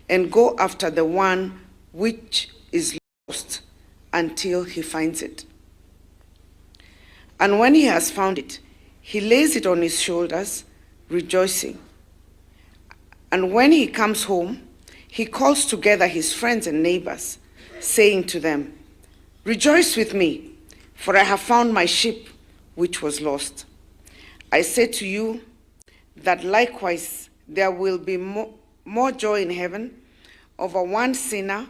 and go after the one which is lost until he finds it. And when he has found it, he lays it on his shoulders, rejoicing. And when he comes home, he calls together his friends and neighbors, saying to them, Rejoice with me, for I have found my sheep which was lost. I say to you that likewise there will be more joy in heaven over one sinner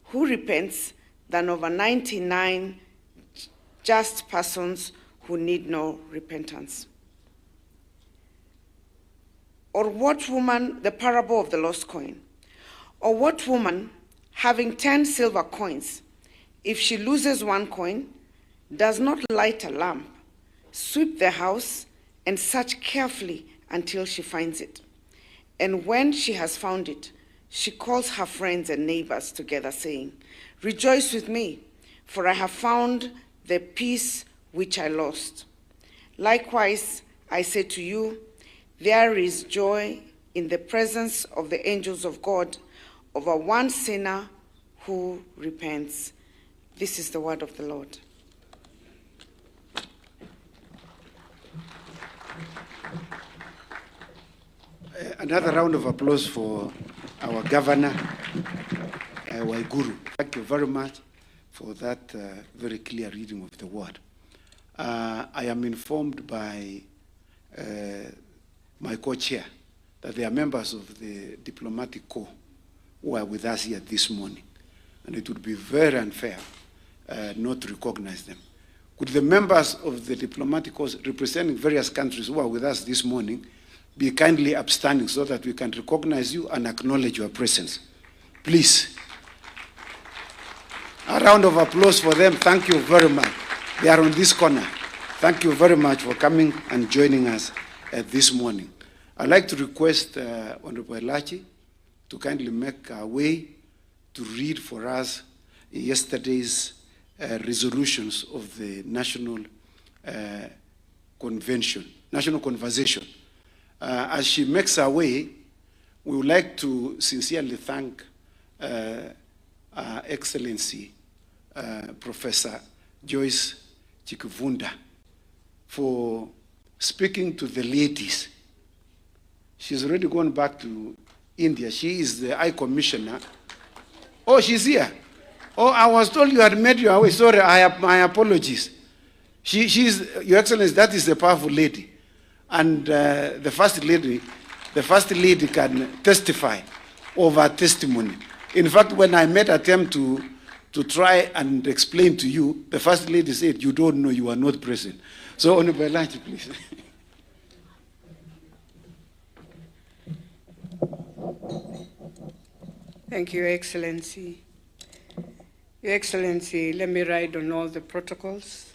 who repents than over 99 just persons who need no repentance. Or what woman, the parable of the lost coin, or what woman, having 10 silver coins, if she loses one coin, does not light a lamp, sweep the house, and search carefully until she finds it? And when she has found it, she calls her friends and neighbors together, saying, Rejoice with me, for I have found the piece which I lost. Likewise, I say to you, there is joy in the presence of the angels of God over one sinner who repents. This is the word of the Lord. Another round of applause for our governor, Waiguru. Thank you very much for that very clear reading of the word. I am informed by my co-chair that there are members of the diplomatic corps who are with us here this morning, and it would be very unfair not to recognize them. Could the members of the diplomatic corps representing various countries who are with us this morning be kindly upstanding so that we can recognize you and acknowledge your presence? Please. A round of applause for them. Thank you very much. They are on this corner. Thank you very much for coming and joining us this morning. I'd like to request Honorable Elachi to kindly make our way to read for us yesterday's resolutions of the National Convention, National Conversation. As she makes her way, we would like to sincerely thank Excellency Professor Joyce Chikivunda for speaking to the ladies. She's already gone back to India. She is the High Commissioner. Oh, she's here. Oh, I was told you had made your way. Sorry, I have my apologies. Your Excellency, that is a powerful lady. And the first lady can testify of her testimony. In fact, when I made attempt to try and explain to you, the first lady said, you don't know, you are not present. So, Honorable Elachi, please. Thank you, Your Excellency. Your Excellency, let me ride on all the protocols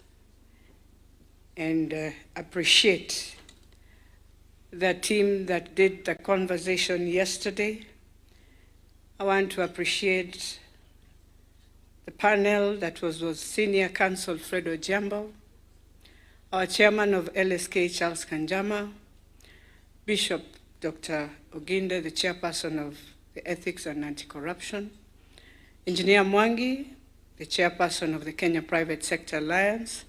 and appreciate the team that did the conversation yesterday. I want to appreciate the panel that was Senior Counsel Fred Ojiambo, our chairman of LSK, Charles Kanjama, Bishop Dr. Oginde, the chairperson of the Ethics and Anti-Corruption, Engineer Mwangi, the chairperson of the Kenya Private Sector Alliance,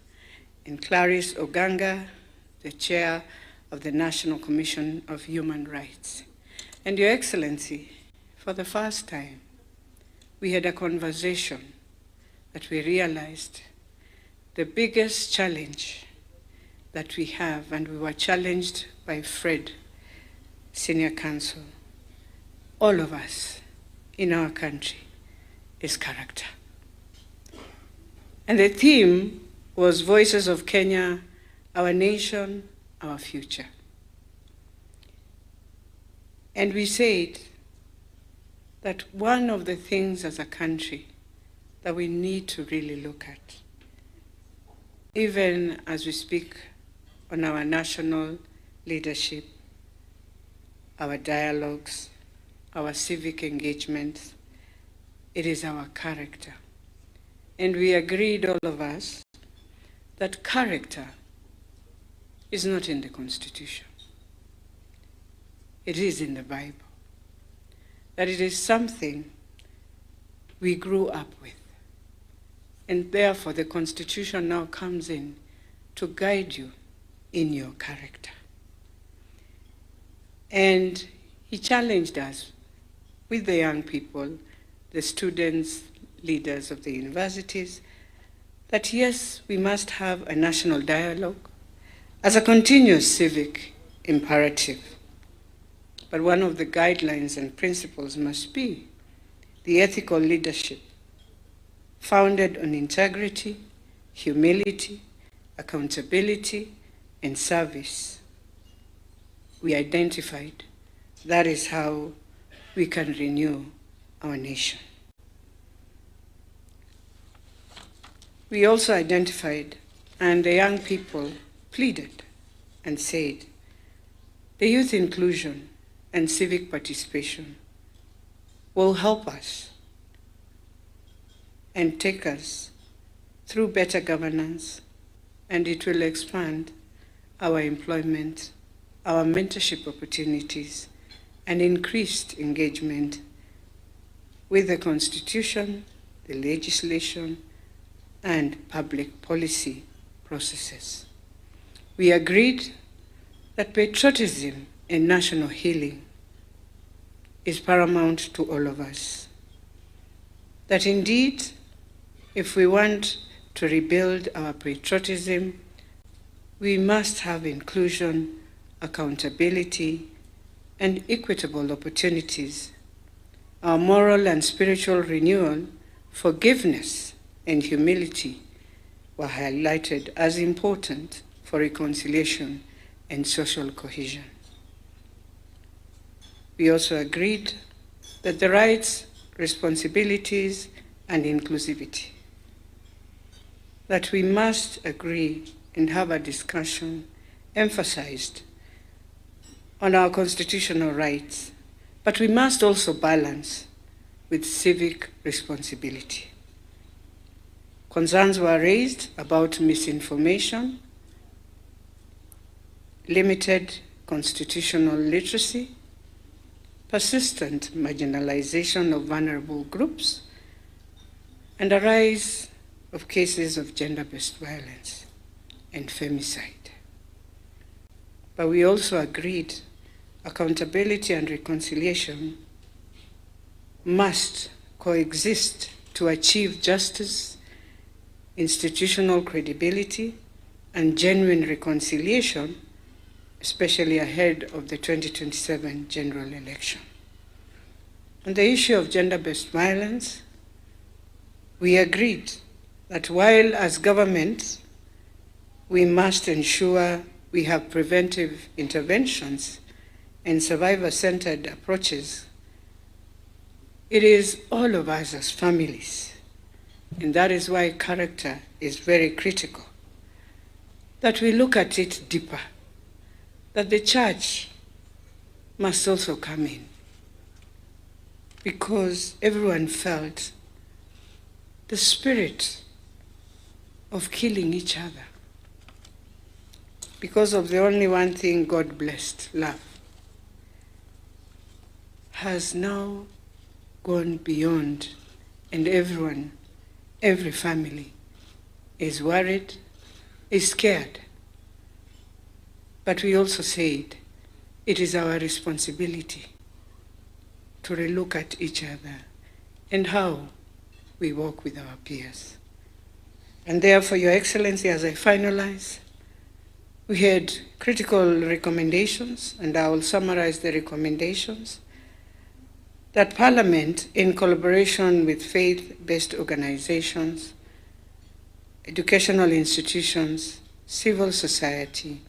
and Clarice Oganga, the chair of the National Commission of Human Rights. And Your Excellency, for the first time, we had a conversation that we realized the biggest challenge that we have, and we were challenged by Fred, Senior Counsel, all of us in our country, is character. And the theme was Voices of Kenya, Our Nation, Our Future. And we said that one of the things as a country that we need to really look at, even as we speak on our national leadership, our dialogues, our civic engagements, it is our character. And we agreed, all of us, that character is not in the Constitution. It is in the Bible. That it is something we grew up with. And therefore, the Constitution now comes in to guide you in your character. And he challenged us with the young people, the students, leaders of the universities, that yes, we must have a national dialogue as a continuous civic imperative. But one of the guidelines and principles must be the ethical leadership founded on integrity, humility, accountability, and service. We identified that is how we can renew our nation. We also identified, and the young people pleaded and said, the youth inclusion and civic participation will help us and take us through better governance, and it will expand our employment, our mentorship opportunities, and increased engagement with the Constitution, the legislation, and public policy processes. We agreed that patriotism and national healing is paramount to all of us. That indeed, if we want to rebuild our patriotism, we must have inclusion, accountability, and equitable opportunities. Our moral and spiritual renewal, forgiveness, and humility were highlighted as important for reconciliation and social cohesion. We also agreed that the rights, responsibilities, and inclusivity, that we must agree and have a discussion emphasized on our constitutional rights, but we must also balance with civic responsibility. Concerns were raised about misinformation, limited constitutional literacy, persistent marginalization of vulnerable groups, and a rise of cases of gender-based violence and femicide. But we also agreed accountability and reconciliation must coexist to achieve justice, institutional credibility, and genuine reconciliation, especially ahead of the 2027 general election. On the issue of gender-based violence, we agreed that while as government we must ensure we have preventive interventions and survivor-centered approaches, it is all of us as families, and that is why character is very critical, that we look at it deeper, that the church must also come in, because everyone felt the spirit of killing each other because of the only one thing God blessed, love, has now gone beyond, and everyone, every family is worried, is scared. But we also said it is our responsibility to relook at each other and how we work with our peers. And therefore, Your Excellency, as I finalize, we had critical recommendations, and I will summarize the recommendations, that Parliament, in collaboration with faith-based organizations, educational institutions, civil society,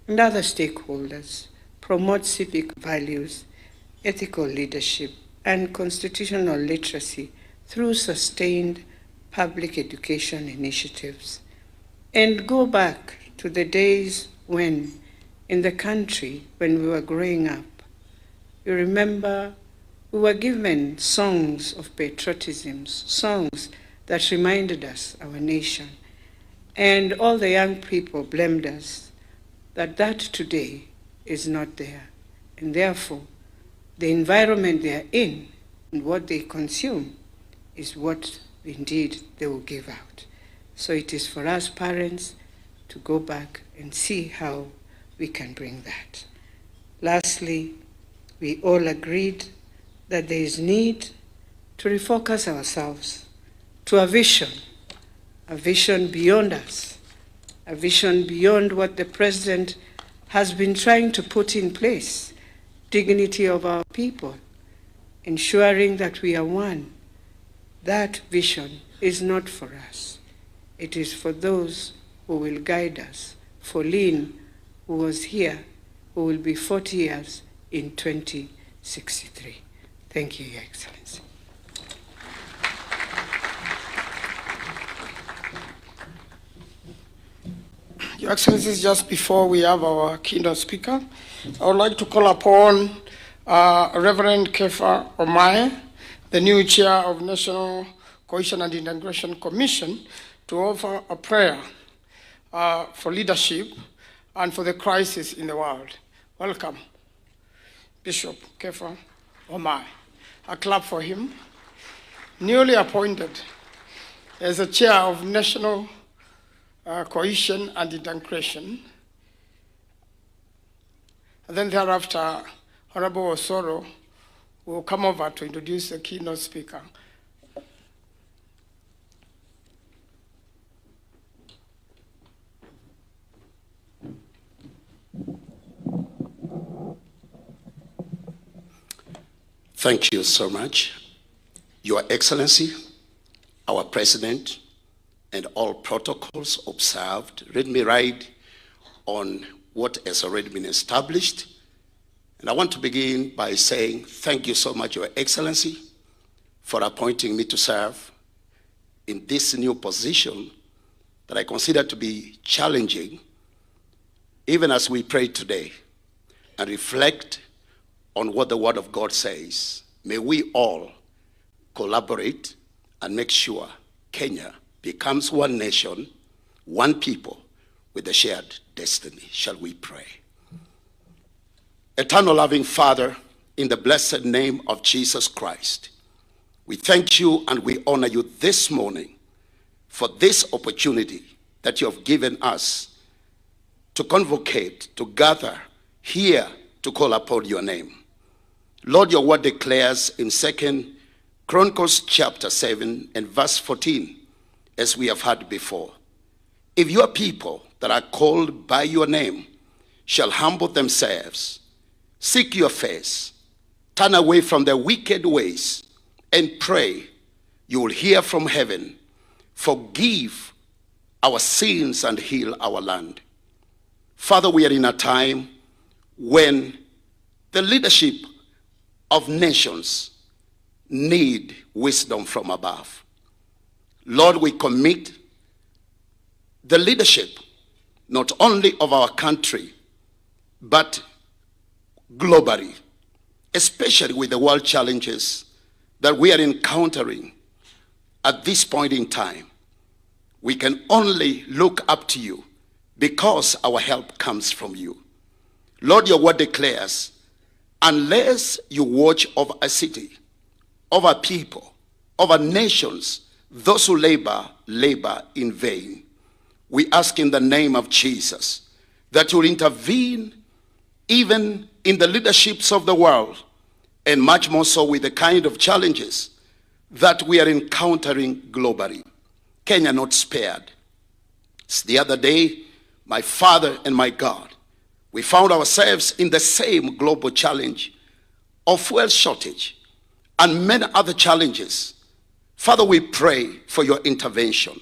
and other stakeholders, promote civic values, ethical leadership, and constitutional literacy through sustained public education initiatives, and go back to the days when, in the country, when we were growing up, you remember we were given songs of patriotism, songs that reminded us our nation. And all the young people blamed us that that today is not there. And therefore, the environment they are in And what they consume is what indeed they will give out. So it is for us parents to go back and see how we can bring that. Lastly, we all agreed that there is need to refocus ourselves to a vision beyond us, a vision beyond what the president has been trying to put in place, dignity of our people, ensuring that we are one. That vision is not for us. It is for those who will guide us, for Lynn, who was here, who will be 40 years in 2063. Thank you, Your Excellency. Your Excellencies, just before we have our keynote speaker, I would like to call upon Reverend Kefa Omae, the new chair of National Cohesion and Integration Commission, to offer a prayer for leadership and for the crisis in the world. Welcome, Bishop Kefa Omae. A clap for him. Newly appointed as the chair of National Cohesion and Integration. And then thereafter, Honorable Osoro will come over to introduce the keynote speaker. Thank you so much, Your Excellency, our President, and all protocols observed. Let me ride on what has already been established. And I want to begin by saying thank you so much, Your Excellency, for appointing me to serve in this new position that I consider to be challenging, even as we pray today and reflect on what the Word of God says. May we all collaborate and make sure Kenya becomes one nation, one people, with a shared destiny. Shall we pray? Eternal loving Father, in the blessed name of Jesus Christ, we thank you and we honor you this morning for this opportunity that you have given us to convocate, to gather here to call upon your name. Lord, your word declares in 2 Chronicles chapter 7 and verse 14, as we have heard before, if your people that are called by your name shall humble themselves, seek your face, turn away from their wicked ways, and pray, you will hear from heaven, forgive our sins and heal our land. Father, we are in a time when the leadership of nations need wisdom from above. Lord, we commit the leadership not only of our country, but globally, especially with the world challenges that we are encountering at this point in time. We can only look up to you because our help comes from you. Lord, your word declares, unless you watch over a city, over people, over nations, those who labor, labor in vain. We ask in the name of Jesus that you'll intervene even in the leaderships of the world, and much more so with the kind of challenges that we are encountering globally. Kenya not spared. It's the other day, my father and my God, we found ourselves in the same global challenge of fuel shortage and many other challenges. Father, we pray for your intervention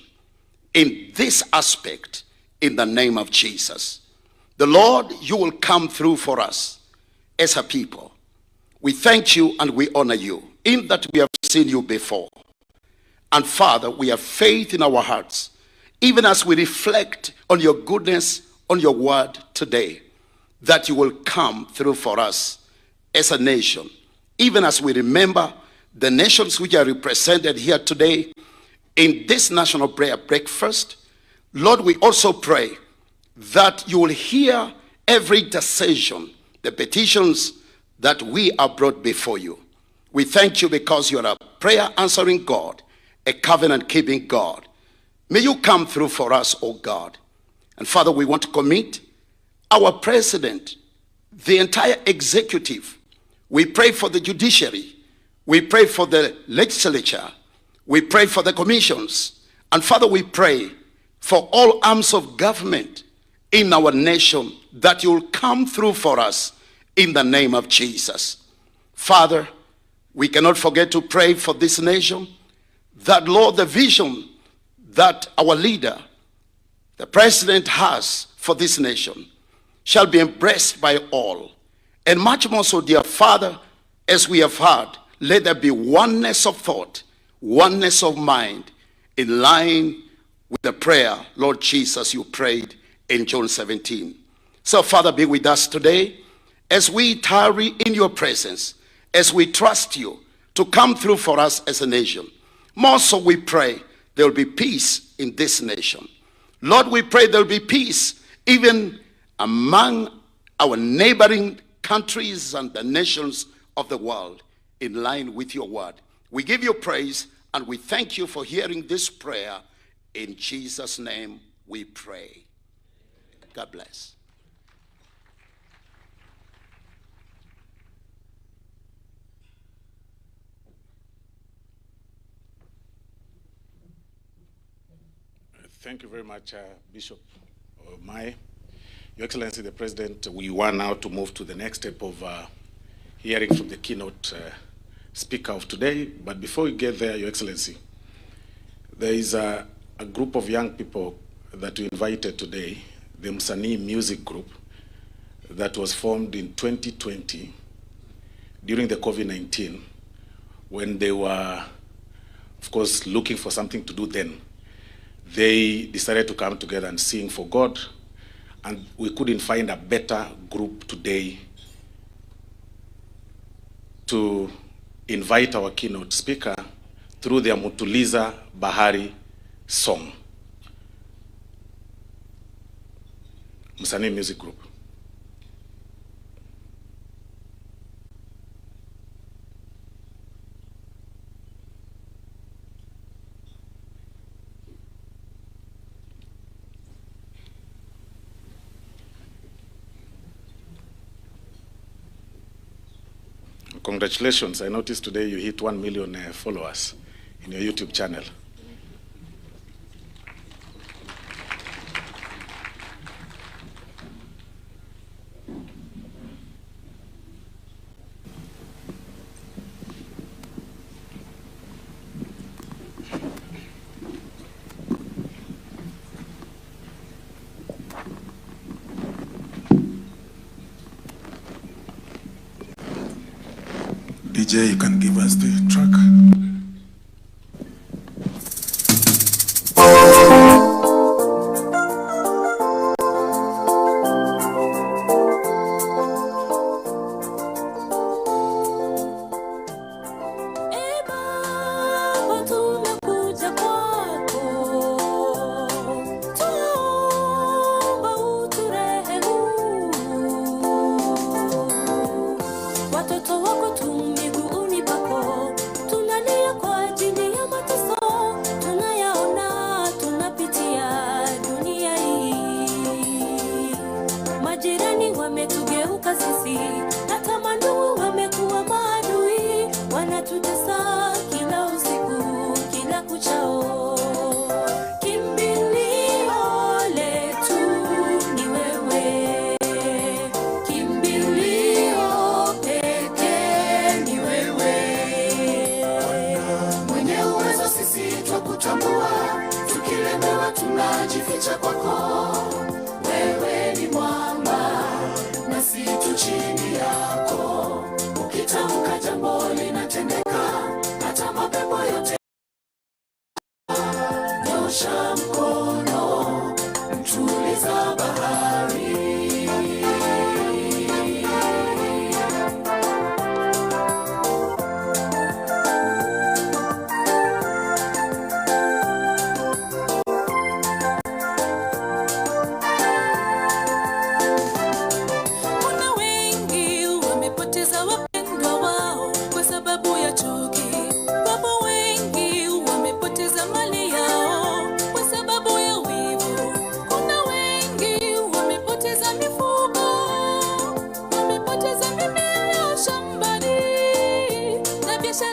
in this aspect in the name of Jesus. The Lord, you will come through for us as a people. We thank you and we honor you in that we have seen you before. And Father, we have faith in our hearts, even as we reflect on your goodness, on your word today, that you will come through for us as a nation, even as we remember the nations which are represented here today in this national prayer breakfast. Lord, we also pray that you will hear every decision, the petitions that we are brought before you. We thank you because you are a prayer answering God, a covenant keeping God. May you come through for us, O God. And Father, we want to commit our president, the entire executive. We pray for the judiciary. We pray for the legislature. We pray for the commissions. And Father, we pray for all arms of government in our nation that you'll come through for us in the name of Jesus. Father, we cannot forget to pray for this nation that, Lord, the vision that our leader, the president, has for this nation shall be embraced by all. And much more so, dear Father, as we have heard, let there be oneness of thought, oneness of mind, in line with the prayer, Lord Jesus, you prayed in John 17. So, Father, be with us today as we tarry in your presence, as we trust you to come through for us as a nation. More so, we pray there will be peace in this nation. Lord, we pray there will be peace even among our neighboring countries and the nations of the world in line with your word. We give you praise and we thank you for hearing this prayer. In Jesus' name we pray. God bless. Thank you very much, Bishop Omae. Your Excellency, the President, we want now to move to the next step of hearing from the keynote speaker of today. But before we get there, Your Excellency, there is a group of young people that we invited today, the Msanii Music Group, that was formed in 2020 during the COVID-19, when they were, of course, looking for something to do then. They decided to come together and sing for God, and we couldn't find a better group today to invite our keynote speaker through their Mutuliza Bahari song. Msanii Music Group. Congratulations. I noticed today you hit 1 million followers in your YouTube channel. DJ, you can give us the track.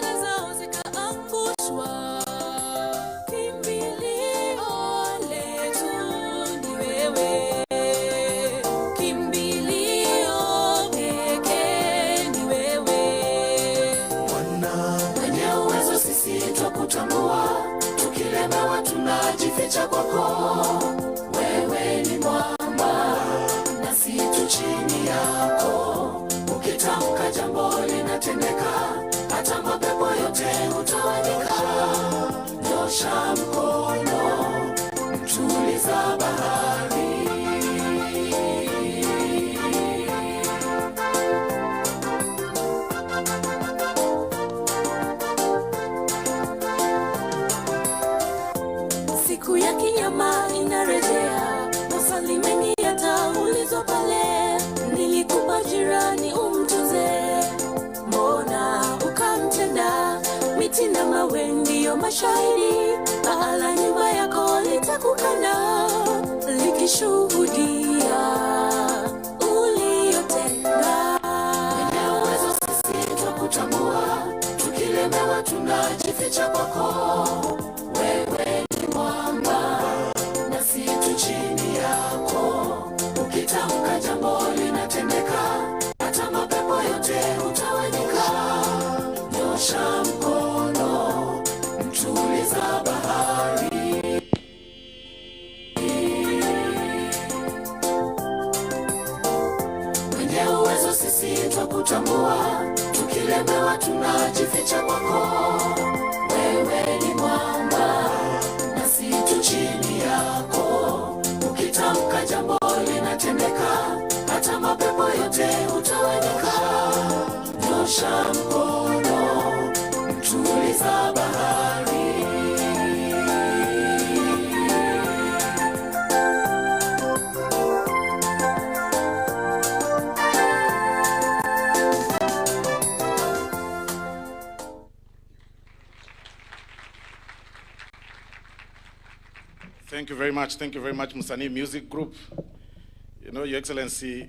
Hasira zao zikaangushwa. Kimbilio letu ni wewe, kimbilio pekee ni wewe. Mwenye uwezo sisi twakutambua, tukilemewa tunajificha kwako. Wewe ni mwamba nasi tu chini yako, ukitamka jambo linatendeka, hata mapepo yote hutawanyika. Nyosha mkono, mtuliza bahari. Siku ya kinyama inarejea, maswali mengi yataulizwa pale. Nilikupa jirani umtunze, mbona ukamtenda? Miti na mawe ndiyo mashahidi, paa la nyumba yako litakukana likishuhudia uliyotenda. Mwenye uwezo sisi twakutambua, tukilemewa tunajificha kwako. Wewe ni mwamba nasi tu chini yako, ukitamka jambo linatendeka, hata mapepo yote hutawanyika. Nyosha mkono, mtuliza bahari. Mwenye uwezo sisi twakutambua, tukilemewa tunajificha kwako. Wewe ni mwamba nasi tu chini yako, ukitamka jambo linatendeka, hata mapepo yote hutawanyika. Nyosha mkono, mtuliza bahari. Thank you very much. Thank you very much, Musani Music Group. You know, Your Excellency,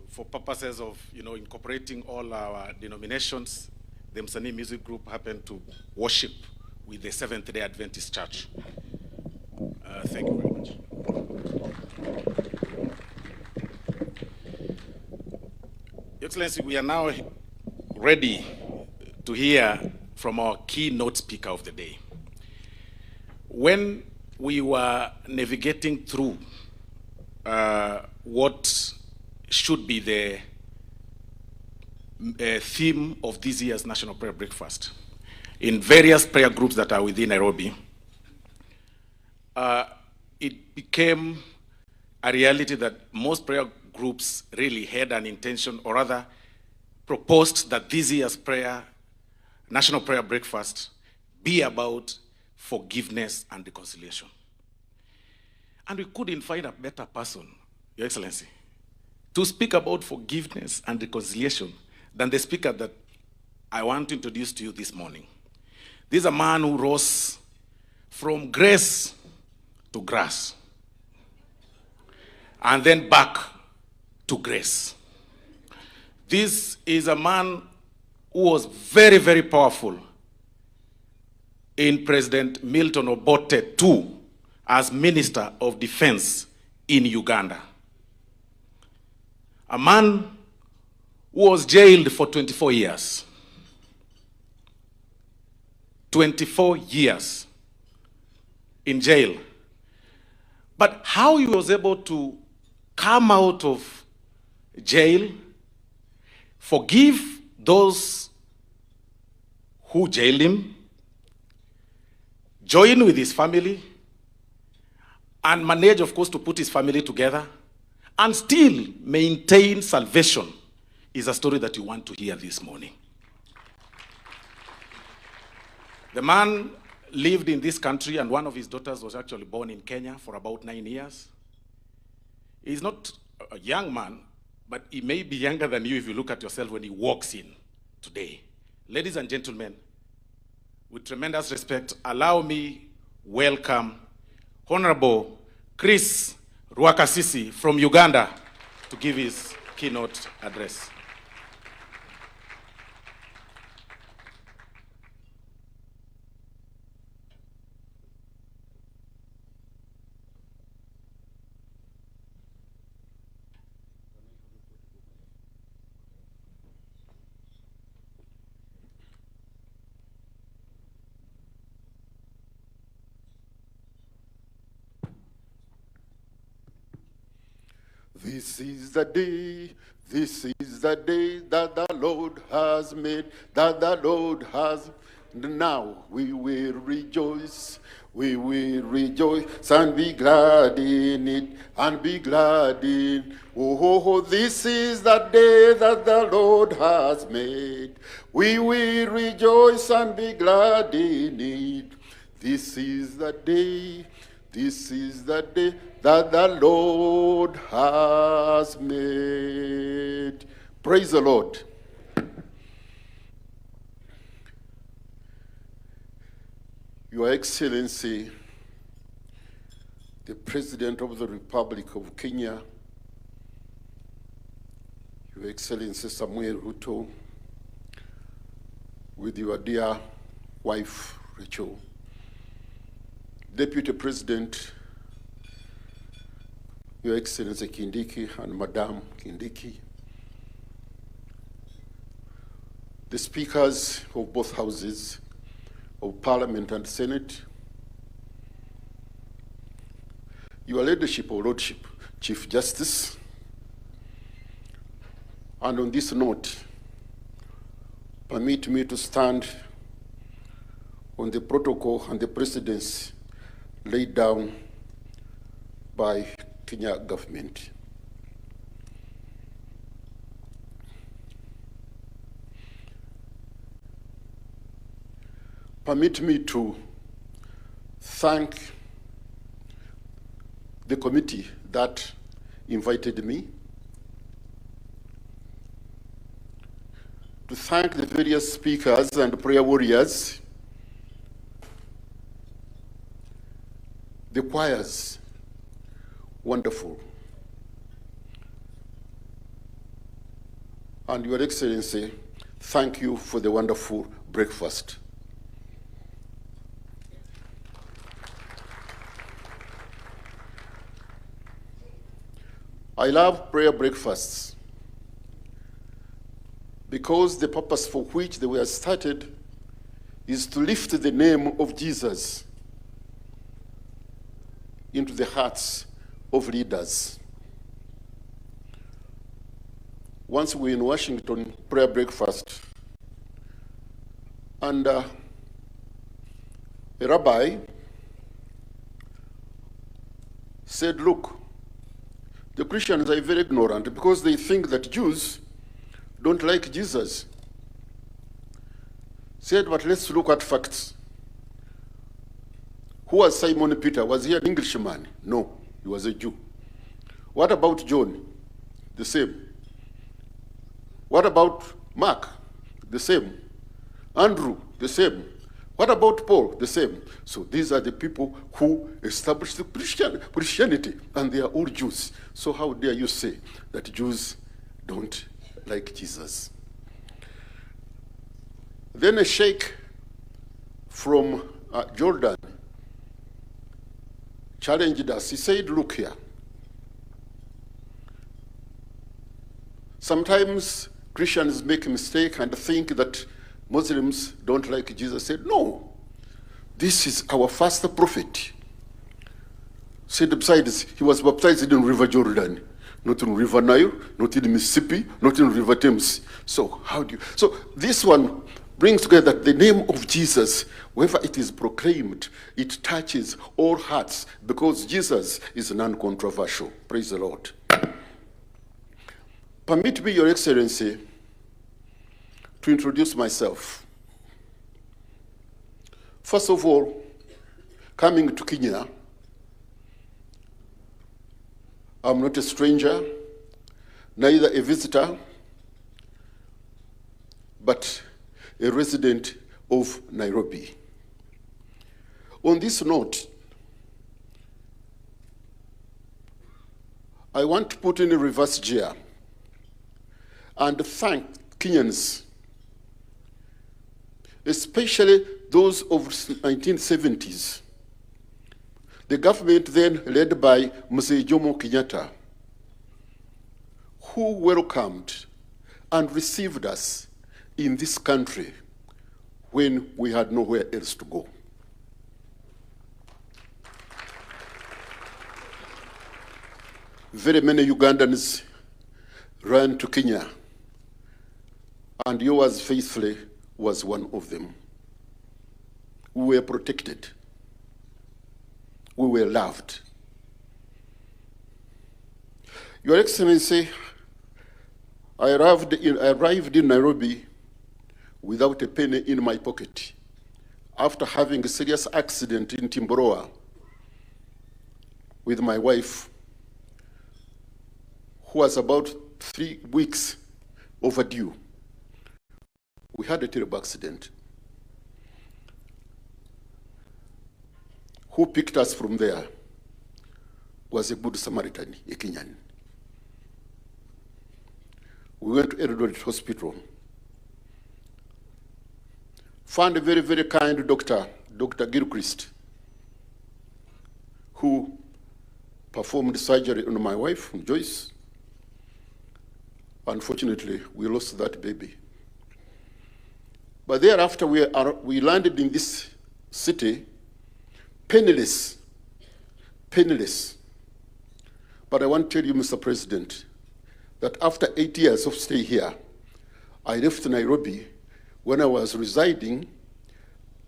for purposes of, you know, incorporating all our denominations, the Msanii Music Group happened to worship with the Seventh-day Adventist Church. Thank you very much. Your Excellency, we are now ready to hear from our keynote speaker of the day. When we were navigating through what should be the theme of this year's National Prayer Breakfast, in various prayer groups that are within Nairobi, it became a reality that most prayer groups really had an intention, or rather proposed that this year's National Prayer Breakfast be about forgiveness and reconciliation. And we couldn't find a better person, Your Excellency, to speak about forgiveness and reconciliation than the speaker that I want to introduce to you this morning. This is a man who rose from grace to grass, and then back to grace. This is a man who was very, very powerful in President Milton Obote II as Minister of Defense in Uganda. A man who was jailed for 24 years. 24 years in jail. But how he was able to come out of jail, forgive those who jailed him, join with his family, and manage, of course, to put his family together, and still maintain salvation, is a story that you want to hear this morning. The man lived in this country, and one of his daughters was actually born in Kenya for about 9 years. He's not a young man, but he may be younger than you if you look at yourself when he walks in today. Ladies and gentlemen, with tremendous respect, allow me welcome Honorable Chris Rwakasisi from Uganda to give his keynote address. This is the day, this is the day that the Lord has made, that the Lord has. Now we will rejoice, we will rejoice and be glad in it, and be glad in. Oh, oh, oh, this is the day that the Lord has made. We will rejoice and be glad in it. This is the day, this is the day that the Lord has made. Praise the Lord. Your Excellency, the President of the Republic of Kenya, Your Excellency Samoei Ruto, with your dear wife, Rachel, Deputy President, Your Excellency Kindiki and Madam Kindiki, the speakers of both houses of Parliament and Senate, Your Leadership or Lordship, Chief Justice, and on this note, permit me to stand on the protocol and the precedents laid down by Kenya government. Permit me to thank the committee that invited me, to thank the various speakers and prayer warriors, the choirs, wonderful. And Your Excellency, thank you for the wonderful breakfast. I love prayer breakfasts because the purpose for which they were started is to lift the name of Jesus into the hearts of leaders. Once we were in Washington, prayer breakfast, and a rabbi said, look, the Christians are very ignorant because they think that Jews don't like Jesus. Said, but let's look at facts. Who was Simon Peter? Was he an Englishman? No, he was a Jew. What about John? The same. What about Mark? The same. Andrew? The same. What about Paul? The same. So these are the people who established the Christianity, and they are all Jews. So how dare you say that Jews don't like Jesus? Then a sheikh from Jordan challenged us. He said, look here. Sometimes Christians make a mistake and think that Muslims don't like Jesus. Said, no, this is our first prophet. Said, besides, he was baptized in River Jordan, not in River Nile, not in Mississippi, not in River Thames. So how do you? So this one brings together the name of Jesus, wherever it is proclaimed, it touches all hearts because Jesus is non-controversial. Praise the Lord. Permit me, Your Excellency, to introduce myself. First of all, coming to Kenya, I'm not a stranger, neither a visitor, but a resident of Nairobi. On this note, I want to put in a reverse gear and thank Kenyans, especially those of 1970s. The government then led by Mzee Jomo Kenyatta, who welcomed and received us in this country when we had nowhere else to go. Very many Ugandans ran to Kenya and yours faithfully was one of them. We were protected. We were loved. Your Excellency, I arrived in, I arrived in Nairobi without a penny in my pocket after having a serious accident in Timboroa with my wife, who was about 3 weeks overdue. We had a terrible accident. Who picked us from there was a good Samaritan, a Kenyan. We went to Eldoret Hospital. Found a very, very kind doctor, Dr. Gilchrist, who performed surgery on my wife, Joyce. Unfortunately, we lost that baby. But thereafter, we landed in this city penniless, penniless. But I want to tell you, Mr. President, that after 8 years of stay here, I left Nairobi when I was residing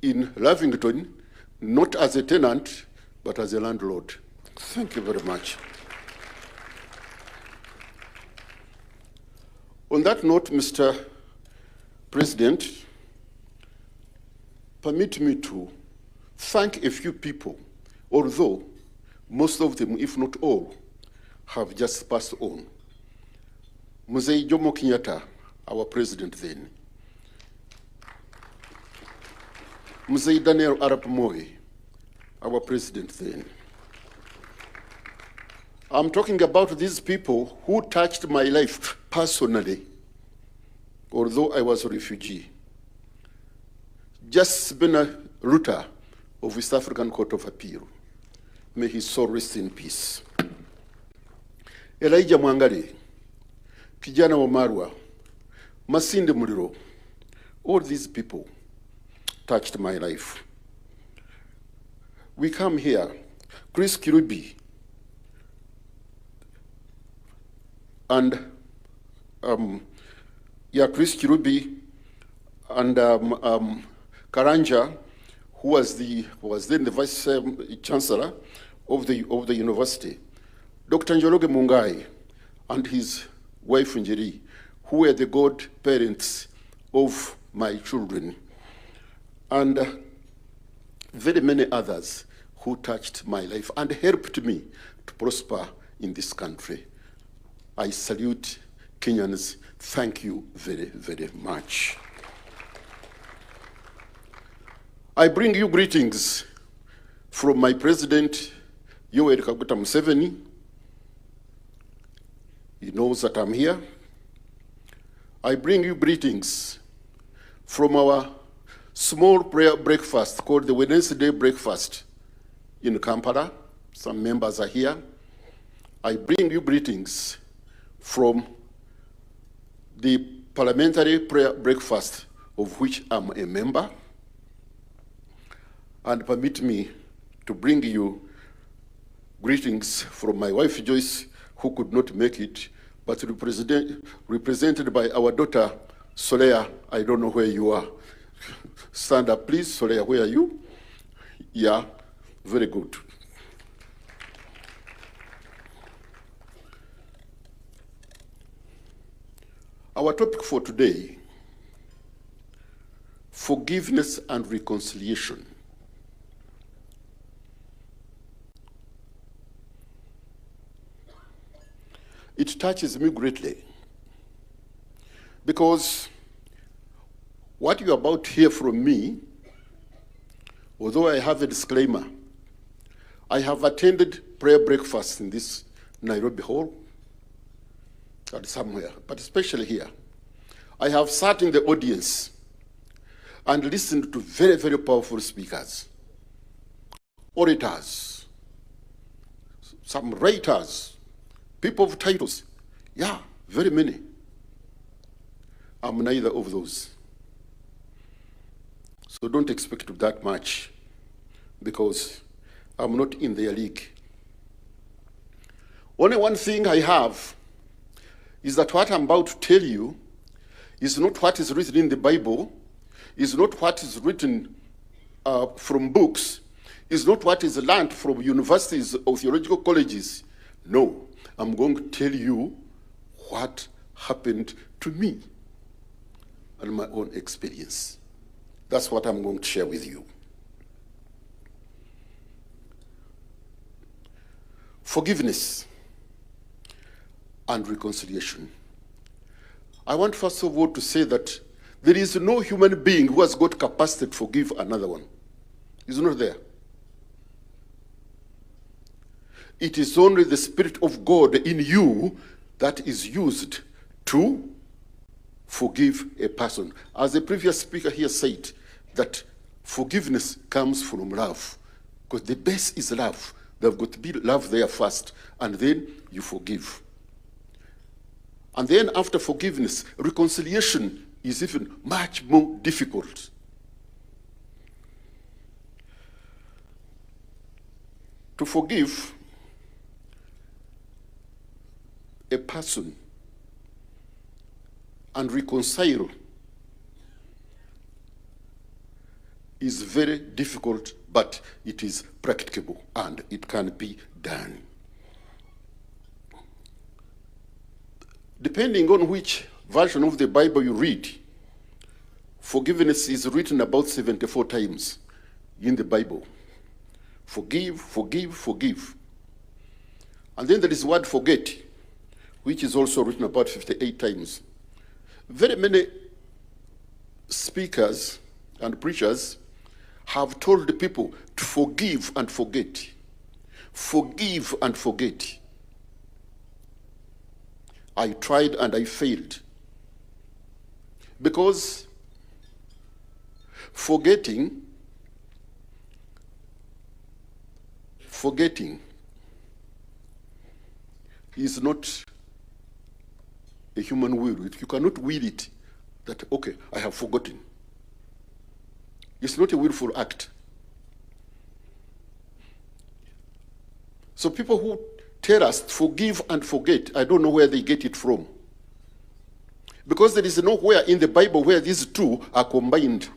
in Lavington, not as a tenant, but as a landlord. Thank you very much. On that note, Mr. President, permit me to thank a few people, although most of them, if not all, have just passed on. Mzee Jomo Kenyatta, our president then. Mzee Daniel Arap Moi, our president then. I'm talking about these people who touched my life personally, although I was a refugee. Justice Bernard Rutter of East African Court of Appeal. May his soul rest in peace. Elijah Mwangale, Kijana Wamalwa, Masinde Muliro, all these people touched my life. We come here, Chris Kirubi and yeah, Chris Kirubi and Karanja, who was then the vice chancellor of the university, Dr. Njoroge Mungai and his wife Njeri, who were the godparents of my children, and very many others who touched my life and helped me to prosper in this country. I salute Kenyans. Thank you very, very much. I bring you greetings from my president, Yoweri Kaguta Museveni. He knows that I'm here. I bring you greetings from our small prayer breakfast called the Wednesday breakfast in Kampala. Some members are here. I bring you greetings from the parliamentary prayer breakfast of which I'm a member. And permit me to bring you greetings from my wife, Joyce, who could not make it, but represented by our daughter, Solea. I don't know where you are. Stand up, please. Solea, where are you? Yeah, very good. Our topic for today, forgiveness and reconciliation. It touches me greatly because what you're about to hear from me, although I have a disclaimer, I have attended prayer breakfast in this Nairobi hall and somewhere, but especially here. I have sat in the audience and listened to very, very powerful speakers, orators, some writers, people of titles. Yeah, very many. I'm neither of those. So don't expect that much because I'm not in their league. Only one thing I have is that what I'm about to tell you is not what is written in the Bible, is not what is written from books, is not what is learned from universities or theological colleges. No, I'm going to tell you what happened to me and my own experience. That's what I'm going to share with you. Forgiveness and reconciliation. I want first of all to say that there is no human being who has got capacity to forgive another one. It's not there. It is only the Spirit of God in you that is used to forgive a person. As the previous speaker here said, that forgiveness comes from love. Because the base is love. There've got to be love there first, and then you forgive. And then after forgiveness, reconciliation is even much more difficult. To forgive a person and reconcile is very difficult, but it is practicable and it can be done. Depending on which version of the Bible you read, forgiveness is written about 74 times in the Bible. Forgive, forgive, forgive. And then there is the word forget, which is also written about 58 times. Very many speakers and preachers have told the people to forgive and forget. Forgive and forget. I tried and I failed. Because forgetting is not a human will. You cannot will it that, okay, I have forgotten. It's not a willful act. So people who tell us forgive and forget, I don't know where they get it from. Because there is nowhere in the Bible where these two are combined.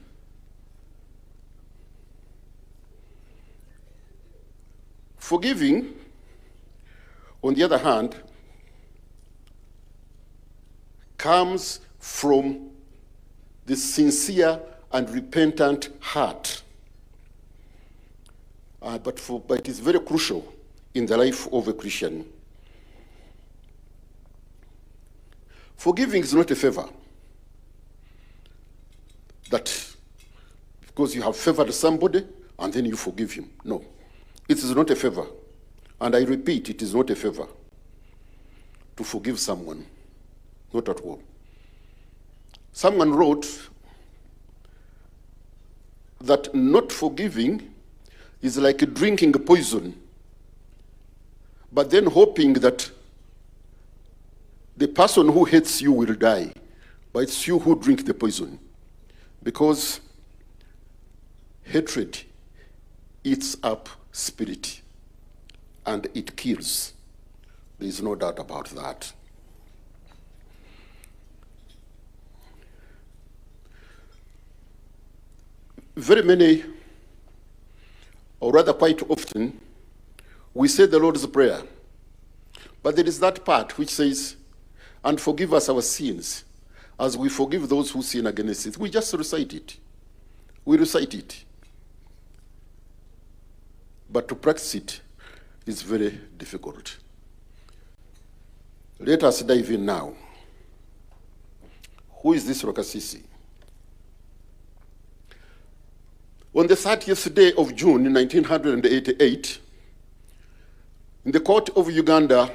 Forgiving, on the other hand, comes from the sincere and repentant heart. But it is very crucial in the life of a Christian. Forgiving is not a favor. That because you have favored somebody and then you forgive him. No, it is not a favor. And I repeat, it is not a favor to forgive someone. Not at all. Someone wrote that not forgiving is like drinking poison, but then hoping that the person who hates you will die, but it's you who drink the poison. Because hatred eats up spirit and it kills. There is no doubt about that. Very many, or rather quite often, we say the Lord's Prayer, but there is that part which says, and forgive us our sins, as we forgive those who sin against us. We just recite it. We recite it. But to practice it is very difficult. Let us dive in now. Who is this Rwakasisi? On the 30th day of June 1988, in the court of Uganda,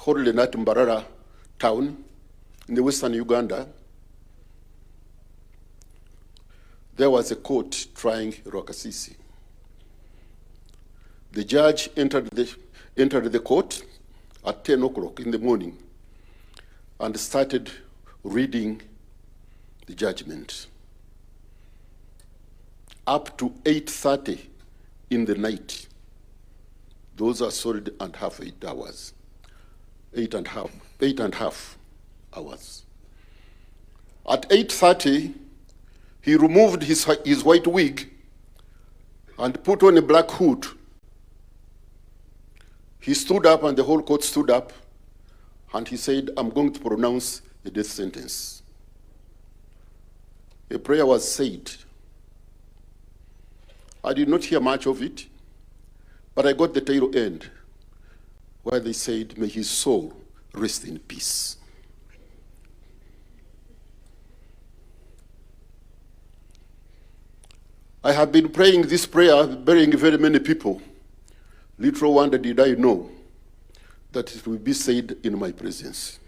held at Mbarara town, in the western Uganda, there was a court trying Rwakasisi. The judge entered the court at 10 o'clock in the morning and started reading the judgment. Up to 8:30 in the night. Those are solid and half 8 hours. Eight and half, 8.5 hours. At 8:30, he removed his white wig and put on a black hood. He stood up and the whole court stood up and he said, I'm going to pronounce a death sentence. A prayer was said. I did not hear much of it, but I got the tail end where they said, May his soul rest in peace. I have been praying this prayer, burying very many people. Little wonder did I know that it will be said in my presence.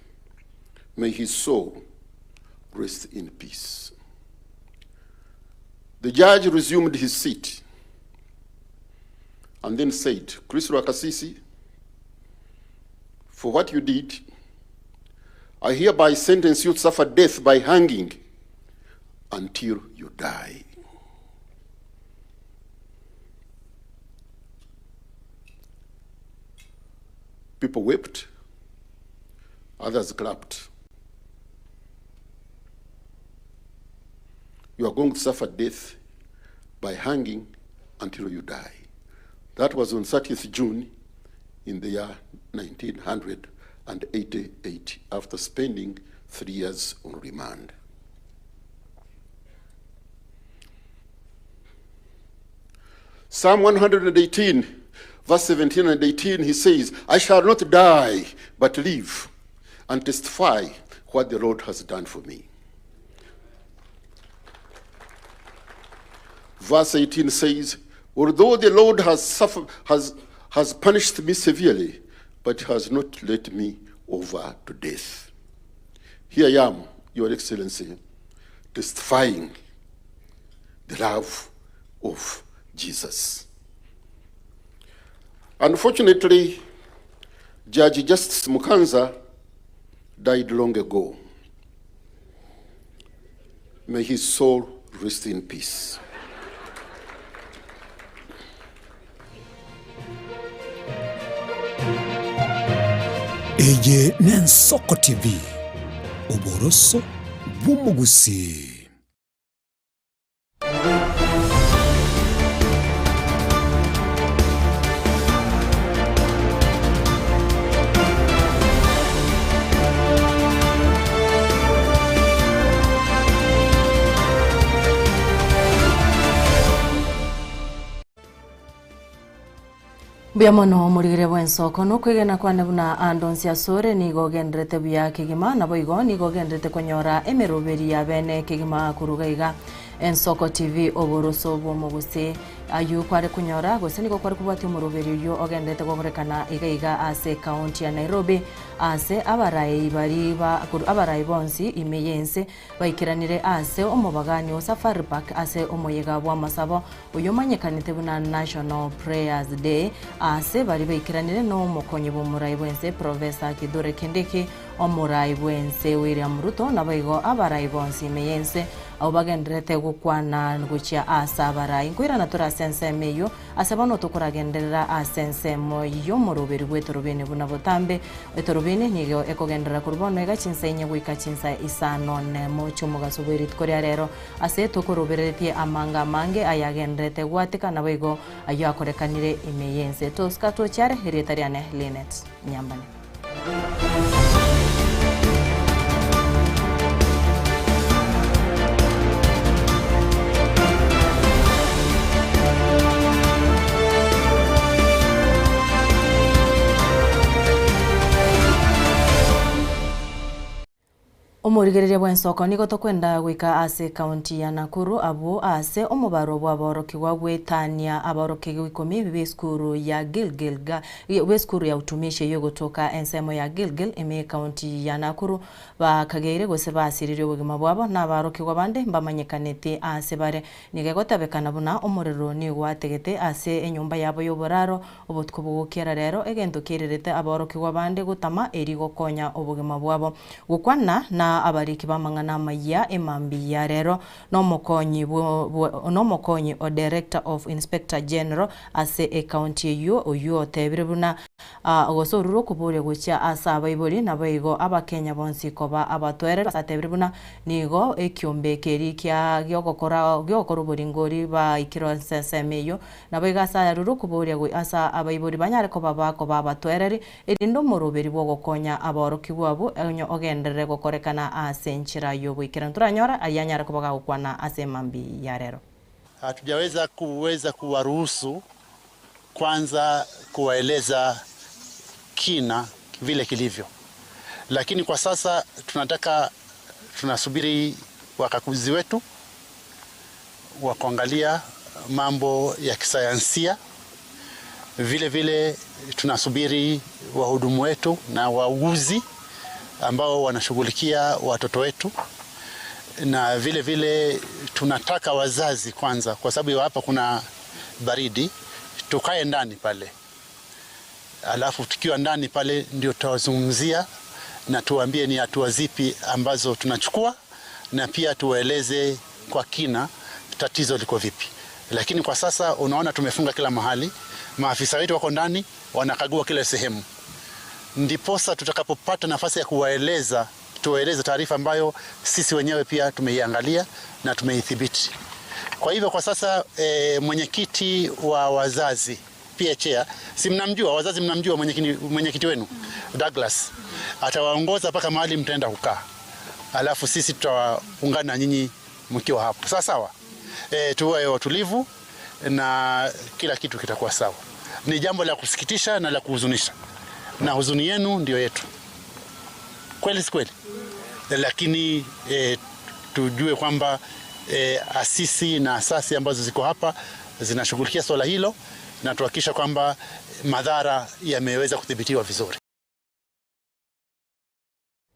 May his soul rest in peace. The judge resumed his seat and then said, Chris Rwakasisi, for what you did, I hereby sentence you to suffer death by hanging until you die. People wept, others clapped. You are going to suffer death by hanging until you die. That was on 30th June in the year 1988, after spending 3 years on remand. Psalm 118, verse 17 and 18, he says, I shall not die, but live and testify what the Lord has done for me. Verse 18 says, although the Lord has punished me severely, but has not let me over to death. Here I am, Your Excellency, testifying the love of Jesus. Unfortunately, Judge Justice Mukanza died long ago. May his soul rest in peace. Eye n'Ensoko TV, oboroso bw'omogusii. Mbuya mono omorigere bw'ensoko nokwegena kwane buna ande onsi asore nigo ogenderete buya kegima naboigo nigo ogenderete konyora emeroberi ya bene kegima koruga iga Ensoko TV oboroso bw'omogusii Ayio kware konyora, gose nigo kware kobwatia omoroberi oyio ogenderete gokorekana iga iga ase ekaunti ya Nairobi, aase abarai baria ba korwa abarai bonsi ime y'ense baikeranire ase omobagani o Safari Park ase omoyega bw'amasabo oyio omanyekanete buna National Prayers Day aase baria baikeranire nomokonyi bw'omorai bw'ense Professor Kithure Kindiki, omorai bw'ense William Ruto naboigo abarai bonsi ime y'ense Abwo bagendererete gokwana gochia aase abarai. Nkoirana tore ase ensemo eyio, ase bono tokoragenderera ase ensemo y'omoroberi bw'etorobini buna botambe. Etorobini nigo ekogenderera korwa bono iga chinsa inye goika chinsa isano nemo chi'omogaso bwe rituko ria rero, ase tokorobereretie amanga amange ayagendererete gwatika, naboigo ayio akorekanire ime y'ense. Tosika tochiare, erieta riane Linet Nyambane. Omorigereria bw'ensoko nigo tokwenda goika ase ekaunti ya Nakuru abwo ase omobaro bw'aborokigwa gwetania aborokigwa ikomi b'esukuru ya Gilgil bw'esukuru ya Utumishi eyio egotoka ensemo ya Gilgil ime ekaunti ya Nakuru bakageire gose basiririe obogima bwabo na abarokigwa bande mbamanyekaneti ase bare. Nigo egotabekana buna omorero nigo gwategete ase enyomba yabo y'oboraro obotuko bogokiera rero egento kiairerete aborokigwa bande gotama eri gokonya obogima bwabo. Gokwana na abariki b'amang'ana amayia emambia ya rero nomokonyi nomokonyi o Director of Inspector General ase ecounty eyio oyio otebire buna. Gose orure okoboria gochia ase abaibori, naboigo Abakenya bonsi koba abatwereri. Ase atebire buna nigo ekiombe keria kia giogokora giogokora oboringori baikire ase ensemo eyio. Naboigo ase ayarure okoboria go ase abaibori banyare koba bakoba abatwereri, erinde omoroberi bw'ogokonya abaorokigwa abwo onye ogenderere gokorekana ase enchera y'oboikeranu. Toranyore ayio anyare koba gagokwana ase emambia ya rero. Hatujaweza kuweza kuwaruhusu kwanza kuwaeleza kina vile kilivyo, lakini kwa sasa tunataka tunasubiri wakaguzi wetu wa kuangalia mambo ya kisayansia. Vile vile tunasubiri wahudumu wetu na wauguzi ambao wanashughulikia watoto wetu, na vile vile tunataka wazazi kwanza, kwa sababu hapa kuna baridi, tukae ndani pale, alafu tukiwa ndani pale ndio tutawazungumzia na tuwaambie ni hatua zipi ambazo tunachukua, na pia tuwaeleze kwa kina tatizo liko vipi. Lakini kwa sasa unaona tumefunga kila mahali, maafisa wetu wako ndani wanakagua kila sehemu, ndiposa tutakapopata nafasi ya kuwaeleza tuwaeleze taarifa ambayo sisi wenyewe pia tumeiangalia na tumeithibiti. Kwa hivyo kwa sasa e, mwenyekiti wa wazazi pia chair, si mnamjua wazazi, mnamjua mwenyekiti mwenyekiti wenu Douglas atawaongoza mpaka mahali mtaenda kukaa, alafu sisi tutaungana na nyinyi mkiwa hapo. Sawa sawa. E, tuwe watulivu na kila kitu kitakuwa sawa. Ni jambo la kusikitisha na la kuhuzunisha, na huzuni yenu ndio yetu, kweli si kweli? Lakini e, tujue kwamba e, asisi na asasi ambazo ziko hapa zinashughulikia swala hilo na tuhakikisha kwamba madhara yameweza kudhibitiwa vizuri.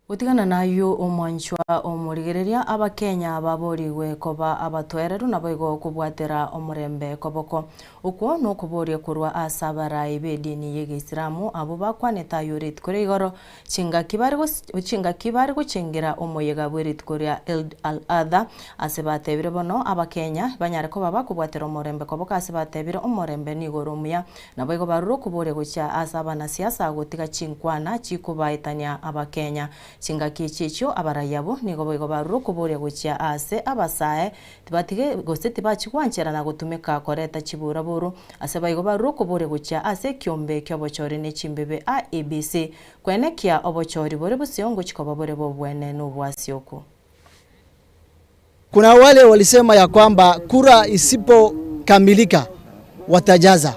Gotigana nayio omwanchwa omorigereria, Abakenya baborigwe koba abatoereru naboigo kobwatera omorembe koboko. Okwo nokoboria korwa ase abarai b'edini y'egeisilamu abwo bakwanete ayio rituko ria igoro chingaki bare chingaki bare gochengera omoyega bwe rituko ria Eid al-Adha ase batebire bono Abakenya banyare koba bakobwatera omorembe koboko ase batebire omorembe nigo ore omuya Naboigo barure okoboria gochia ase abanasiasa gotiga chinkwana chikobaetania Abakenya. Chingaki echi echio abarai abwo nigo boigo barure okoboria gochia aase abasae tibatige gose tibachia gwancherana gotumeka koreta chiburaburu. Ase baigo barure okoboria gochia ase ekiombe ki'obochori ne chimbebe IEBC kwenekia obochori bore bosio ngochia koba bore b'obwene nobwasioku. Kuna wale walisema ya kwamba kura isipokamilika watajaza.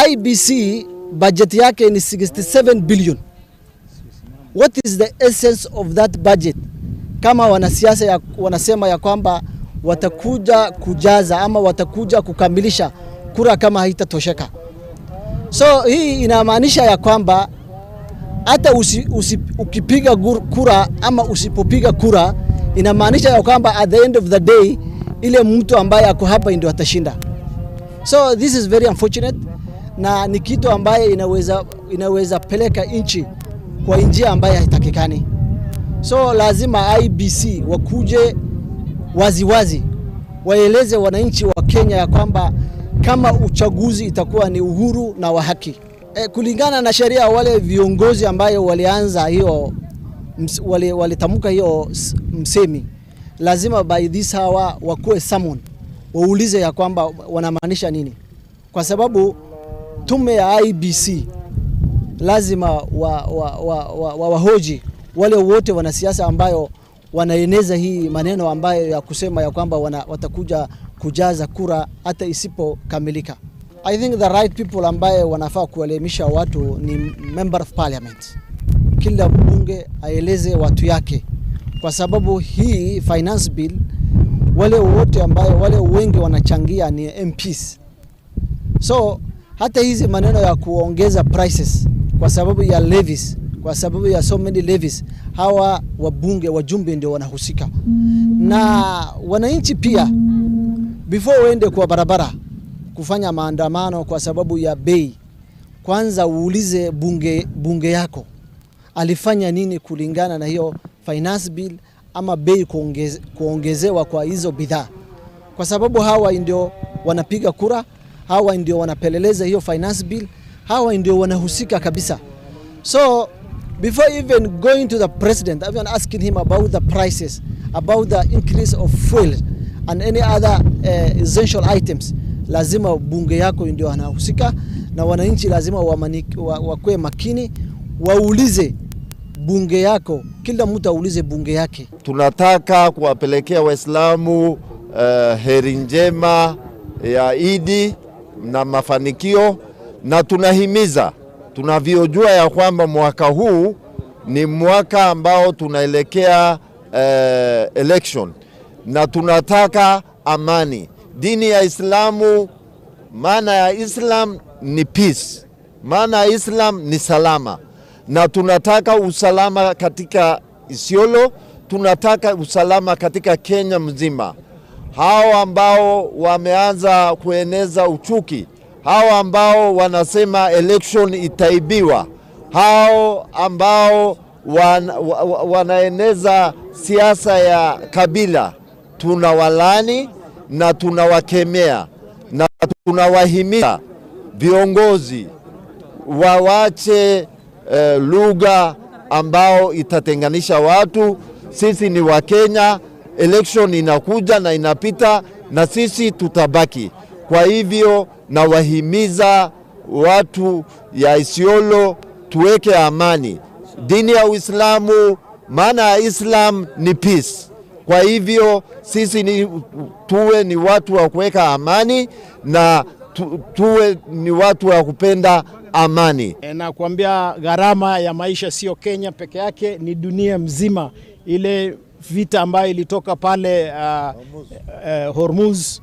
IEBC budget yake ni 67 billion. What is the essence of that budget? Kama wanasiasa ya, wanasema ya kwamba watakuja kujaza ama watakuja kukamilisha kura kama haitatosheka. So hii inamaanisha ya kwamba hata usi, usi, ukipiga kura ama usipopiga kura inamaanisha ya kwamba at the end of the day ile mtu ambaye ako hapa ndio atashinda. So this is very unfortunate na ni kitu ambaye inaweza, inaweza peleka nchi kwa njia ambaye haitakikani. So lazima IEBC wakuje waziwazi waeleze wananchi wa Kenya ya kwamba kama uchaguzi itakuwa ni uhuru na wa haki. E, kulingana na sheria wale viongozi ambayo walianza hiyo walitamka hiyo msemi lazima by this hour wakuwe summon waulize ya kwamba wanamaanisha nini, kwa sababu tume ya IEBC lazima wahoji wa, wa, wa, wa wahoji wale wote wanasiasa ambayo wanaeneza hii maneno ambayo ya kusema ya kwamba wana, watakuja kujaza kura hata isipokamilika. I think the right people ambaye wanafaa kuelimisha watu ni member of parliament. Kila mbunge aeleze watu yake, kwa sababu hii finance bill wale wote ambayo wale wengi wanachangia ni MPs. So hata hizi maneno ya kuongeza prices kwa sababu ya levies, kwa sababu ya so many levies, hawa wabunge wajumbe ndio wanahusika, na wananchi pia, before uende kwa barabara kufanya maandamano kwa sababu ya bei, kwanza uulize bunge, bunge yako alifanya nini kulingana na hiyo finance bill ama bei kuongeze, kuongezewa kwa hizo bidhaa, kwa sababu hawa ndio wanapiga kura, hawa ndio wanapeleleza hiyo finance bill, Hawa ndio wanahusika kabisa. So before even going to the president, even asking him about the prices, about the increase of fuel and any other essential items, lazima bunge yako ndio anahusika na wananchi lazima wakuwe makini, waulize bunge yako, kila mtu aulize bunge yake. Tunataka kuwapelekea Waislamu heri njema ya Idi na mafanikio, na tunahimiza tunavyojua ya kwamba mwaka huu ni mwaka ambao tunaelekea election na tunataka amani. Dini ya Islamu, maana ya Islam ni peace, maana ya Islam ni salama, na tunataka usalama katika Isiolo, tunataka usalama katika Kenya mzima. Hao ambao wameanza kueneza uchuki, hao ambao wanasema election itaibiwa, hao ambao wanaeneza siasa ya kabila, tunawalani na tunawakemea na tunawahimiza viongozi wawache lugha ambao itatenganisha watu. Sisi ni Wakenya, election inakuja na inapita na sisi tutabaki. Kwa hivyo nawahimiza watu ya Isiolo tuweke amani. Dini ya Uislamu, maana ya Islam ni peace. Kwa hivyo sisi tuwe ni watu wa kuweka amani na tuwe ni watu wa kupenda amani. Na kuambia gharama ya maisha sio Kenya peke yake, ni dunia mzima. Ile vita ambayo ilitoka pale Hormuz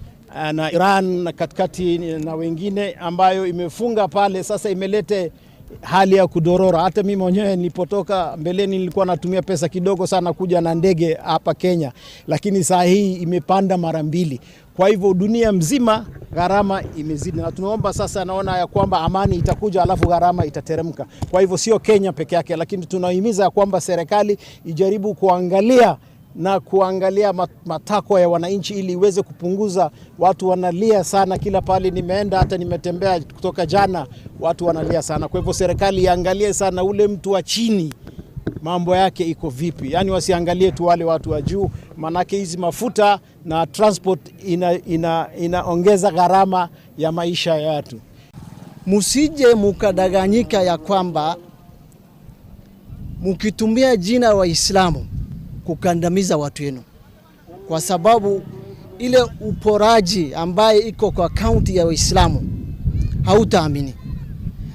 na Iran na katikati na wengine ambayo imefunga pale, sasa imelete hali ya kudorora. Hata mimi mwenyewe nilipotoka mbeleni nilikuwa natumia pesa kidogo sana kuja na ndege hapa Kenya, lakini saa hii imepanda mara mbili. Kwa hivyo dunia mzima gharama imezidi, na tunaomba sasa, naona ya kwamba amani itakuja alafu gharama itateremka. Kwa hivyo sio Kenya peke yake, lakini tunahimiza kwamba serikali ijaribu kuangalia na kuangalia matakwa ya wananchi ili iweze kupunguza. Watu wanalia sana kila pali nimeenda, hata nimetembea kutoka jana, watu wanalia sana. Kwa hivyo serikali iangalie sana ule mtu wa chini mambo yake iko vipi, wasiangalie tu wale watu wa juu, manake hizi mafuta na transport inaongeza gharama ya maisha ya watu. Musije mukadanganyika ya kwamba mukitumia jina Waislamu kukandamiza watu wenu, kwa sababu ile uporaji ambaye iko kwa kaunti ya Waislamu hautaamini.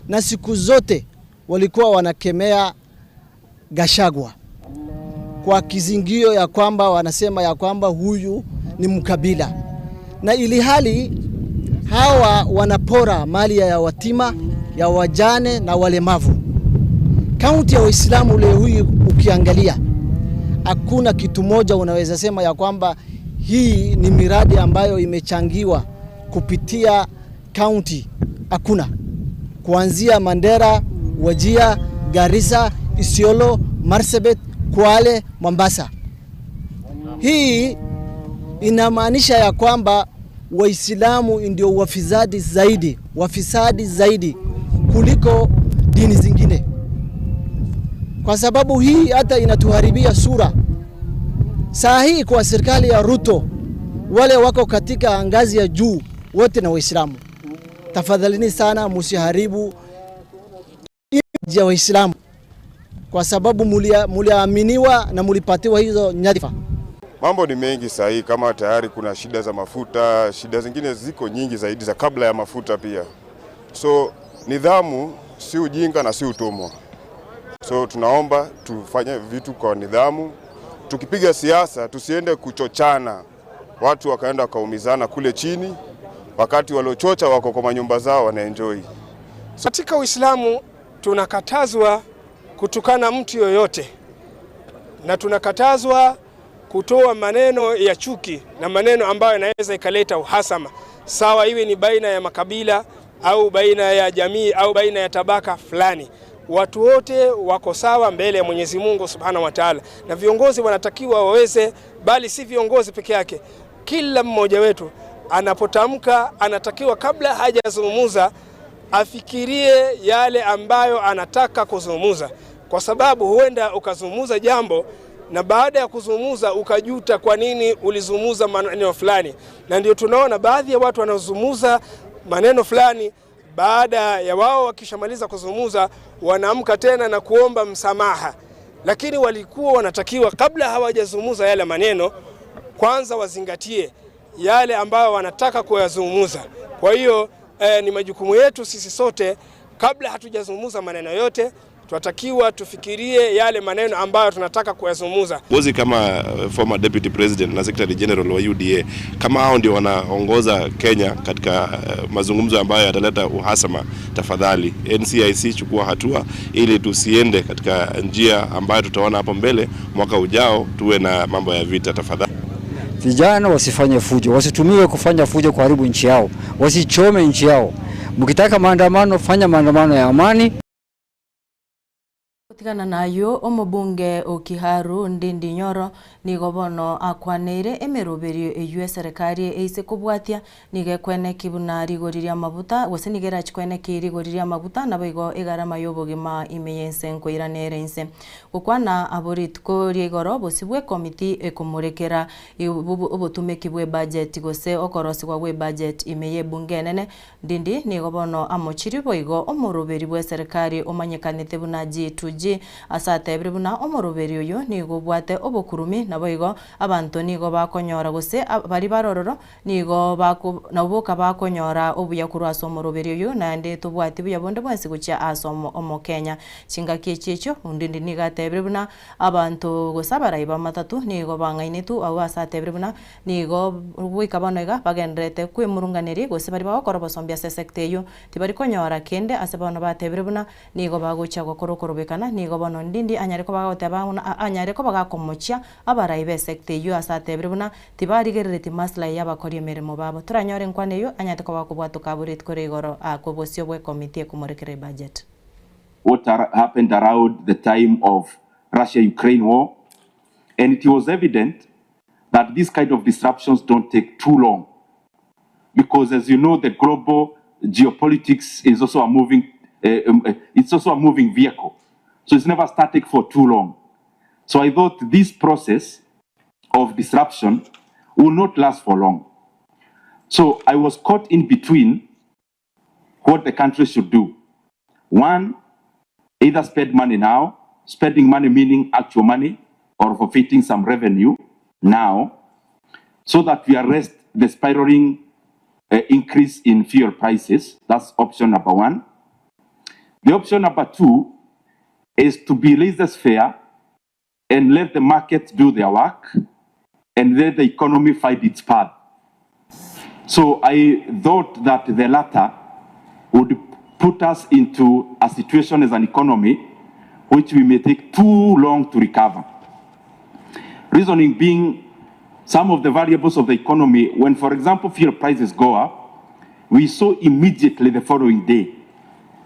Na siku zote walikuwa wanakemea Gachagua kwa kizingio ya kwamba wanasema ya kwamba huyu ni mkabila, na ili hali hawa wanapora mali ya yatima, ya wajane na walemavu. Kaunti ya Waislamu leo hii ukiangalia hakuna kitu moja unaweza sema ya kwamba hii ni miradi ambayo imechangiwa kupitia kaunti. Hakuna. Kuanzia Mandera, Wajir, Garissa, Isiolo, Marsabit, Kwale, Mombasa. Hii inamaanisha ya kwamba Waislamu ndio wafisadi zaidi kuliko dini zingine. Kwa sababu hii hata inatuharibia sura. Saa hii kwa serikali ya Ruto, wale wako katika ngazi ya juu wote na Waislamu. Tafadhalini sana msiharibu image ya Waislamu, kwa sababu muliaminiwa na mulipatiwa hizo nyadhifa. Mambo ni mengi saa hii, kama tayari kuna shida za mafuta, shida zingine ziko nyingi zaidi za kabla ya mafuta pia. So nidhamu si ujinga na si utumwa. So tunaomba tufanye vitu kwa nidhamu. Tukipiga siasa tusiende kuchochana, watu wakaenda wakaumizana kule chini, wakati waliochocha wako kwa manyumba zao wanaenjoy. So, katika Uislamu tunakatazwa kutukana mtu yoyote, na tunakatazwa kutoa maneno ya chuki na maneno ambayo yanaweza ikaleta uhasama, sawa iwe ni baina ya makabila au baina ya jamii au baina ya tabaka fulani. Watu wote wako sawa mbele ya Mwenyezi Mungu Subhanahu wa Ta'ala, na viongozi wanatakiwa waweze, bali si viongozi peke yake, kila mmoja wetu anapotamka anatakiwa kabla hajazungumza afikirie yale ambayo anataka kuzungumza, kwa sababu huenda ukazungumza jambo na baada ya kuzungumza ukajuta kwa nini ulizungumza maneno fulani. Na ndio tunaona baadhi ya watu wanaozungumza maneno fulani, baada ya wao wakishamaliza kuzungumza wanaamka tena na kuomba msamaha, lakini walikuwa wanatakiwa kabla hawajazungumza yale maneno kwanza wazingatie yale ambayo wanataka kuyazungumza. Kwa hiyo ni majukumu yetu sisi sote, kabla hatujazungumza maneno yote, tunatakiwa tufikirie yale maneno ambayo tunataka kuyazungumza. Ngozi kama former deputy president na secretary general wa UDA, kama hao ndio wanaongoza Kenya katika mazungumzo ambayo yataleta uhasama, tafadhali NCIC chukua hatua ili tusiende katika njia ambayo tutaona hapo mbele mwaka ujao tuwe na mambo ya vita, tafadhali. Vijana wasifanye fujo, wasitumiwe kufanya fujo kuharibu nchi yao, wasichome nchi yao. Mkitaka maandamano, fanya maandamano ya amani. Gotigana nayio, omobunge o Kiharu Ndindi Nyoro nigo bono akwaneire emeroberio eywo eserekari eise kobwatia nigo ekweneki buna rigori ria amabuta gose nigo erachi kweneki rigori ria amabuta nabo igo egarama ya obogima ime ya ense nkoiranere inse. Gokwana abo rituko ria igoro bosio bwa ekomiti ekomorekera obotumeki bwa ebudget gose okorosigwa bwa ebudget ime ya ebunge enene Ndindi nigo bono amochirie boigo omoroberi bwa eserekari omanyekanete buna G2G ase atebire buna omoroberi oyo nigo obwate obokurumi nabo igo abanto nigo bakonyora gose bari barororo nigo bako naboka bakonyora obuya korwa ase omoroberi oyo naende tobwati buya bonde bwensi gochia ase omokenya. Chingaki echi echio Ndindi nigo atebire buna abanto gose abarai ba matatu nigo bang'ainetu abwo ase atebire buna nigo goika bono iga bagenderete kwemurunganeria gose bari bagokora obosombi ase esector eywo tibari konyora kende ase bono batebire buna nigo bagochia gokora okorobekana nigo bono Ndindi anyare koba agoteba buna anyare koba gakomochia abarai ba esector eywo ase atebire buna tibarigerereti maslahi ya abakori emeremo babo. Toranyore enkwana eywo anyarete koba akobwatoka abwo rituko ria igoro akwo bosio bwa ekomiti ekomorekera ebudget. What happened around the time of Russia-Ukraine war, and it was evident that these kind of disruptions don't take too long, because as you know, the global geopolitics is also a moving, it's also a moving vehicle, so it's never static for too long. So I thought this process of disruption will not last for long. So I was caught in between what the country should do. One, either spend money now, spending money meaning actual money, or forfeiting some revenue now, so that we arrest the spiraling increase in fuel prices. That's option number one. The option number two is to be laissez-faire and let the market do their work and let the economy find its path. So I thought that the latter would put us into a situation as an economy which we may take too long to recover. Reasoning being, some of the variables of the economy, when, for example, fuel prices go up, we saw immediately the following day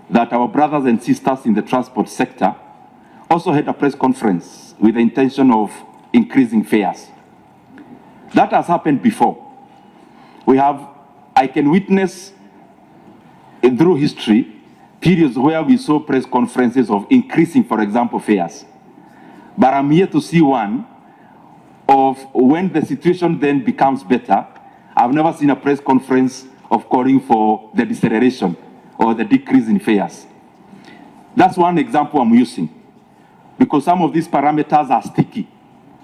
that our brothers and sisters in the transport sector also had a press conference with the intention of increasing fares. That has happened before. I can witness through history, periods where we saw press conferences of increasing, for example, fares. But I'm here to see one of when the situation then becomes better. I've never seen a press conference of calling for the deceleration or the decrease in fares. That's one example I'm using, because some of these parameters are sticky.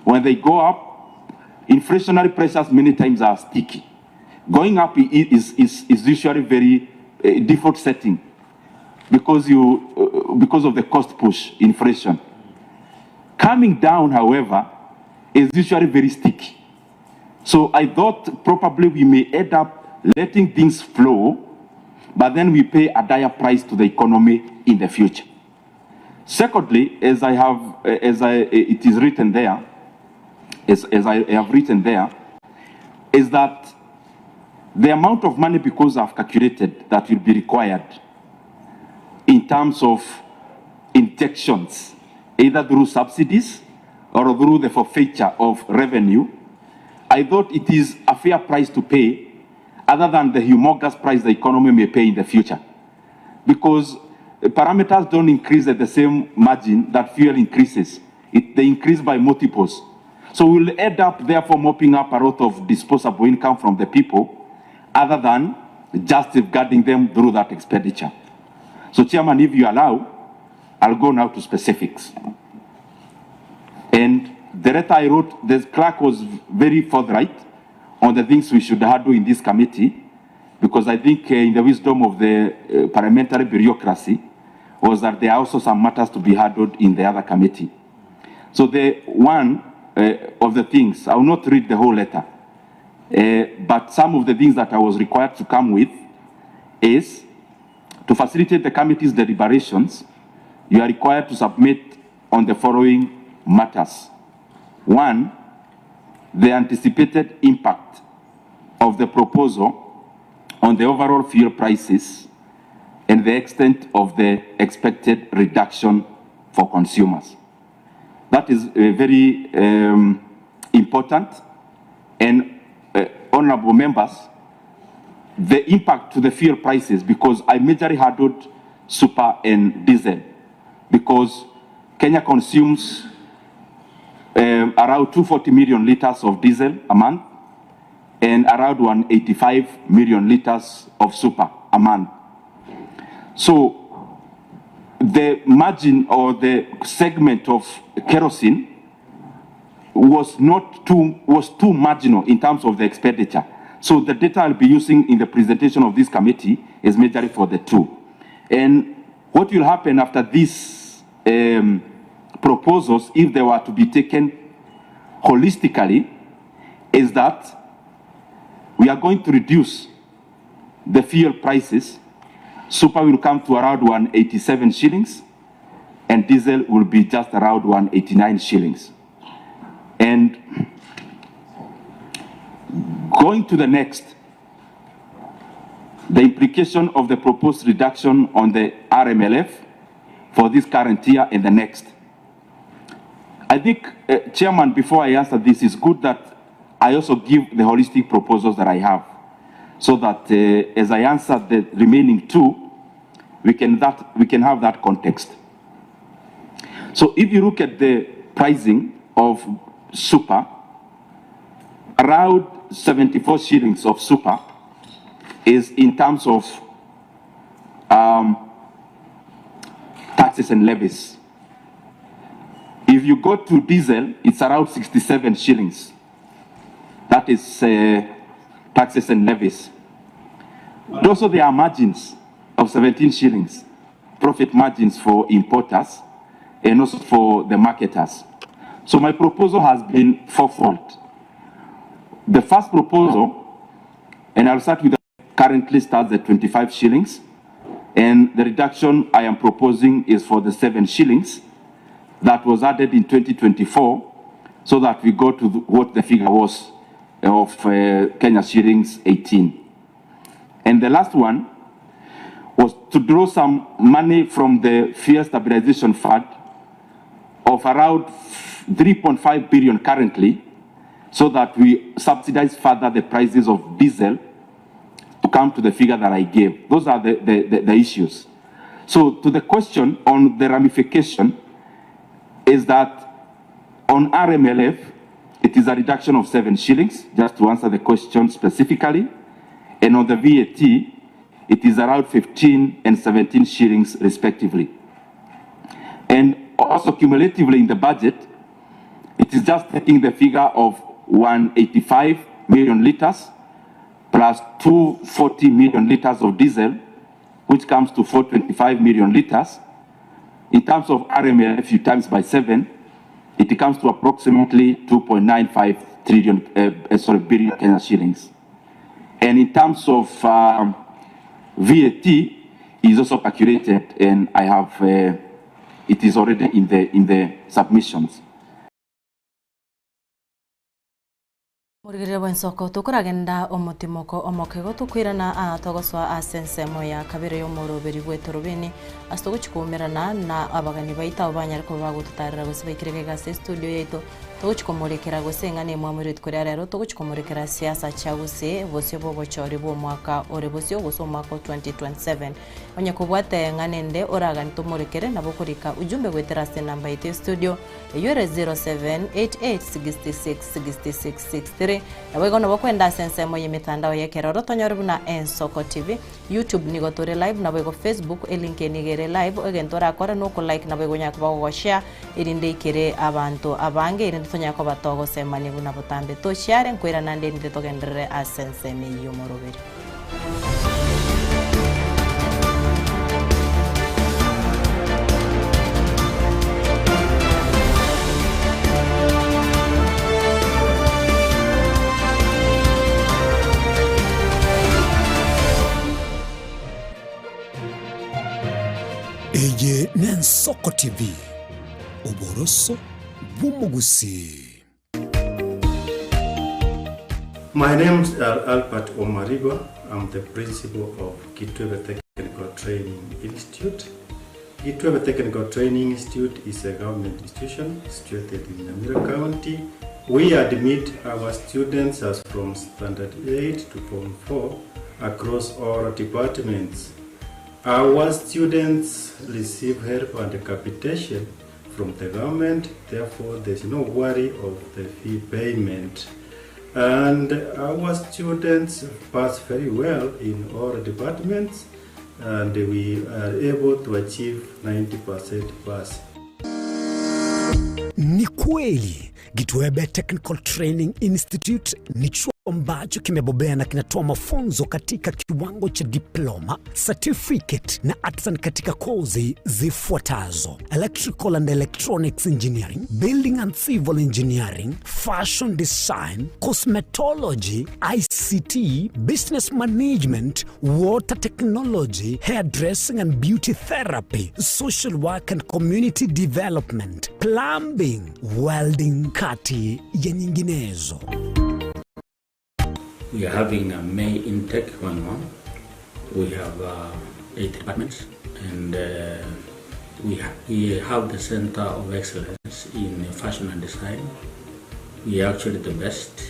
When they go up, inflationary pressures many times are sticky. Going up is usually very default setting because of the cost push inflation. Coming down, however, is usually very sticky. So I thought probably we may end up letting things flow, but then we pay a dire price to the economy in the future. Secondly, as I have, as I, it is written there, as I have written there, is that the amount of money, because I've calculated that will be required in terms of injections, either through subsidies or through the forfeiture of revenue, I thought it is a fair price to pay other than the humongous price the economy may pay in the future. Because parameters don't increase at the same margin that fuel increases. It, they increase by multiples. So we'll end up therefore mopping up a lot of disposable income from the people other than just safeguarding them through that expenditure. So Chairman, if you allow, I'll go now to specifics. And the letter I wrote, the clerk was very forthright on the things we should handle in this committee, because I think in the wisdom of the parliamentary bureaucracy was that there are also some matters to be handled in the other committee. So the one of the things, I will not read the whole letter, but some of the things that I was required to come with is to facilitate the committee's deliberations, you are required to submit on the following matters. One, the anticipated impact of the proposal on the overall fuel prices and the extent of the expected reduction for consumers. That is very important. And honorable members, the impact to the fuel prices, because I majorly handled super and diesel, because Kenya consumes around 240 million liters of diesel a month and around 185 million liters of super a month. So the margin or the segment of kerosene was not too, was too marginal in terms of the expenditure. So the data I'll be using in the presentation of this committee is majorly for the two. And what will happen after these proposals, if they were to be taken holistically, is that we are going to reduce the fuel prices. Super will come to around 187 shillings, and diesel will be just around 189 shillings. And going to the next, the implication of the proposed reduction on the RMLF for this current year and the next. I think, Chairman, before I answer this, it's good that I also give the holistic proposals that I have, so that as I answer the remaining two, we can have that context. So if you look at the pricing of super, around 74 shillings of super is in terms of taxes and levies. If you go to diesel, it's around 67 shillings. That is taxes and levies. But also there are margins of 17 shillings, profit margins for importers and also for the marketers. So my proposal has been fourfold. The first proposal, and I'll start with the currently starts at 25 shillings, and the reduction I am proposing is for the 7 shillings that was added in 2024, so that we go to what the figure was of Kenya shillings 18. And the last one was to draw some money from the Fuel Stabilization Fund of around 3.5 billion currently, so that we subsidize further the prices of diesel to come to the figure that I gave. Those are the issues. So to the question on the ramification is that on RMLF, it is a reduction of 7 shillings, just to answer the question specifically. And on the VAT, it is around 15 and 17 shillings respectively. And also cumulatively in the budget, it is just taking the figure of 185 million liters plus 240 million liters of diesel, which comes to 425 million liters. In terms of RMLF, if you times by 7, it comes to approximately 2.95 trillion, sorry, billion Kenya shillings. And in terms of VAT, is also calculated, and it is already in the submissions. Murigirire bwensoko tukuragenda omotimoko omokego tukwirana a togoswa asensemo ya kabere yomoroberi bwetorobeni asitogochikumerana na abagani baita obanyare ko bagotutarira gose baikirege gase studio yaito Togochi komorekera gose eng'ana emwamu rituko ria rero, togochi komorekera siasa chia gusii, bosio bw'obochori bw'omwaka ore bosio gose omwaka o 2027. Onye kobwate eng'ana ende oragani tomorekere, nabo okorika ujumbe goetera ase enamba yaito ya studio, eyio ere 0788666663. Naboigo nabo okoenda ase ensemo y'emetandao y'ekeroro tonyore buna Ensoko TV, YouTube nigo tore live, naboigo Facebook, elink eye nigo ere live, egento orakore noko like naboigo onyare koba gogoshare erinde eikere abanto abange erinde tonyare koba togosemania buna botambe. Tochiare nkoirana nde erinde togenderere ase ensemo eyio y'omoroberi. Eye n'Ensoko TV, oboroso bw'omogusii. My name is Albert Omariba. I'm the principal of Kitwebe Technical Training Institute. Kitwebe Technical Training Institute is a government institution situated in Nyamira County. We admit our students as from Standard 8 to Form 4 across all departments. Our students receive help and capitation from the government, therefore there's no worry of the fee payment. And our students pass very well in all departments and we are able to achieve 90% pass. Ni kweli Gitwebe Technical Training Institute ni chuo ambacho kimebobea na kinatoa mafunzo katika kiwango cha diploma, certificate na artisan katika kozi zifuatazo: electrical and electronics engineering, building and civil engineering, fashion design, cosmetology, ICT, business management, water technology, hairdressing and beauty therapy, social work and community development, plumbing, welding, kati ya nyinginezo. We are having a May intake going on. We have 8 departments and we have the Center of Excellence in Fashion and Design. We are actually the best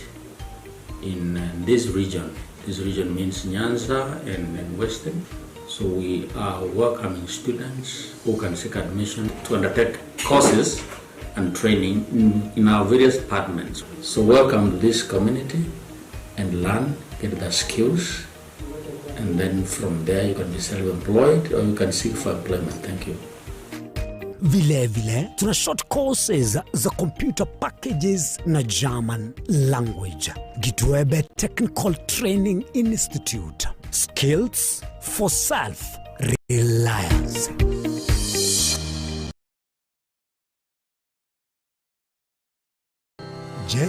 in this region. This region means Nyanza and Western. So we are welcoming students who can seek admission to undertake courses and training in our various departments. So welcome to this community and learn, get the skills, and then from there you can be self-employed or you can seek for employment. Thank you. Vile vile tuna short courses za computer packages na German language. Gitwebe Technical Training Institute. Skills for self-reliance. Je,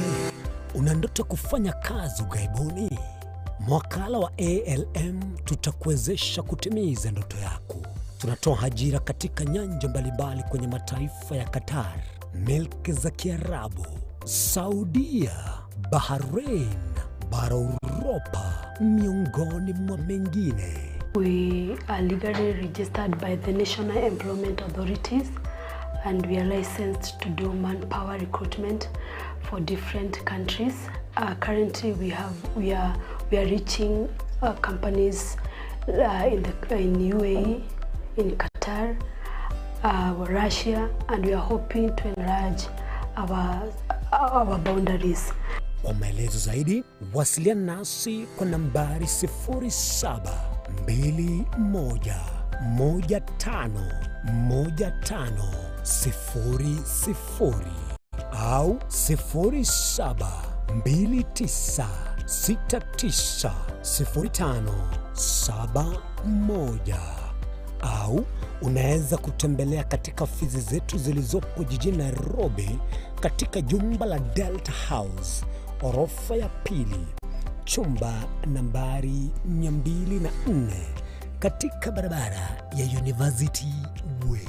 una ndoto kufanya kazi ughaibuni? Mwakala wa ALM tutakuwezesha kutimiza ndoto yako. Tunatoa ajira katika nyanja mbalimbali kwenye mataifa ya Qatar, milki za Kiarabu, Saudia, Bahrain, bara Uropa, miongoni mwa mengine. We are legally registered by the National Employment Authorities and we are licensed to do manpower recruitment for different countries. Currently we are reaching companies in UAE, in Qatar, Russia, and we are hoping to enlarge our boundaries. Kwa maelezo zaidi wasiliana nasi kwa nambari sifuri saba mbili moja moja tano moja tano sifuri sifuri au sifuri saba mbili tisa sita tisa sifuri tano saba moja au unaweza kutembelea katika ofisi zetu zilizopo jijini Nairobi katika jumba la Delta House orofa ya pili chumba nambari mia mbili na nne katika barabara ya University Way.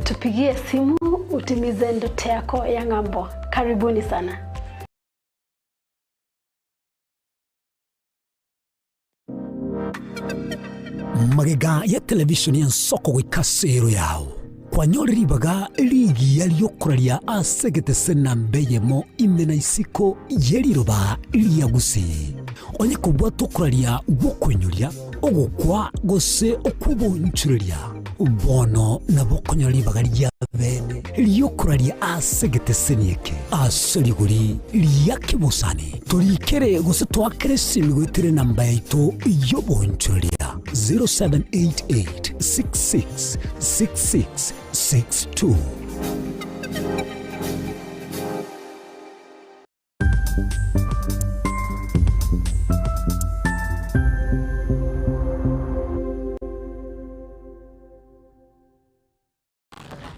Tupigie simu utimize ndoto yako ya ng'ambo. Karibuni sana. Magega ya televisheni ya Nsoko goika sero yao. Kwanyore ribaga rigiya ri'okoraria ase egetese namba eyemo ime na isiko ye riroba ria Gusii. Onye kobwata okoraria gw'okoinyoria, ogokwa, gose okw'oboonchoreria, bono nabo okonyora ribaga ria bene ri'okoraria ase egeteseni eke ase rigori ria kebosani. Torikere gose toakere esimi goetera enamba yaito y'oboonchoreria 0788 66 66 62.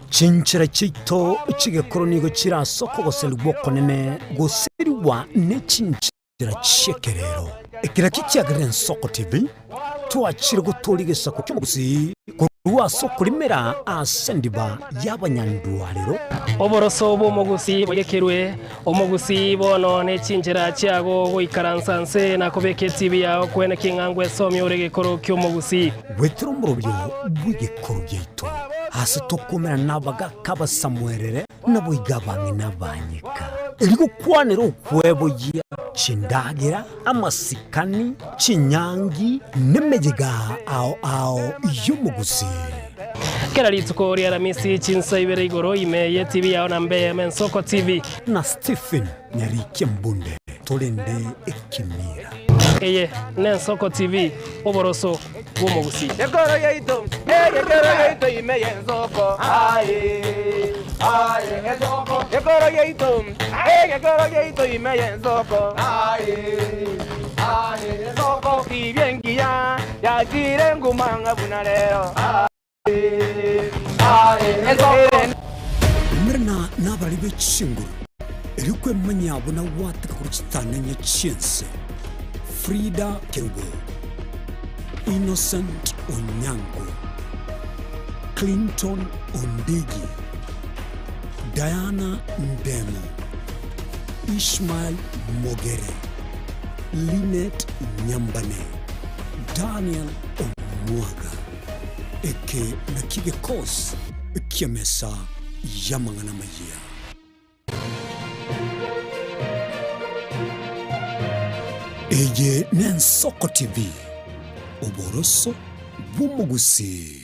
Chinchera chiaito chi'egekoro nigo chire ase okogoserigwa okonene goserigwa ne chinchera chi'ekerero. Ekero ekio kiagerire Ensoko TV twachire gotooria egesaku ki'omogusii korwa ase okorimera ase endiba y'abanyandwarero. Oboroso bw'omogusii boigekerwe, omogusii bono ne chinchera chiago goikaransa nse na kobeka etibi yao kwene king'a ngwesomia ore egekoro ki'omogusii. Goetera omorobio bw'egekoro giaito, ase tokomerana nabagaaka abasamuerere, naboigo abang'ina abanyeka, erio gokwanera okweboyia chindagera, amasikani, chinyangi, nemeyega ao ao y'omogusii. Kera rituko ria Aramisi chinsa ibere igoro ime ye TV yao na mbe eyemo Ensoko TV. Na Stephen Nyarikia Mbunde torende ekemira. Eye n'Ensoko TV, oboroso bw'omogusii. Gekoro yaito, egekoro yaito ime y'ensoko, aye, aye, ensoko. Gekoro yaito, egekoro yaito ime y'ensoko, aye, aye, ensoko. Tibia engiya yachire nguma ng'a buna rero, aye, aye, ensoko. Umerana nabarari be chinguru, erio kwemanya buna gwateka korwa chitang'ani chi'ense. Frida Kerubo, Innocent Onyango, Clinton Ondigi, Diana Ndemo, Ishmael Mogere, Linet Nyambane, Daniel Omwaga. Eke nakio gekosi ki'emesa y'amang'ana amayia. Eye n'Ensoko TV, oboroso bw'omogusii.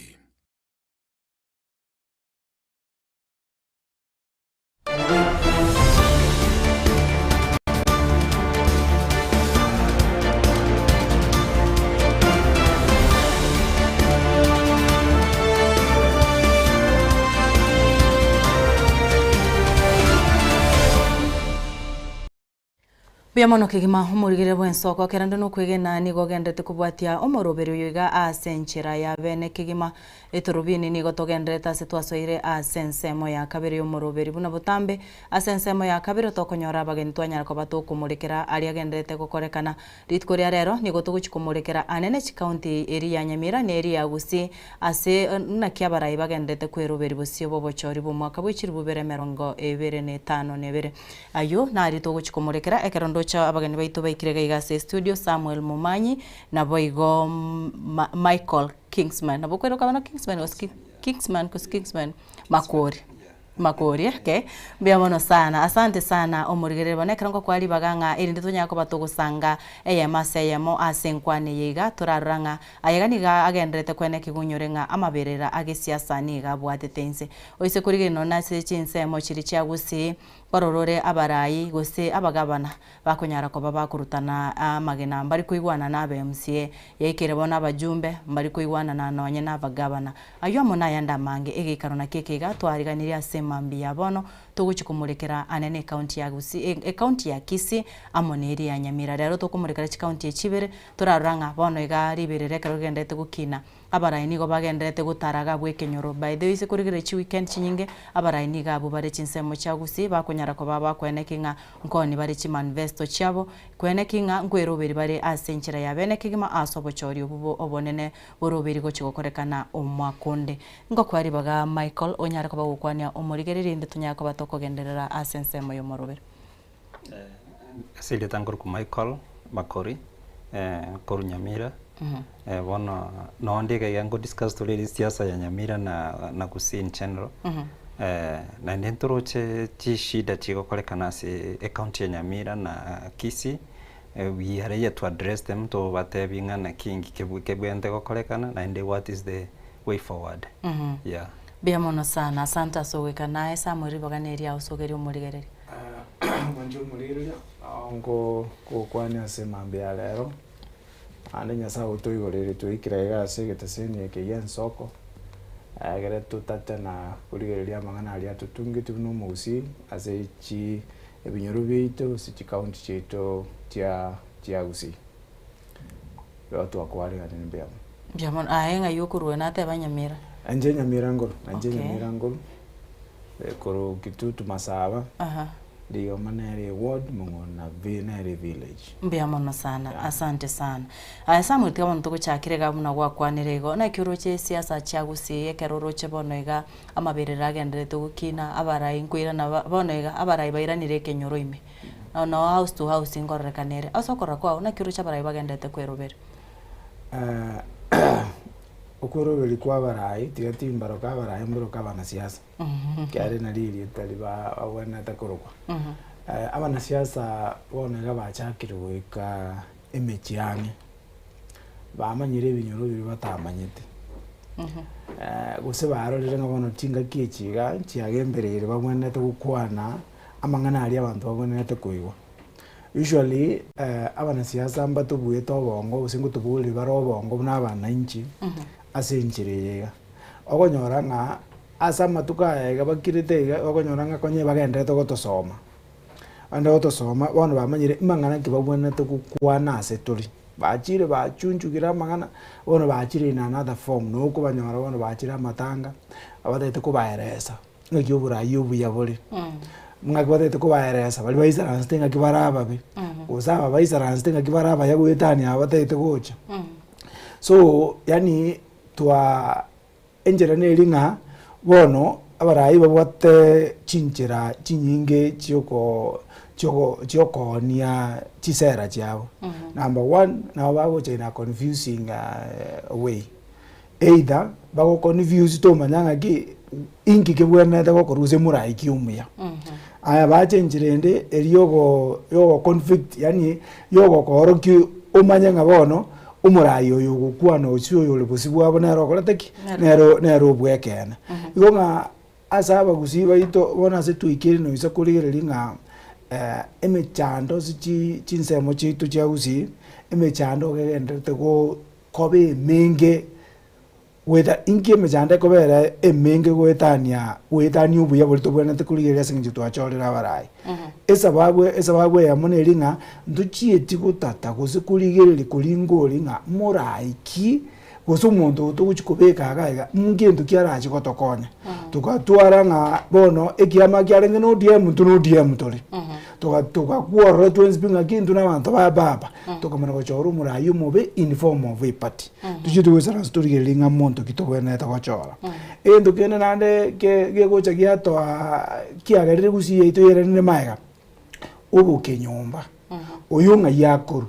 Mbuya mono kegima omorigereria bw'ensoko kerende nokwegena nigo ogenderete kobwatia omoroberi oyo iga ase enchera ya bene kegima. Etorobini nigo togendererete ase twasoire ase ensemo ya kabere y'omoroberi buna botambe ase ensemo ya kabere tokonyora abageni twanyara koba tokomorekera aria agendererete gokorekana. Rituko ria rero nigo togochia komorekera anene chikaunti eria ya Nyamira na eria ya Gusii ase naki abarai bagendererete kweroberi bosio bw'obochori bw'omwaka bwe chilifu bibere emerongo ebere na etano na ebere. Ayio nario togochia komorekera ekero ndoche abageni baito baikire iga iga ase estudio, Samuel Momanyi naboigo Michael Kingsman. Nabo okweroka bono Kingsman gose Kingsman gose Kingsman? Makori. Makori okay. Mbuya mono sana, asante sana omorigereria bono ekero ngokoa ribaga ng'a erinde tonyare koba togosanga eyemo ase eyemo ase enkwana eye iga, torarora ng'a aye iga nigo agendererete kwene ekegonyore ng'a amaberera agesiasa nigo abwatete inse. Oise korigereria nonye ase chinsemo chiria chia Gusii, Barorore abarai gose abagabana bakonyara koba bakorutana amagena mbari koigwana na abe MCA yaikire bono abajumbe mbari koigwanana nonye na abagabana. Ayio amo nayande amange egeikaro nakio eke iga twariganirie ase emambia ya bono togochia komorekera ane ne ecounty ya Gusii ecounty ya Kisii amo na eria ya Nyamira. Rero tokomorekera chicounty echi chibere torarora ng'a bono iga riberera ekero rigenderete gokina Abarai nigo bagendererete gotaraga abwo ekenyoro. By the way ase korigereria chiweekend chinyinge, abarai nigo abwo bare chinsemo chia Gusii bakonyara koba bakoeneki ng'a nkoni bare chimanifesto chiabo, koeneki ng'a nkweroberi bare ase enchera ya bene kegima ase obochori obwo obonene boroberi gochia gokorekana omwaka onde. Ngokoa ribaga Michael onyare koba gokwania omorigereria rende tonyare koba tokogenderera ase ensemo y'omoroberi. Ase erieta nkorokwa Michael Makori, korwa Nyamira. Bono nonde iga iga ngodiscuss tore siasa ya Nyamira na na Gusii in general. Naende ntoroche chishida chigokorekana ase ecounty ya Nyamira na Kisii, we are here to address them tobatebi ng'a naki inki kebwenerete gokorekana naende what is the way forward, yeah. Mbuya mono sana, asante ase ogoika naye Samuel ribaga neriao osogerie omorigereria. Mwanche omorigereria, nao ngokwania ase mambia ya rero. Naende Nyasae otoigoreire twaikire iga ase egeteseni eke gi'ensoko, ekere totate na korigereria amang'ana aria atotungetie buna omogusii ase chi ebinyoro biaito ase chikaunti chiaito chia chia Gusii. Igo twakwareganire mbuya mono. Mbuya mono. Aye ng'ai okorwa nateba Nyamira? Inche Nyamira nkorwa, inche Nyamira nkorwa, korwa Kitutu Masaba. Rioma nere eward, Mong'ona nere evillage. Mbuya mono sana, asante sana. Aya Samuel tiga bono togochakera iga buna gwakwanire igo, naki oroche esiasa chia gusii ekero oroche bono iga amaberero agendererete gokina, abarai nkoirana ba bono iga abarai bairanire ekenyoro ime, noo house to house nkororekana ere. Ase okorora kwao naki oroche abarai bagendererete kwerobera? Okweroberi kwa abarai tiga timbaroka abarai mbaroke abanasiasa. Ekiagera nario erieta riba bagwenerete korokwa. Abanasiasa bono iga bachakire goika emechie ang'e, bamanyire ebinyoro biria batamanyete, gose barorire ng'a bono chingaki echi iga chiagembereire babwenerete gokwana amang'ana aria abanto babwenerete koigwa. Usually abanasiasa mbatobuete obongo gose ngotoboria bare obongo buna abananchi ase enchera eye iga. Okonyora ng'a ase amatuko aya iga bakirete iga, okonyora ng'a konye bagenderete gotosoma, bande gotosoma bono bamanyire amang'ana ki babwenerete gokwana ase tore. Bachire bachunchugire amang'ana, bono bachire in another form, na okobanyora bono bachire amatanga, abatagete kobaeresa ng'aki oborai obuya bore, ng'aki batagete kobaeresa baria baisaransete ng'aki bare ababe, gose aba baisaransete ng'aki bare abaya goetania aba batagete gocha. So yaani twa enchera neri ng'a bono abarai babwate chinchera chinyinge chioko chioko chiokoonia chisera chiabo. Number one, nabo bagocha in a confusing way, either bago confuse tomanya ng'aki inki kebwenerete gokorwa gose morai ki omuya. Aya bache enchera ende eria yogo yogo conflict yaani yogokoorokia omanye ng'a bono omorai oyo ogokwana gose oyo ore bosio bwabo nere okorete ki? Nere nere obwekeene. Igo ng'a ase abagusii baito bono ase twaikire noisa korigereria ng'a emechando ase chi chinsemo chiaito chia gusii, emechando iga egendererete go koba emenge goeta inki emechando ekobera emenge goetania goetania obuya boria tobwenerete korigereria ase eng'encho twachorire abarai. Esababu esababu eyemo neri ng'a ntochieti gotata gose korigereria koringa oria ng'a morai ki, gose omonto oyo togochi kobeka iga iga ngento ki arache gotokonya. Togatwara ng'a bono ekiama kiarenge na ODM intwe na ODM tore. Toga togakwa ororo twensi pi ng'aki intwe na abanto ba baba, tokamanya gochora omorai omobe in form of a party. Tochiete goisaransa torigererie ng'a monto ki tobwenerete gochora. Egento kende naende ke gegocha giatoa kiagerire gusii yaito yerenire magega, obokenyomba, oyo ng'ai akorwa.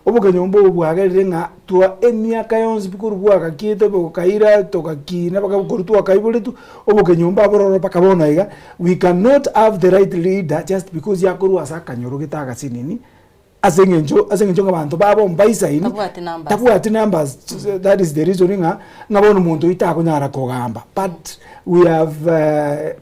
Obokenyomba obo bwagerire ng'a twa emiaka yonsi pi korwa bwagakiete bokaira togakina mpaka korwa twakaiboretwe, obokenyomba bororo mpaka bono iga, we cannot have the right leader just because akorwa ase akanyoro gete agasinini, ase eng'encho ase eng'encho ng'a abanto babo mbaisaini, Tabwati numbers. tabwati numbers, that is the reason ng'a ng'a bono omonto oyio takonyara kogamba but we have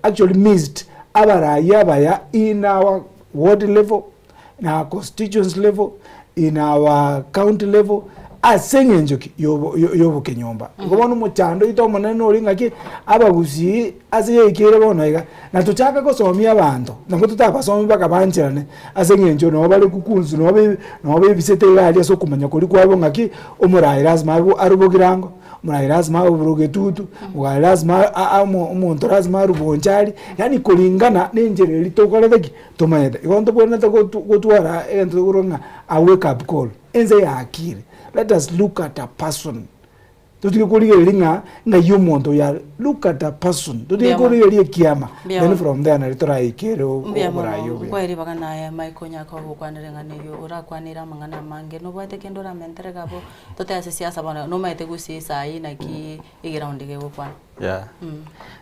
actually missed abarai abaya in our ward level, in our constituency level, in our county level, ase eng'encho ki? Yobo yobokenyomba. Igo bono omochando oito omonene nori ng'aki, abagusii ase yaikeire bono iga, na tochake gosomia abanto, nabo totabasomi mpaka bancherane, ase eng'encho nabo bare kukunsu nabo be nabo bebisete iga aria ase okomanya koria kwabo ng'aki, omorai lazima abe arwe bogirango, omorai lazima abe borogetutu, omorai lazima a- a omo omonto lazima arwe bonchari, yaani kulingana na enchera eria tokorete ki? Tomanyete. Igo ntobwenerete gotu gotwara egento tokorwa ng'a a wake up call, ense yakire, let us look at a person. Totige korigereria ng'a ng'ai omonto oyo are, look at a person, totige Mbuya mono. korigereria ekiama, Mbuya then mono. from there nari toraikere Mbuya mono oborai obuya. nkoe ribaga naye Michael onyake gokwanera eng'ana eyio orakwanere amang'ana amange nobwate kende oramentere iga abwo tote ase siasa bono nomanyete gusii saii naki eground gegokwana. Yeah.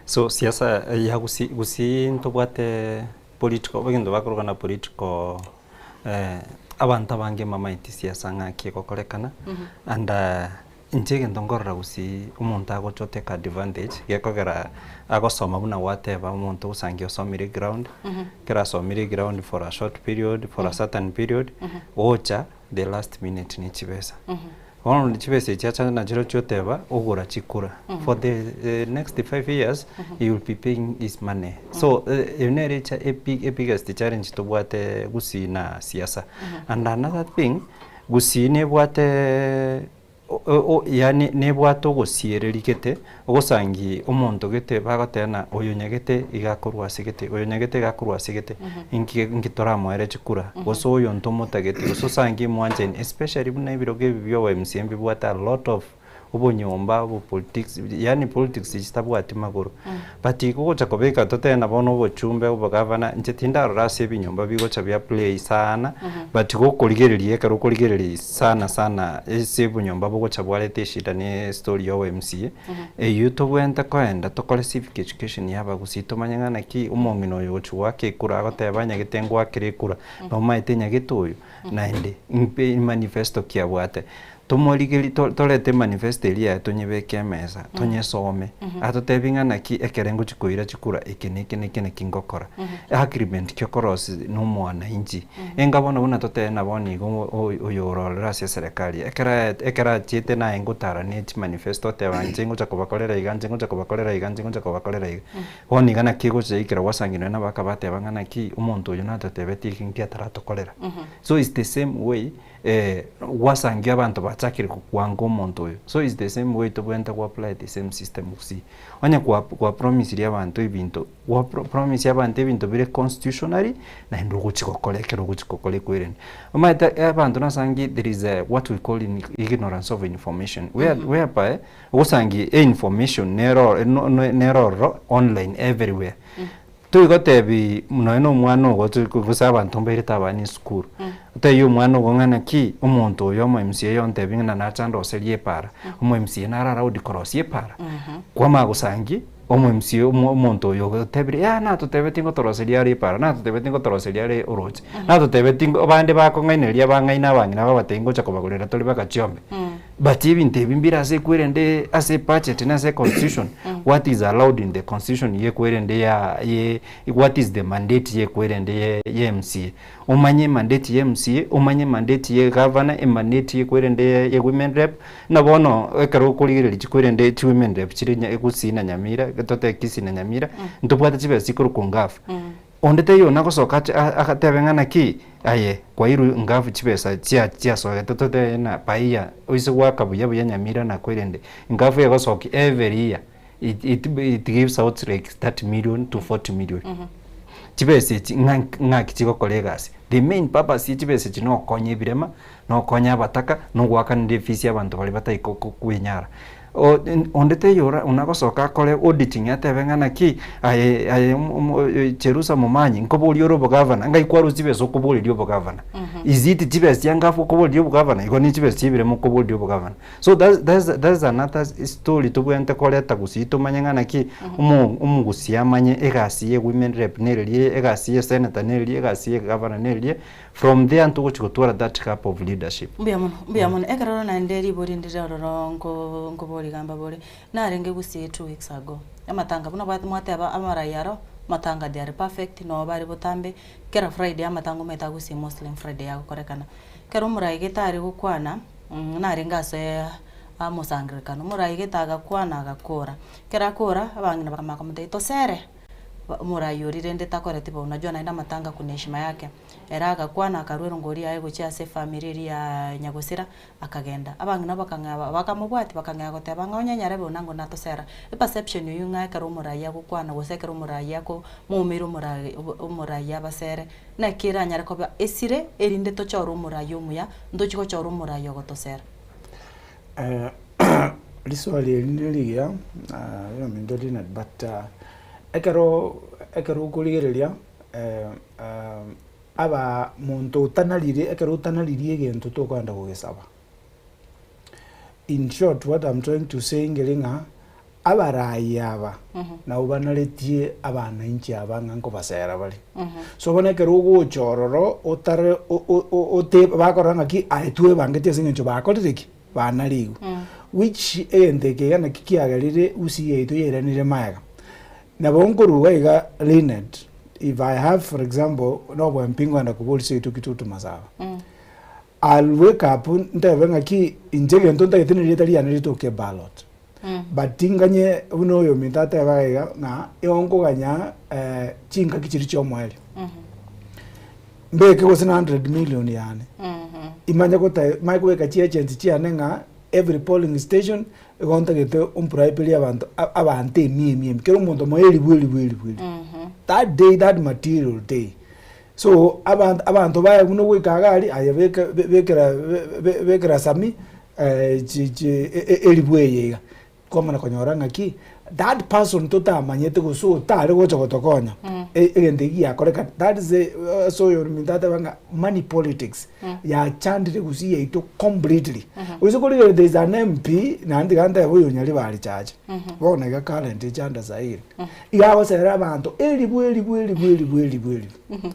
So siasa ya gusii gusii ntobwate political egento bakoroka na political abanto abange mbamaeti siasa ng'aki egokorekana and inche egento nkorora gusii omonto agocha otake advantage gekogera agosoma buna gwateba omonto ogosangia osomire eground, ekero asomire eground for a short period, for a certain period, ocha the last minute ne chibesa. Bono chibesa echi acha nachirochio oteba ogora chikura for the next 5 years he will be paying his money. So eyo nere echa e biggest challenge tobwate gusii na siasa. And another thing, gusii nebwate yaani nebwate ogosiereria gete, ogosangi omonto gete bagoteba ng'a oyo onyagete iga akorwa ase gete, oyo onyagete iga akorwa ase gete, inki inki toramoere chikura, gose oyo ntomotageti, gose osangi mwanchaine, especially buna ebirogo ebi bia obo MCA mbibwate a lot of obonyomba, obopolitics, yaani politics chitabwati magoro. But igo ogocha kobeka totebe na bono obochumbe, obogavana, inche tindarora ase ebinyomba bigocha bia play sana, but gokorigereria ekero okorigereria sana sana ase obonyomba bogocha bwareta eshida ne estory ya obo MCA, eywo tobwenerete koenda tokore civic education ya abagusii tomanye ng'a naki omong'ina oyo ogochi goaka ekura agoteba nyagete ngoakere ekura, nomaete nyagete oyo, naende mpe manifesto ki abwate. Tomorigerie torete emanifesto eria yaye tonyebeke emesa, tonyesome, atotebie ng'a naki ekere ngochia koira chikura eke na eke na eke naki ngokora. Agreement ki okorosia na omwananchi. Enga bono buna totebe na bono igo oyo ororire ase eserekari, ekero ekero achiete naye ngotara ne chimanifesto oteba inche ngocha kobakorera iga, inche ngocha kobakorera iga, inche ngocha kobakorera iga. Bono iga naki egocha yaikera gwasangire nonye nabaka bateba ng'a naki omonto oyo natotebetie eke nki ataratokorera. So it's the same way. Gwasangia abanto bachakire kokwanga omonto oyo so is the same way tobwenerete go apply the same system gusii. Onye kwa kwa promisirie abanto ebinto, gwa promise abanto ebinto bire constitutionally naende ogochi gokora ekero ogochi gokora ekwerende. Omanyete abanto nasangi there is a what we call in ignorance of information where whereby ogosangi einformation nero nero ororo online everywhere. Toigotebi nonya na omwana ogo gose abanto mbairete abana esukuru, otebie omwana ogo ng'a naki omonto oyo omo MCA oyontebia ng'a nache andoserie epara, omo MCA naro allowed korosia epara? Kwamanya gosangi omo MCA omonto oyo otebire yaya natotebetie ngotoroseria are epara, natotebetie ngotoroseria are oroche, natotebetie abande bakong'ainereria abang'aini abang'ina babatebie ngocha kobagorera tore baka chiombe. But ebinto ebi mbire ase ekwerende ase ebudget na ase econstitution, what is allowed in the constitution ya ekwerende ya ye what is the mandate ya ekwerende ye ya MCA. Omanye emandate ya MCA, omanye emandate ya egavana, emandate ya ekwerende ya ya women rep, buna bono ekero okorigereria chikwerende chi women rep chire nya Gusii na Nyamira, totebe Kisii na Nyamira, ntobwate chibesa chikorokwa ngafu. Onde taiyo onagosoka ache agatebe ng'a naki aye kwairwe ngafu chibesa chia chiasogete totebe ng'a paia oise goaka buya buya Nyamira na kwerende ngafu egosokia every year it it it gives out like 30 million to 40 million. Chibesa echi ng'a ng'aki chigokora egasi? The main purpose ye chibesa echi nokonya ebirema, nokonya abataka, nogoakanera efees ya abanto baria batari ko ko kwenyara. Onde taiyo ora onagosoka akore auditing atebe ng'a naki aye aye omo Cherusa Momanyi nkoboria ore obogavana ngai kwarusia chibesa okoboreria obogavana. Is it chibesa chia ngafu okoboreria obogavana? Igo ne chibesa chia ebiremo okoboreria obogavana. So that's that's that's another story tobwenerete koreta gusii tomanye ng'a naki omo omogusii amanye egasi ya women rep nereria, egasi ya esenator nereria, egasi ya egavana nereria. From there ntogochi gotwara that cup of leadership. Mbuya mono, mbuya mono. Ekero rero naende ribori ndire ororo nko nkobori iga mbabore, narenge gusii 2 weeks ago, amatanga buna bwate mwateba amarai aro, amatanga they are perfect, noo bare botambe, kera Friday amatanga omanyete agusii Muslim Friday agokorekana. Ekero omorai gete are gokwana, narenge ase amosangererekano, omorai gete agakwana agakora, ekero akora, abang'ina bakamanya komotebia tosere, omorai oria rende takoreti bo, unajua naende amatanga kuna heshima yake. Ere agakwana akarua erongori yaye gochia ase efamiri eria ya nyagosira, akagenda. Abang'ina bakang'ea bakamobwatia bakang'ea goteba ng'a onye nyarebe one ango natosera. Eperception eywo ng'a ekero omorai agokwana gose ekero omorai ako moumeire omorai omorai abasere, naki eranyare koba esire erinde tochore omorai omuya, ntochi gochora omorai ogotosera. Riswali eri nerigiya, oyominto Leonard, but ekero ekero okorigereria aba monto otanarire ekero otanaririe egento tokoenda kogesaba. In short what I'm trying to say ngeri ng'a abarai aba nabo banaretie abananchi aba ng'a nkobasera bare. So bono ekero ogocha ororo otare o- o- o- ote bakorora ng'aki aye twebangeti ase eng'encho bakorire ki? Banarigwe. Which egento eke iga naki kiagerire gusii yaito yairanire magega. Nabo nkoruga iga Linet, if I have for example noboempi nkoenda koboria seito Kitutu Masaba. I'll wake up ntebe ng'aki inche egento ntagete na erieta riane ritoke eballot. But tinganye buna oyominto ateba iga ng'a igo nkoganya chingaki chiria chia omoerio. Mbeke gose na 100 million yane, imanye gote manye kobeka chiagents chiane ng'a every polling station igo ntagete ombriberie abanto abanto emia emia emia, kera omonto moe eribu eribu eribu eribu. That day that material day. So abanto abanto baye buna ogoika iga aria, aye beka bekera bekera sami chi chi eribu eye iga, kwamana konyora ng'aki, that person totamanyete gose otare gocha gotokonya, egento eki giakoreka that is ase oyominto ateba ng'a money politics yachandire gusii yaito completely. Gose korigereria there is an MP naende tiga ntebe oyo Nyaribari Chache, bono iga current echanda sairi. Iga agosera abanto eribu eribu eribu eribu eribu eribu.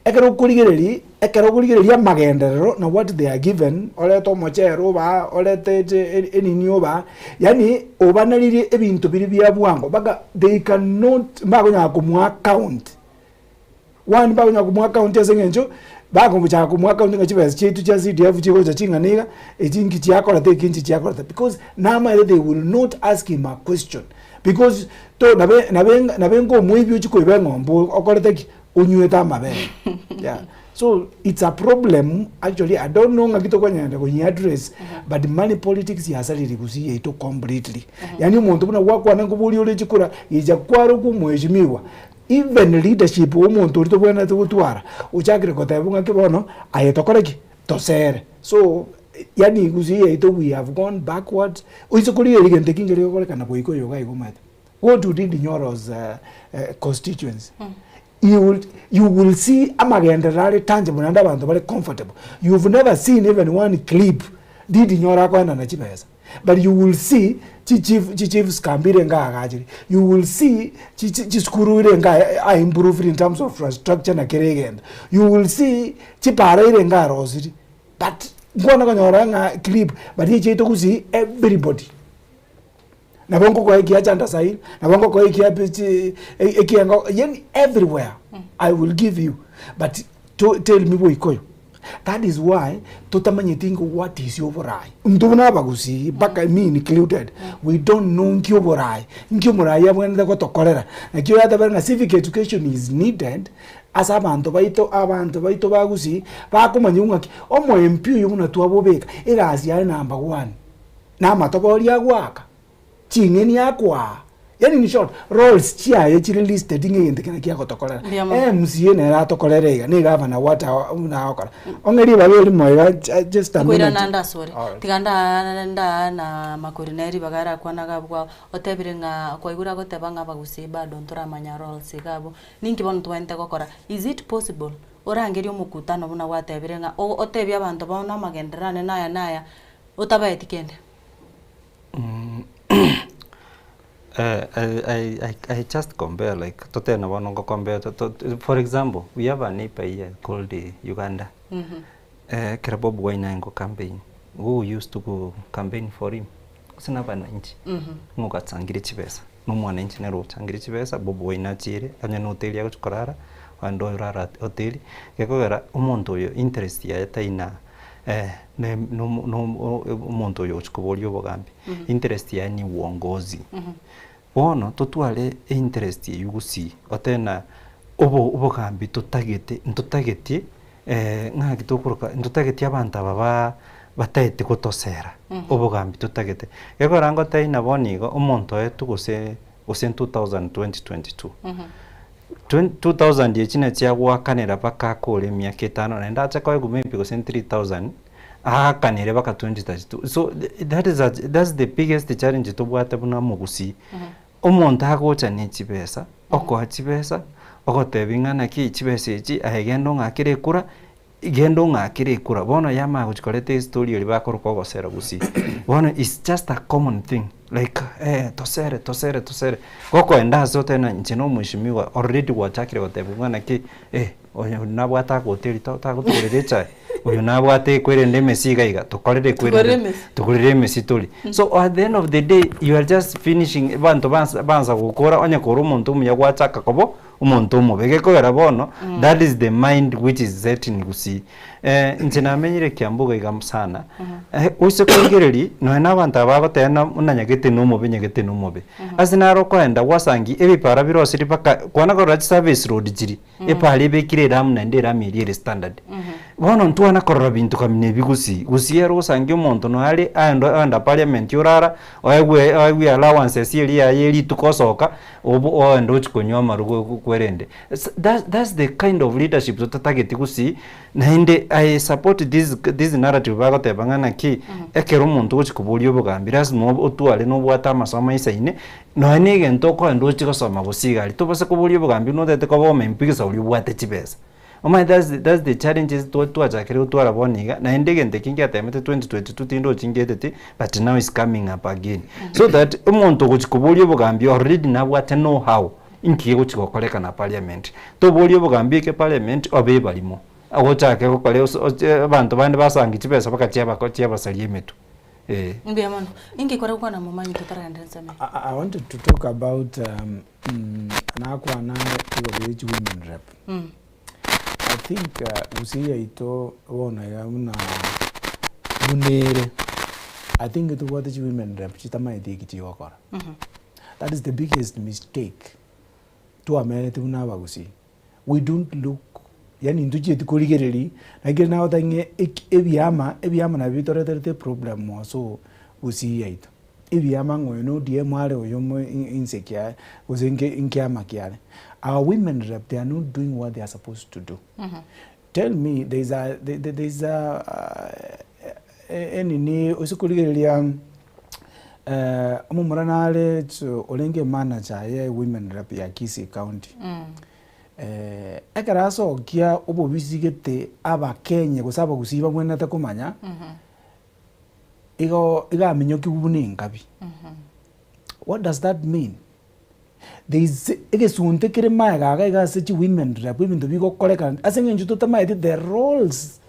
Ekero okorigereria, ekero okorigereria amagenderero na what they are given, orete omochere obaa, orete eche enini obaa, yaani obanaririe ebinto biria bia bwango mpaka they cannot mbakonyara komoa account. One mbakonyara komoa account ase eng'encho, bakomochaka komoa account ng'a chibesa chiaito chia CDF chigocha ching'ana iga, echi nki chiakorete eki nchi chiakorete because namaete they will not ask him a question because to nabe nabe nabe nka omoibi ochia koiba eng'ombe okorete ki? Onywete amabere yeah so it's a problem actually I don't know ng'aki tokonyara koyi address but money politics yasarire gusii yaito completely yaani omonto buna gwakwana nkoboria ore chikura gicha kwarokwa omweshimiwa Even leadership omonto oria tobwenerete gotwara, ochakire koteba ng'aki bono, aye tokore ki? Tosere. So, yaani gusii yaito we have gone backwards, oise korigereria egento eki nkeri gokorekana goika oyo iga iga omanyete. Go to Ndindi Nyoro's constituency, you will, you will see amagenderero are tangible naende abanto bare comfortable. You've never seen even one clip Ndindi Nyoro akoenana chibesa. But you will see chi chief chi chiefs camp ire enga agachire, you will see chi chi chisukuru ire enga a improved in terms of infrastructure na kera egento, you will see chipara ire enga arosiri, but nkwana konyora ng'a clip but echiaito gusii everybody. Nabo nkokoa ekiacha Ndasahili, nabo nkokoa ekia chi ekiengo yaani everywhere I will give you but to tell me goika oyo. That is why totamanyeti ng'a what is oborai. Intwe buna abagusii mpaka me included, we don't know nki oborai, nki omorai abwenerete gotokorera. Naki oyatabere ng'a civic education is needed ase abanto baito abanto baito ba gusii bakomanya ng'aki omo MP oyo buna twabobeka, egasi yaye number one, na amatobori agoaka. ching'eni akoaa, yaani in short roles chiaye chire listed ng'a egento eke nakio agotokorera. Mbuya mono. MCA nere atokorere iga, na egavana what buna agokora. Ong'e ribaga erimo iga just a Nkoirana minute. ande asore. Alright. Tiga nda ndaa na makori nere ribaga arakwane iga abwo kwao, otebire ng'a kwaigure agoteba ng'a abagusii bado ntoramanya roles iga abwo. Ninki bono tobwenerete gokora? Is it possible orangerie omokutano buna gwatebire ng'a otebie abanto bono amagenderero ane naya naya, otabaeti kende? I, I, I just compare like totebe bono ngo compare to, to, for example we have a neighbor here called Uganda mm -hmm. Ekero Bobi Wine aye campaign who used to go campaign for him gose na abananchi mm -hmm. ng'ogachangire chibesa na omwananchi nere ochangire chibesa Bobi Wine achiire onye na hoteli agochi korara onde orara hoteli gekogera omonto oyo interest yaye taina omonto oyo ogochia koboria obogambi, interest yaye ni uongozi. Bono totware einterest eywo gusii, otebe ng'a obo obogambi totagete ntotageti ng'aki tokoroka ntotageti abanto aba ba bataeti gotosera, obogambi totagete. Gekogera ngotebi ng'a bono igo, omonto oetwe gose gose 2022, 2000 echi nachio agoakanera mpaka akore emiaka etano naende ache koegwa maybe gose 3000. Aakanire baka 2032 so that is a, that's the biggest challenge tobwate buna omogusii. Omonto agocha ne chibesa, okoa chibesa, ogotebi ng'a naki chibesa echi aye genda ong'akere ekura, genda ong'akere ekura. Bono yamanya gochi koreta estory eria bakoroka ogosera gusii. Bono it's just a common thing like eh tosere tosere tosere. Gokoenda ase otebe ng'a inche na omweshimiwa already gwachakire gotebigwa ng'a naki eh oyo nabwate agoteri tagotogorera echae, oyo nabwate ekwerende emesi iga iga, tokorere Tugorere ekwerende emesi. togorere emesi torie. So at the end of the day you are just finishing abanto bansa bansa gokora onye kore omonto omuya gwachaka koba omonto omobe. Gekogera bono that is the mind which is set in Gusii. Inche namenyire Kiambu iga iga sana, oise korigereria nonya na abanto aba bagoteba ng'a buna nyagete na omobe nyagete na omobe. Ase naro okoenda gwasangi ebipara birosiri mpaka kwana korora chiservice road chiria, epara ebekire eramu naende eramu eria ere standard. Bono ntwana korora binto kamina ebi gusii, gusii ere osangi omonto nonya are aende oenda parliament orara, oegwe oegwe allowances eria yaye ya rituko osoka, obo oende ochie konywa amarwa go kwerende. That that's the kind of leadership totatageti gusii, naende I support this this narrative bagoteba ng'a naki, ekero omonto ogochia koboria obogambi lasima otware nobwate amasomo aisaine, nonya na egento okoenda ochie gosoma gose iga aria, tobasa koboria obogambi buna otagete koba omp gose oria obwate chibesa. Omanyete that's that's the challenges twa twachakire gotwara bono iga, naende egento eke ngiatemete 2022 tindochi ngeteti, but now is coming up again. So that omonto ogochia koboria obogambi already nabwate know how. Inki gegochia gokorekana parliament? Toborie obogambi oike parliament obe ebarimo, ogochake gokora ose oche abanto bande basange chibesa mpaka chiabako chiabasaria emetwe eh. Mbuya mono. Inki kore gokwana momanyi totaragenda ensemo eye? I, I wanted to talk about um, mm, nakwana igoro ye women rep. I think uh, gusii yaito bono iga buna buna ere I think tobwate chi women rep chitamaeti eki chigokora. That is the biggest mistake twamenyete buna abagusii. We don't look yaani ntochieti korigereria lakini nagoteba ng'a eki ebiama ebiama nabio bitoreterete eproblem more so gusii yaito. Ebiama ng'a oyo na ODM are oyo omo inse kiaye gose nke nkiama kiare. Our women rep they are not doing what they are supposed to do. Tell me there is a there is a enini ase korigereria omomura nare orenge emanager ye women rep ya Kisii county, ekero asokia obobisi gete abakenya gose abagusii babwenerete komanya, igo iga aminyokiwu buna enkabi. What does that mean? There is egesunte kere magega iga iga ase chi women rep ebinto bigokorekana ase eng'encho totamaeti the roles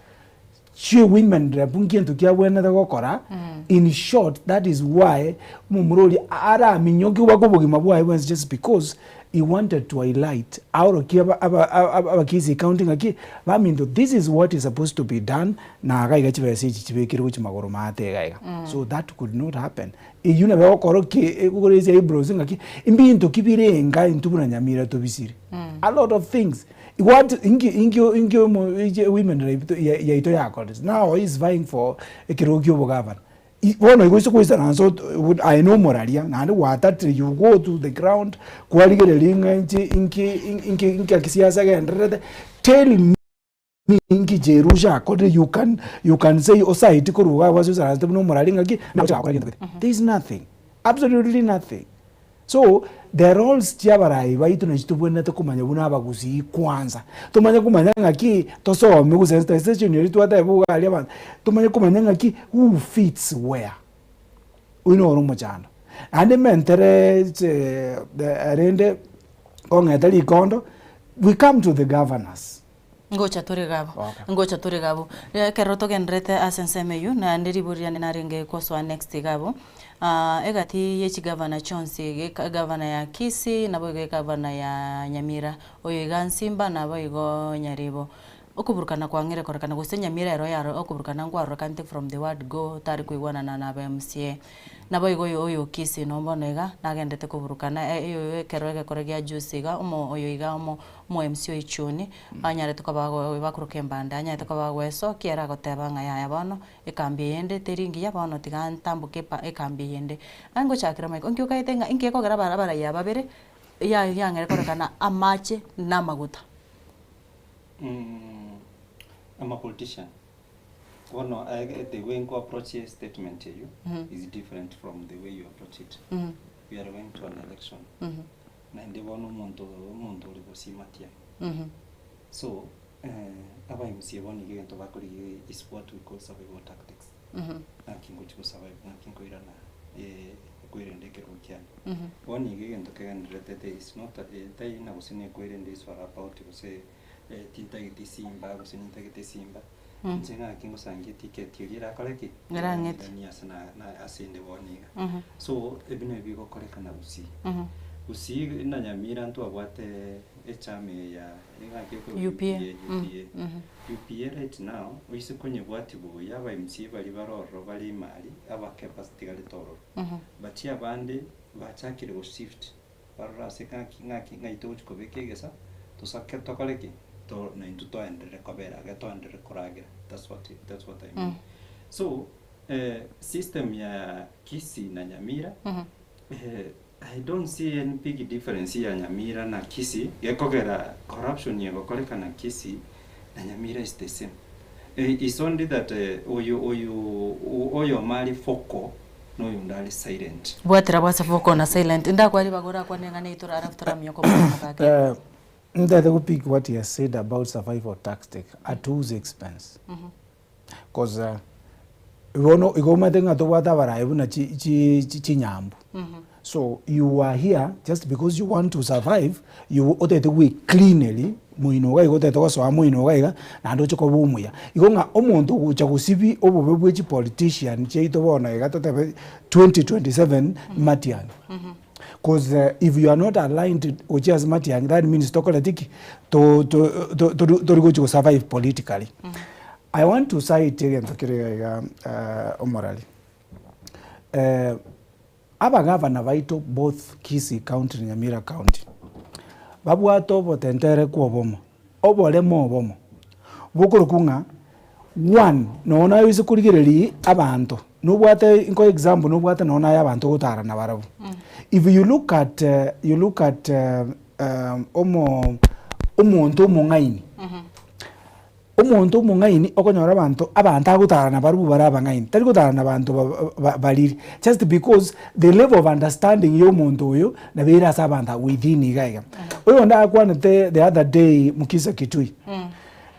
chia women rep nkento kiabwenerete gokora, in short that is why omomura oria araminyokiwe mpaka obogima bwaye bwensi just because he wanted to highlight aorokie aba aba abakisii county ng'aki baminto this is what is supposed to be done na iga iga chibesa echi chibekire gochia magoro maate iga iga so that could not happen. Eyio nabo egokora ki ekokoresia eyebrows ng'aki mbinto ki bire enga intwe buna Nyamira tobisire. A lot of things. What inki inki inki omo eche women rep yaito yakorire. Now he is vying for ekerogo kia obogavana. Bono igo ase goisaransa aye na omoraria naende gwatatire you go to the ground kwarigereria ng'a inche inki inki inki siasa egendererete tell me. Ninki Jerusha akorire you can you can say osaeti korwa iga ase oisaransete buna omorari ng'aki nagocha gokora gento gete. There is nothing, absolutely nothing. So the roles chia abarai baito nachi tobwenerete komanya buna abagusii kwanza. Tomanye komanya ng'aki tosome gose sensitization eria twateba iga aria abanto, tomanye komanya ng'aki who fits where. Oyio noro omochando. Naende mentere inche rende kong'ete rikondo, we come to the governors. Ngocha tore gabo, ngocha tore gabo. Ekero togendererete ase ensemo eyio, naende ribori riane narenge gosoa next gabo, egati ye chigavana chionsi, egavana ya Kisii, naboigo egavana ya Nyamira, oyo iga Nsimba naboigo Nyaribo. Okoburukana kwang'ire korekana gose Nyamira ero yaro okoburukana nkwarorekanete from the word go tari koigwanana na aba MCA. Naboigo oyo oyo Kisii no bono iga nagendete koburukana ekero egekore gia juzi iga omo oyo iga omo Omo-MC o Ichuni anyarete koba bakoroka embande, anyarete koba agoesokia ere agoteba ng'a yaya bono ekambi eyende teri engiya bono tiga ntamboke epa ekambi eyende. Aye ngochakera Michael, inki okaete ng'a inki gekogera abara abarayia aba babere ya yang'ere korekana amache na amaguta? Ama politician. Bono the way nko approach a statement eywo is different from the way you approach it. We are going to an election. Naende bono omonto omonto ore gosimatia. So aba MCA bono iga egento bakorigia is what we call survival tactics. Ng'aki ngochi go survive, ng'aki nkoirana koirenda ekerogo kiane. Bono iga egento kegendererete there is not a tari ng'a gose nekoirenda is all about gose tintageti simba gose nintagete simba. Inche ng'aki ngosangia eticket eria erakore ki? Erang'ete. Erang'iranie ase na na ase inde bono iga. So ebi nabio bigokorekana Gusii. Gusii na Nyamira ntwabwate echama eye ya eng'aki ekorokwa UPA. UPA. UPA right now, oise konyebwatia buya aba MCA baria bare ororo bare imari, abake batigarete ororo. But abande bachakire go shift. Barore ase ng'aki ng'aki ng'ai togochia kobeka egesa, tosake tokore ki? To naintwe toenderere kobera iga toenderere koragera, that's what that's what I mean. So, system ya Kisii na Nyamira, I don't see any big difference ya Nyamira na Kisii, gekogera corruption egokorekana Kisii na Nyamira is the same. It's only that oyo oyo oyomo are vocal. na oyonde are silent. Bwatera bwase vocal na silent. Ndakwa ribaga orakwane ng'a neito alafu toramanya kobua omogaka. Ntete go pick what he has said about survival tactic at whose expense? Cause bono igo omanyete ng'a tobwate abarayi buna chi chi chinyambu. So you are here just because you want to survive, you otagete gwe cleanery moino iga iga otagete gosoa moino iga iga naende oche koba omuya. Igo ng'a omonto ogocha gosibia obobe bwe chipolitician chiaito bono iga totebe 2027 Matiang'i. Cause if you are not aligned gochia ase Matiang'i that means tokoreti ki? To to to tori gochi go survive politically. I want to cite egento kere iga iga omorari. Abagavana baito both Kisii county na Nyamira county babwate obotentereku obomo, oboremo obomo, bokorokwa ng'a one, nonye naye oise korigereria abanto, nobwate nkoe example nobwate nonye naye abanto ogotara nabarabwo. If you look at you look at omo omonto omong'aini. Omonto omong'aini okonyora abanto abanto agotara nabarobwo bare abang'aini, tari gotara na abanto ba bariri just because the level of understanding ya omonto oyo nabo ere ase abanto abwo within iga iga. Oyonde akwanete the other day Mukisa Kitui,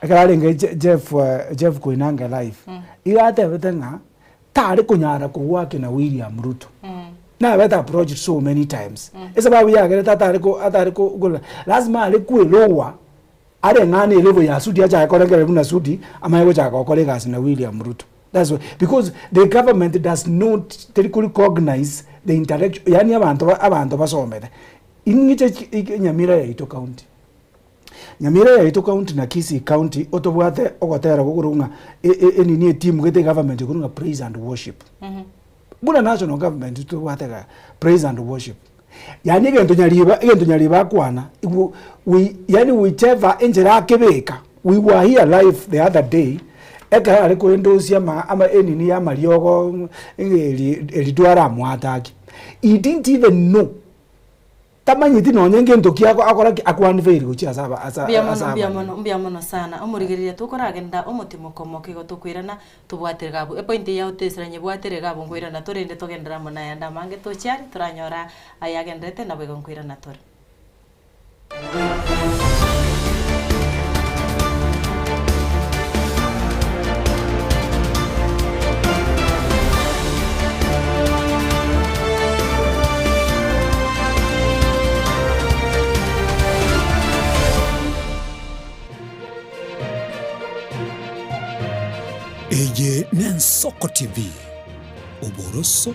ekero arenge Je Jeff Jeff Koinange live, iga atebete ng'a tare konyara kogoaka na William Ruto. Nabete approached so many times, esababu yagerete atare ko atare ko lazima are koelowa. Areng'ane elevel ya Sudi achake korengereria buna Sudi amanye gochaka gokora egasi na William Ruto. That's why because the government does not teri ko recognize the intellectual yaani abanto ba abanto basomete. Ing'iche chi Nyamira yaito county, Nyamira yaito county na Kisii county otobwate ogotera gokorokwa ng'a enini etimu gete egovernment ekorokwa ng'a praise and worship. Buna national government tobwate igaa praise and worship. Yaani egento nyariba egento nyariba akwana igo we yaani whichever enchera akebeka we were here live the other day ekero are koendosia ama ama enini ya amariogo ng'a eri eridwara amoatake he didn't even know. Tamanyeti nonye ngento ki akora ki akwanveiri gochia ase aba ase Mbuya mono, ase mbuya abanene. mono, mbuya mono sana. Omorigereria tokoragenda omotimoko omoke igo tokoirana tobwatire iga abwo. Epoint eye yaotesera nyebwatire iga abwo nkoirana torende togenderere amo nayande amange tochie aria toranyora ayagenderete naboigo nkoirana tore. Eye n'Ensoko TV, oboroso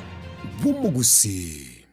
bw'omogusii.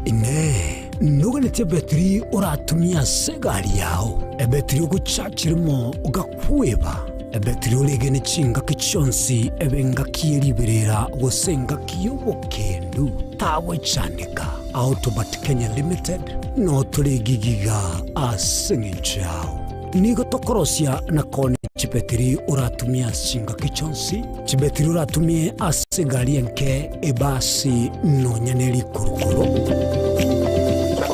Inee! Noganetie ebetiri oratumie ase egari yao, ebetiri ogochachera imo ogakweba, ebetiri oregene chingaki chionsi ebe engaki ye riberera gose engaki y'obokendu? Tagwechandeka. Autobat Kenya Limited noo tore egigiga ase eng'encho yao. Nigo tokorosia na koonia chibetiri oratumie ase chingaki chionsi. Chibetiri oratumie ase egari enke, ebasi, nonya ne rikurukuru.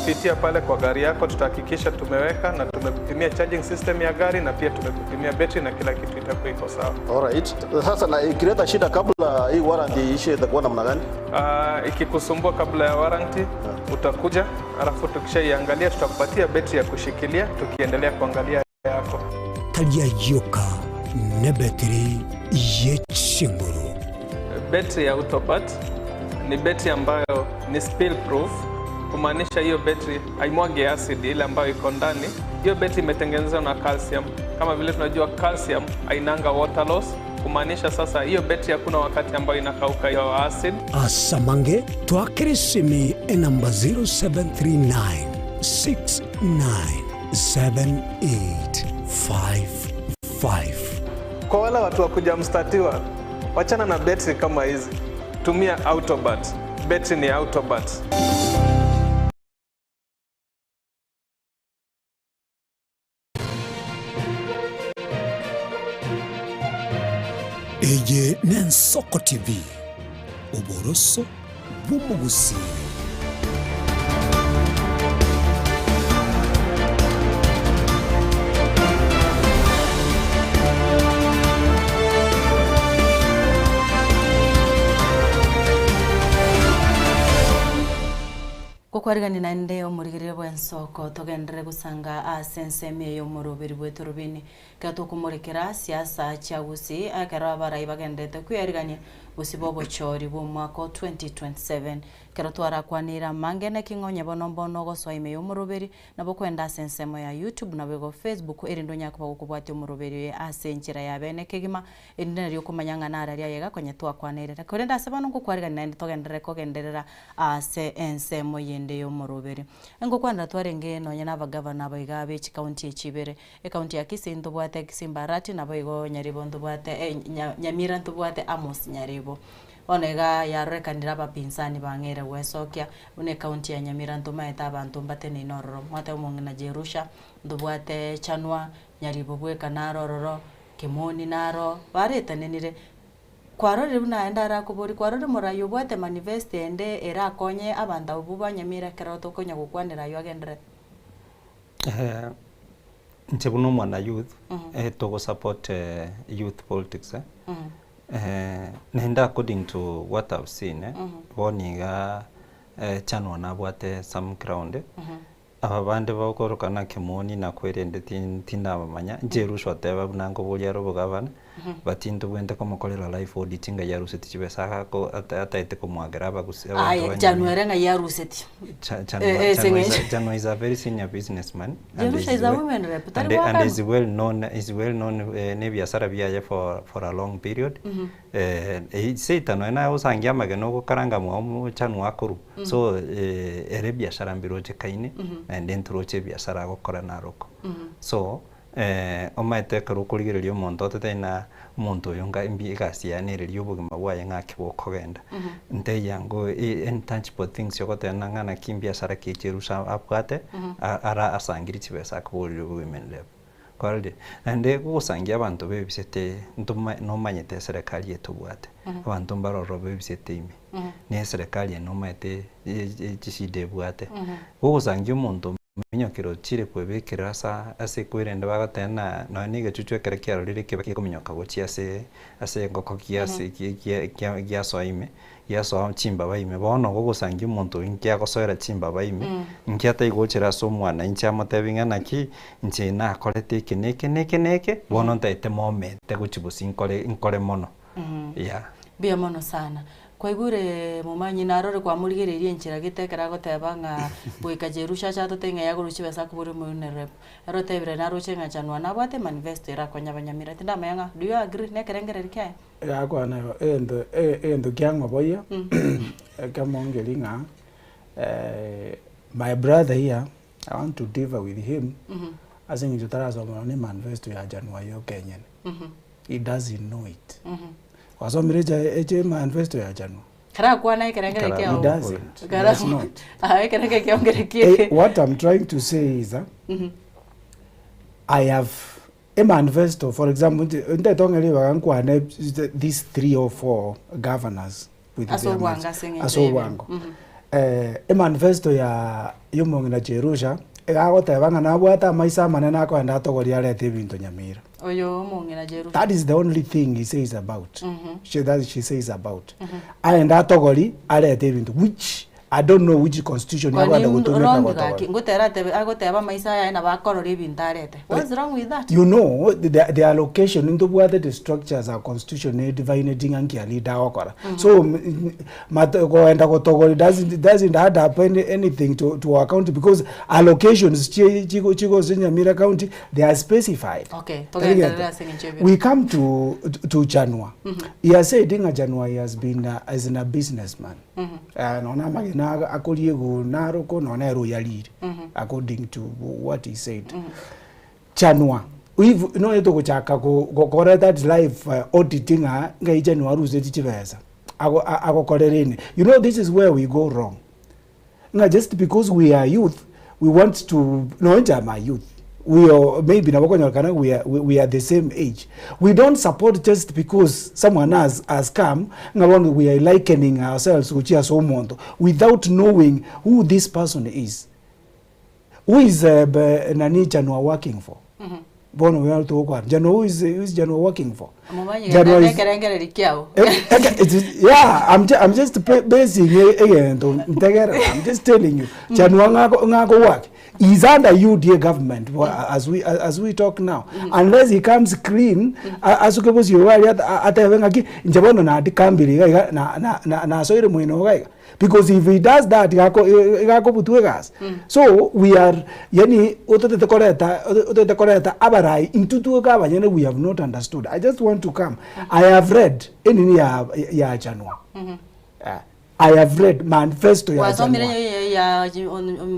Pitia pale kwa gari yako, tutahakikisha tumeweka na tumekupimia charging system ya gari na pia tumekupimia betri na kila kitu itakuwa iko sawa. Alright. Sasa na ikileta shida kabla hii warranty iishe itakuwa namna gani? Ikikusumbua kabla ya warranty utakuja, alafu tukishaiangalia tutakupatia betri ya kushikilia tukiendelea kuangalia yako. Taria yoka nebetiri ye chinguru. Betri ya Autobat ni betri ambayo ni spill proof, kumaanisha hiyo betri haimwagi acid ile ambayo iko ndani. Hiyo betri imetengenezwa na calcium. Kama vile tunajua calcium hainanga water loss, kumaanisha sasa hiyo betri hakuna wakati ambayo inakauka hiyo acid. Asamange twakere simi enamba 0739 697855. Kwa wale watu wa kuja mstatiwa, wachana na betri kama hizi, tumia Autobat. Betri ni Autobat. Eye n'Ensoko TV, oboroso bw'omogusii. Gokwarigania naende omorigereria bw'ensoko, togenderere gosanga ase ensemo eye y'omoroberi bw'etorobini. Ekero tokomorekera siasa chia Gusii ekero abarai bagendererete kweyarigania gose b'obochori bw'omwaka o 2027. Ekero twarakwanire amange naki ng'a onye bono mbono ogosoa ime y'omoroberi, nabo kwenda ase ensemo ya YouTube naboigo Facebook erinde onyare koba gokobwatia omoroberi oye ase enchera ya bene kegima, erinde nario okomanya ng'a nararia aye iga konya twakwanerete. Korende ase bono ngokwarigania naende togenderere kogenderera ase ensemo yende y'omoroberi. Ngokwanera twarenge nonye na abagavana aba iga be chikaunti echi ibere, Ekaunti ya Kisii ntobwate Simba Arati naboigo Nyaribo ntobwate Nyamira ntobwate Amos Nyaribo. Bono iga yarorekanire abapinzani bang'eire gwesokia buna ekaunti ya Nyamira ntomaete abanto mbateneine ororo. Mwateba omong'ina Jerusha, ntobwate Chanwa, Nyaribo bweka naro ororo, Kimoni naro, baretenenire. Kwarorire buna aye ndarakoborie, kwarorire morai obwate manifesto ende erakonye abanto abwo ba Nyamira ekero tokonya gokwanera aywo agenderete? Inche buna omwana youth, togo support youth politics, naende according to what I've seen, bono iga Chanwa nabwate some ground, aba bande bakorokana Kimoni na Kwerende tindabamanya, inche Rushwa oteba buna nkoboria are obogavana, But intobwenerete komokorera life audit ng'ai arusetie chibesa agako ataete komwagera abagusi abanto Aye, ba Janwa Nyamira. ere ng'ai arusetie? Cha- Eh, Janwa, eh, ase Janwa is a, eng'encho. Janwa is a very senior businessman and Jerusha is is a we- women rep, tari and, and goakanwa? is well known is well known eh, nebiasara biaye for, for a long period Mhm. eh, eh, seita nonya naye osangie amagena ogokaranga mwao mo Janwa akorwa Mhm. so eh, ere ebiasara mbirochekaine Mhm. naende ntoroche ebiasara agokora naroko Mhm. so Omanyete ekero okorigereria omonto otete ng'a omonto oyo nga mbi egasi yaye nereria obogima bwaye ng'aki bokogenda. Nteiyo ango intangible things ogoteba ng'a naki mbiasara ki echi erusa abwate, ara asangire chibesa akoborire women rep. Kwarorire? Naende gogosangia abanto bebisete ntoma nomanyete eserekari eye tobwate, abanto mbare ororo bebisete ime, na eserekari eye nomanyete chishida ebwate. Gogosangia omonto Ominyokire ochire kwebekerera ase ase kwerende bagoteba ng'a nonya na egechuchu ekero kiarorire ekebe gekominyoka gochia ase ase engoko giase gia giasoa ime, giasoa chimbaba ime. Bono ogogosangia omonto oyio nki agosoera chimbaba ime, nki ataigochera ase omwana inche amotebi ng'a naki, inche nakorete eke na eke na eke na eke, bono ntaete momete gochia bosio nkore nkore mono, yeah. Mbuya mono sana. Kwaigure momanyi narore kwamorigereirie enchera gete ekero agoteba ng'a goika Jerusha ache atote ng'a yagorwe chibesa akoboria omoyio rep. Ere otebire naroche ng'a Chanwa nabwate emanifesto erakonye abanyamira. Tindamanya ng'a do you agree na ekerengererio kiaye? Egakwana igo egento egento kiang'oboyia ekemongeria ng'a my brother here I want to differ with him ase eng'encho tarasoma nonye na emanifesto ya Chanwa yoka enyene. He doesn't know it. Gwasomire echa eche manifesto ya Chanwa? Karakwana ekerengere He kiao. doesn't. He Kara- does not. Ah, ekerengere kiao nkere Eh, kieke. what I'm trying to say is I have a manifesto, for example, nte ribaga nkwane these three or four governors with Ase their obwango mans- ase eng'encho ase y'ebinto. obwango. Emanifesto ya y'omong'ina Jerusha, iga agoteba ng'a nabwate amaiso amanene akoenda atogorie arete ebinto Nyamira. Oyo omong'ina Jerusha. That is the only thing he says about, she, that she says about. Aende atogori arete ebinto which I don't know which constitution Kwani akoenda gotumeka wrong gotogori. gaki? Ngotera atebe agoteba amaiso ayaye nabo akorora ebinto arete. What's wrong with that? You know the allocation ntobwate the structures our constitution ne divinity ng'a nki a leader agokora. So koenda gotogori doesn't add up anything to our county because allocations chigo Nyamira county they are specified. Okay, togenderere ase eng'encho y'ebiro. We come to Chanua. He has said ng'a Chanua he has been as a businessman. Nonya amagena akoriegwa naroko nonya ere oyarire according to what he said. Chanua if nonye togochaka gokora that life auditing ng'a ngai Chanua arusetie chibesa agokorera ene. You know this is where we go wrong. Ng'a just because we are youth we want to nonye I'm a youth we are maybe nabo okonyorekana we are, we are the same age we don't support just because someone has, has come ng'a bono we are likening ourselves gochia ase omonto without knowing who this person is who is nani Janua working for bono we are togokwana Janua who is, who is Janua working for Omomanye Janua genda is- ekerengereri kiao. Yeah, I'm just basing egento ntegere. I'm just telling you. Janua ng'ako ng'ako work. He's under UDA government as we talk now. Unless he comes clean, asuke bosio bari atebe ng'aki inche bono nadikambire iga iga na na na nasoire moino iga iga. Because if he does that, igakobutwa egasi. So we are yani ototete koreta ototete koreta abarai intwe twoka abanyene we have not understood. I just want to come. I have read enini ya ya Janua. I have read manifesto ya Wasomire Janua. ya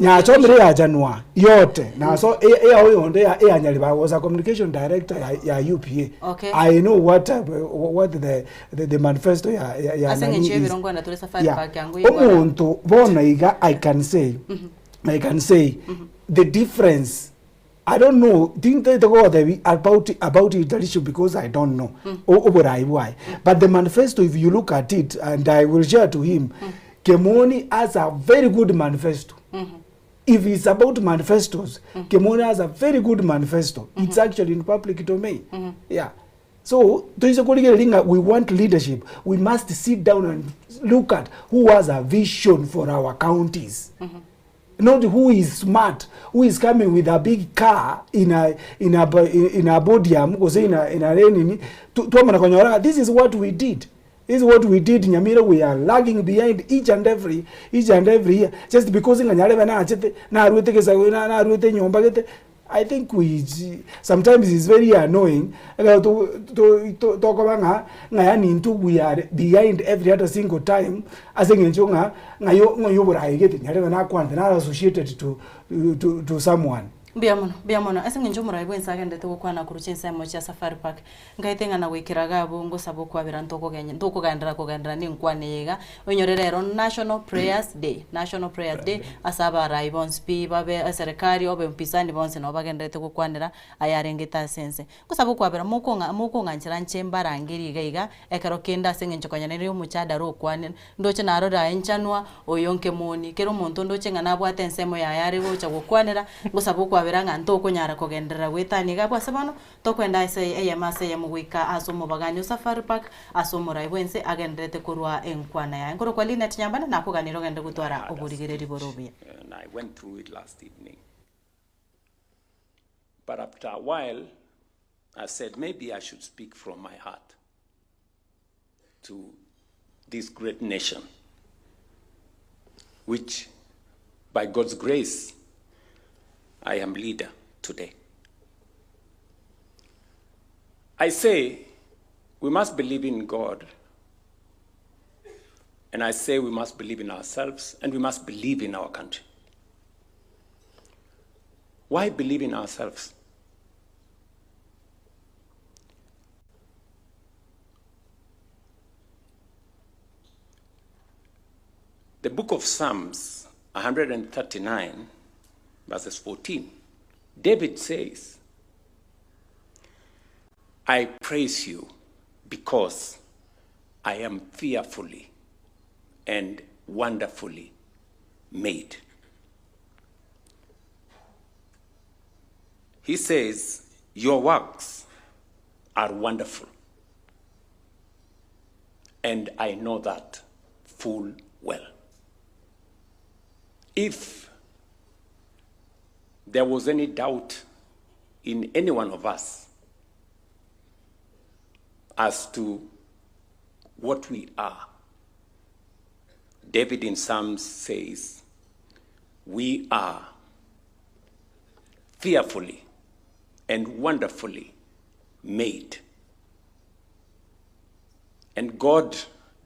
Nyachomire ya Janua yote. Na so eya oyonde ya ya Nyariba was a communication director ya UPA. Okay. I know what the manifesto ya ya Ase nani eng'encho is. y'ebirongo na tore safari park yangu Omonto bono iga I can say I can say the difference. I don't know didn't go about it issue because I don't know oborai why, but the manifesto, if you look at it, and I will share to him, Kemoni has a very good manifesto. If it's about manifestos, Kemoni has a very good manifesto. It's actually in public domain. Yeah. So we want leadership. We must sit down and look at who has a vision for our counties. Not who is smart, who is coming with a big car in a podium, go say in a renini. This is what we did. This is what we did in Nyamira. We are lagging behind each and every year. Just because I think we sometimes it's very annoying. We are behind every other single time. As associated to someone. Mbiamono ase ng'encho omorai bwense agendete gokwana korwa chinsemo chia Safari Park ngaite ng'a gwikira gabo ngosaba okwabera ntokogenya ntokogendera kogendera ninkwane iga onyore rero National Prayers Day, National Prayers Day ase abarai bonsi pi babe serikali obe mpisani bonsi nabo bagenderete gokwanera ayarengete ase ense ngosaba okwabera mokong'a mokong'anchera nche mbarangeri iga iga ekero kende ase ng'encho konya nere omochadara okwane ndoche narora enchanwa oyo nkemoni kero omonto ndoche ng'a nabwate ensemo yaye are gocha gokwanera ngosaba okwabera ng'a ntokonyara kogenderera gwetania iga bwase bono tokwenda ase eyemo ase eyemo goika ase omobagani o Safari Park ase omorai bwense agenderete korwa enkwana yaye nkoro kwa Linet Nyambane nakoganera ogende gotwara oborigereri bore obuya. And I went through it last evening. But after a while, I said maybe I should speak from my heart to this great nation, which, by God's grace, I am leader today. I say we must believe in God, and I say we must believe in ourselves, and we must believe in our country. Why believe in ourselves? The book of Psalms 139, verses 14, David says, I praise you because I am fearfully and wonderfully made. He says, Your works are wonderful. And I know that full well. If there was any doubt in any one of us as to what we are, David in Psalms says, We are fearfully and wonderfully made. And God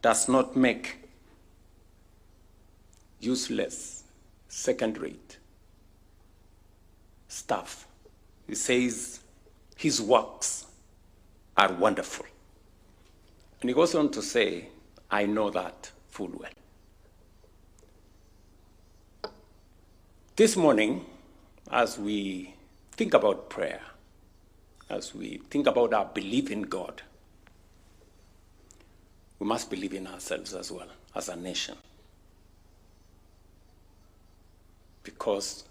does not make useless, second rate stuff. He says his works are wonderful. And he goes on to say, I know that full well. This morning, as we think about prayer, as we think about our belief in God, we must believe in ourselves as well, as a nation. Because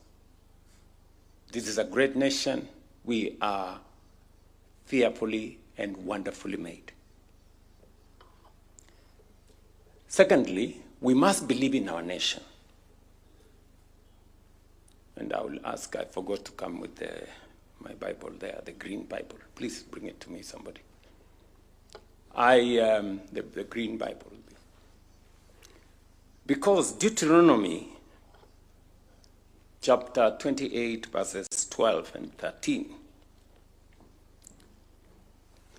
this is a great nation, we are fearfully and wonderfully made. Secondly, we must believe in our nation. And I will ask, I forgot to come with the, my Bible there, the green Bible. Please bring it to me, somebody. I, the, the green Bible. Because Deuteronomy chapter 28, verses 12 and 13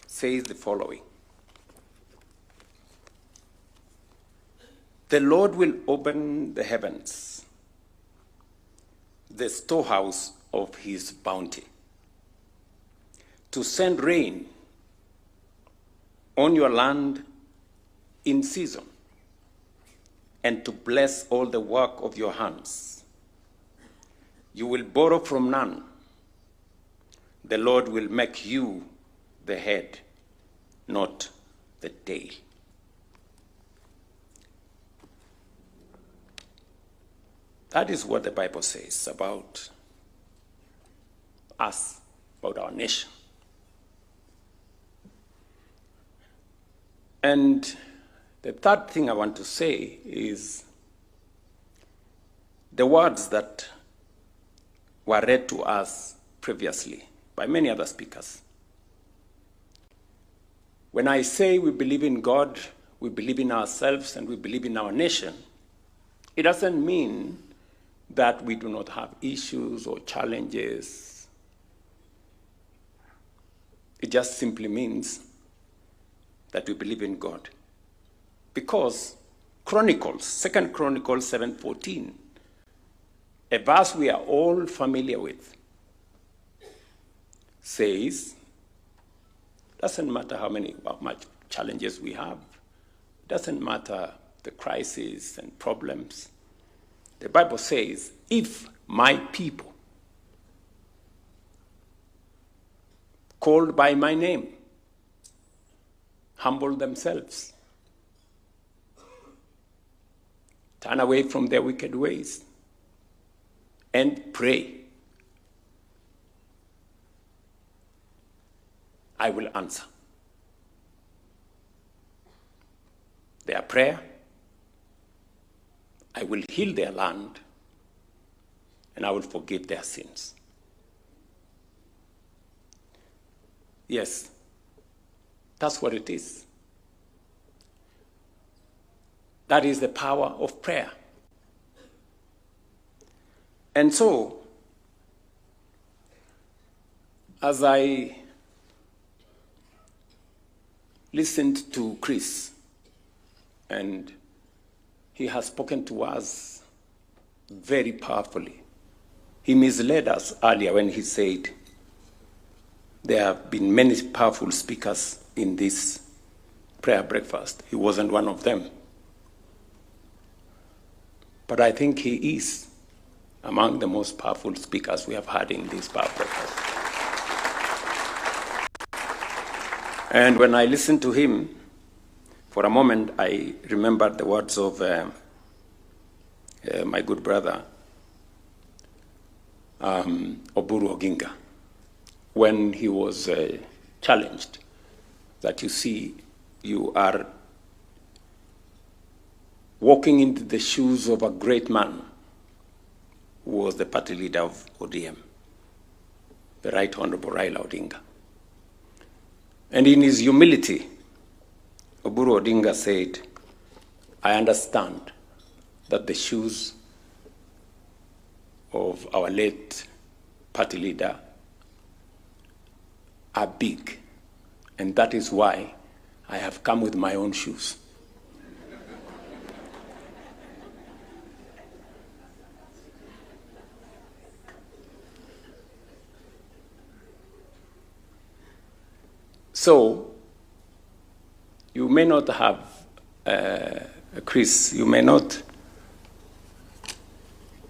says the following The Lord will open the heavens, the storehouse of his bounty, to send rain on your land in season, and to bless all the work of your hands. You will borrow from none. The Lord will make you the head, not the tail. That is what the Bible says about us, about our nation. And the third thing I want to say is the words that were read to us previously by many other speakers. When I say we believe in God, we believe in ourselves, and we believe in our nation, it doesn't mean that we do not have issues or challenges. It just simply means that we believe in God. Because Chronicles, 2 Chronicles 7:14, a verse we are all familiar with, says, doesn't matter how many how much challenges we have, doesn't matter the crises and problems. The Bible says, if my people called by my name humble themselves, turn away from their wicked ways, and pray, I will answer. Their prayer, I will heal their land, and I will forgive their sins. Yes, that's what it is. That is the power of prayer. And so, as I listened to Chris, and he has spoken to us very powerfully. He misled us earlier when he said, There have been many powerful speakers in this prayer breakfast. He wasn't one of them. But I think he is among the most powerful speakers we have had in this prayer breakfast. And when I listened to him, for a moment I remembered the words of my good brother um, Oburu Oginga when he was uh, challenged that you see you are walking into the shoes of a great man who was the party leader of ODM, the Right Honorable Raila Odinga. And in his humility, Oburu Odinga said, I understand that the shoes of our late party leader are big, and that is why I have come with my own shoes. So, you may not have, uh, Chris, you may not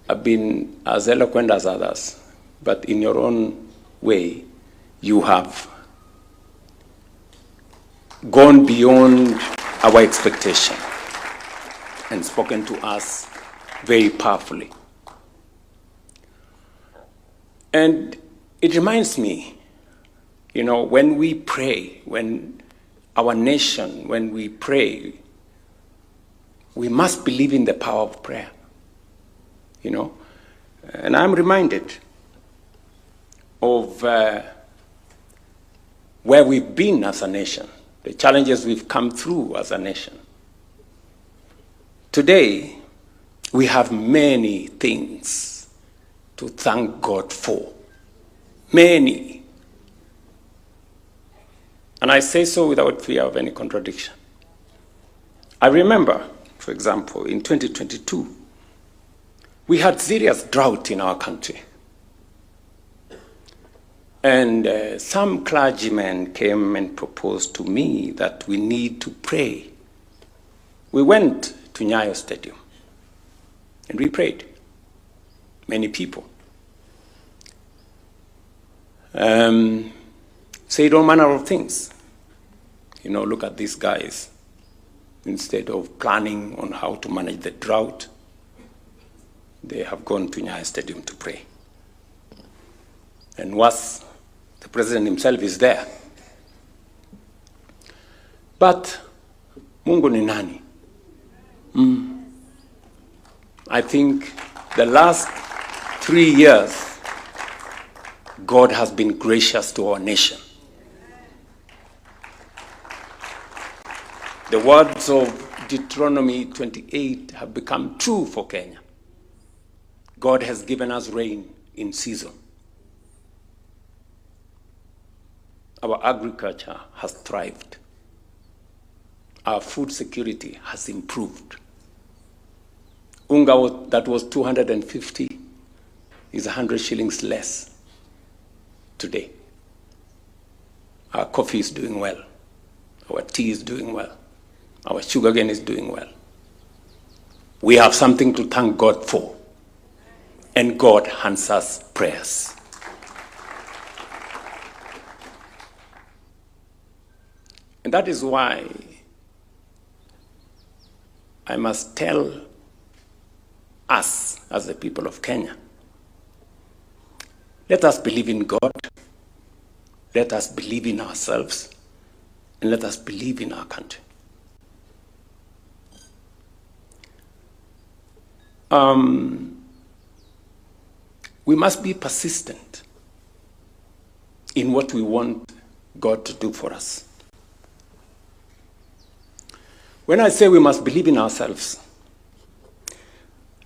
have been as eloquent as others, but in your own way, you have gone beyond our expectation and spoken to us very powerfully. And it reminds me, you know, when we pray, when our nation, when we pray, we must believe in the power of prayer, you know. And I'm reminded of uh, where we've been as a nation, the challenges we've come through as a nation. Today, we have many things to thank God for. Many. And I say so without fear of any contradiction. I remember, for example, in 2022, we had serious drought in our country. And uh, some clergymen came and proposed to me that we need to pray. We went to Nyayo Stadium and we prayed. Many people. Um, said all manner of things. You know, look at these guys. Instead of planning on how to manage the drought, they have gone to Nyayo Stadium to pray. And worse, the president himself is there. But Mungu ni nani? Mm. I think the last three years, God has been gracious to our nation. The words of Deuteronomy 28 have become true for Kenya. God has given us rain in season. Our agriculture has thrived. Our food security has improved. Unga was, that was 250 is 100 shillings less today. Our coffee is doing well. Our tea is doing well. Our sugarcane is doing well. We have something to thank God for. And God answers prayers. And that is why I must tell us as the people of Kenya let us believe in God, let us believe in ourselves, and let us believe in our country. Um, we must be persistent in what we want God to do for us. When I say we must believe in ourselves,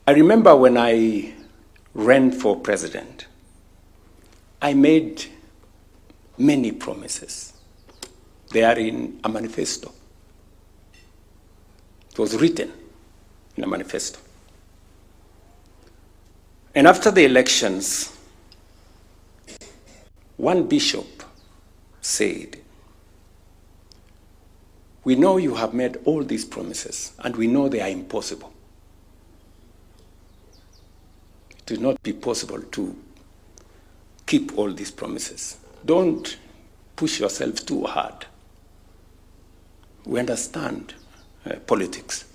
I remember when I ran for president, I made many promises. They are in a manifesto. It was written in a manifesto. And after the elections, one bishop said, We know you have made all these promises, and we know they are impossible. It will not be possible to keep all these promises. Don't push yourself too hard. We understand uh, politics.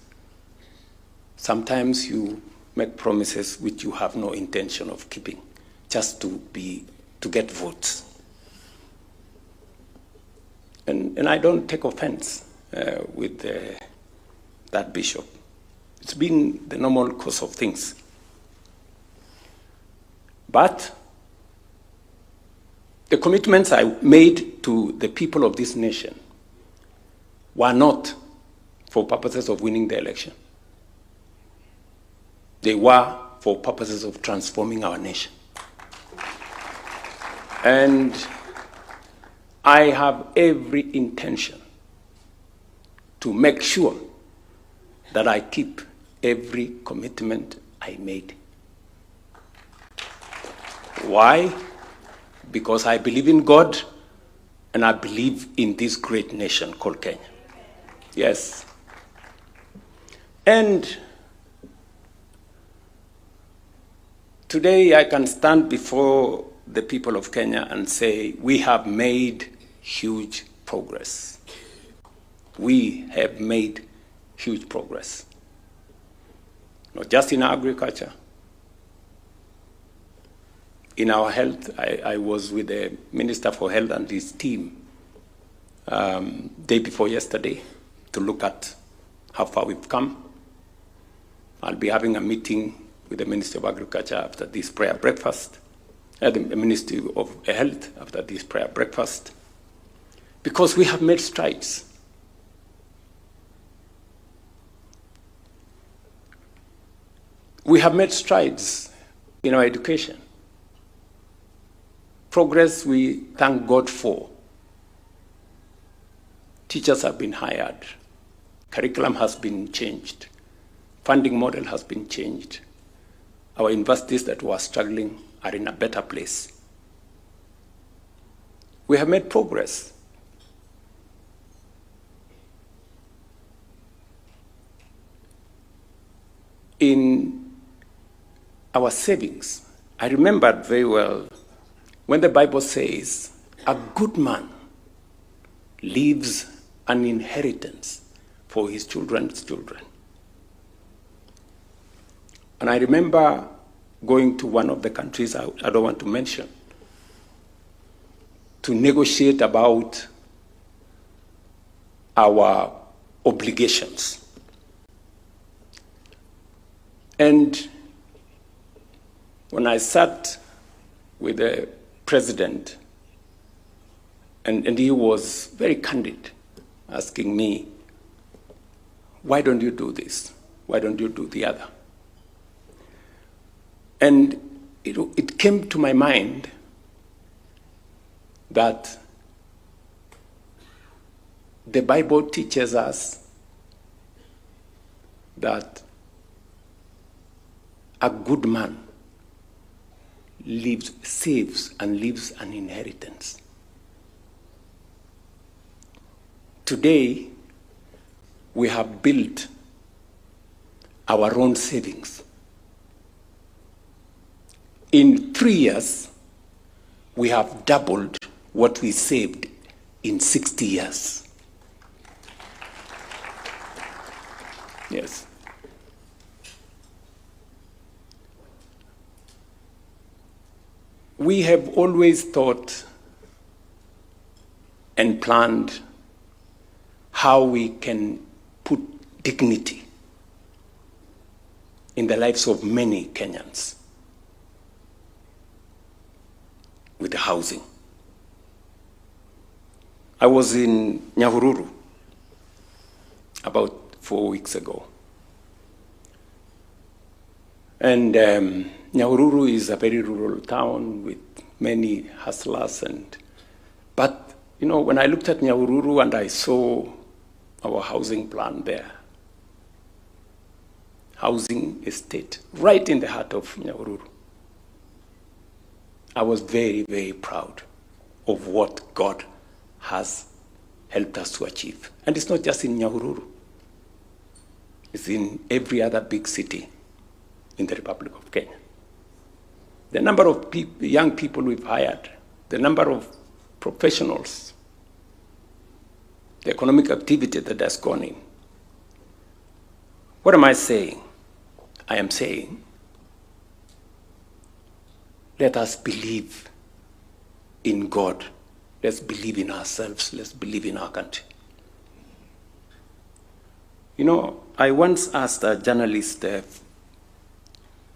Sometimes you make promises which you have no intention of keeping just to be to get votes. And, and I don't take offense uh, with uh, that bishop. It's been the normal course of things. But the commitments I made to the people of this nation were not for purposes of winning the election. They were for purposes of transforming our nation. And I have every intention to make sure that I keep every commitment I made. Why? Because I believe in God and I believe in this great nation called Kenya. Yes. And today I can stand before the people of Kenya and say, we have made huge progress. We have made huge progress. Not just in agriculture, in our health, I, I was with the Minister for Health and his team um, day before yesterday to look at how far we've come. I'll be having a meeting with the Ministry of Agriculture after this prayer breakfast, uh, the Ministry of Health after this prayer breakfast, because we have made strides. We have made strides in our education. Progress we thank God for. Teachers have been hired. Curriculum has been changed. Funding model has been changed. Our universities that were struggling are in a better place. We have made progress. In our savings, I remembered very well when the Bible says, a good man leaves an inheritance for his children's children. And I remember going to one of the countries I, I don't want to mention to negotiate about our obligations. And when I sat with the president, and, and he was very candid, asking me, why don't you do this? Why don't you do the other? And it, it came to my mind that the Bible teaches us that a good man leaves, saves and leaves an inheritance. Today, we have built our own savings. In three years, we have doubled what we saved in 60 years. Yes. We have always thought and planned how we can put dignity in the lives of many Kenyans with housing. I was in Nyahururu about four weeks ago. And um, Nyahururu is a very rural town with many hustlers. And, but, you know, when I looked at Nyahururu and I saw our housing plan there, housing estate right in the heart of Nyahururu, I was very, very proud of what God has helped us to achieve. And it's not just in Nyahururu, it's in every other big city in the Republic of Kenya. The number of peop young people we've hired, the number of professionals, the economic activity that has gone in. What am I saying? I am saying let us believe in God. Let's believe in ourselves. Let's believe in our country. You know, I once asked a journalist, a,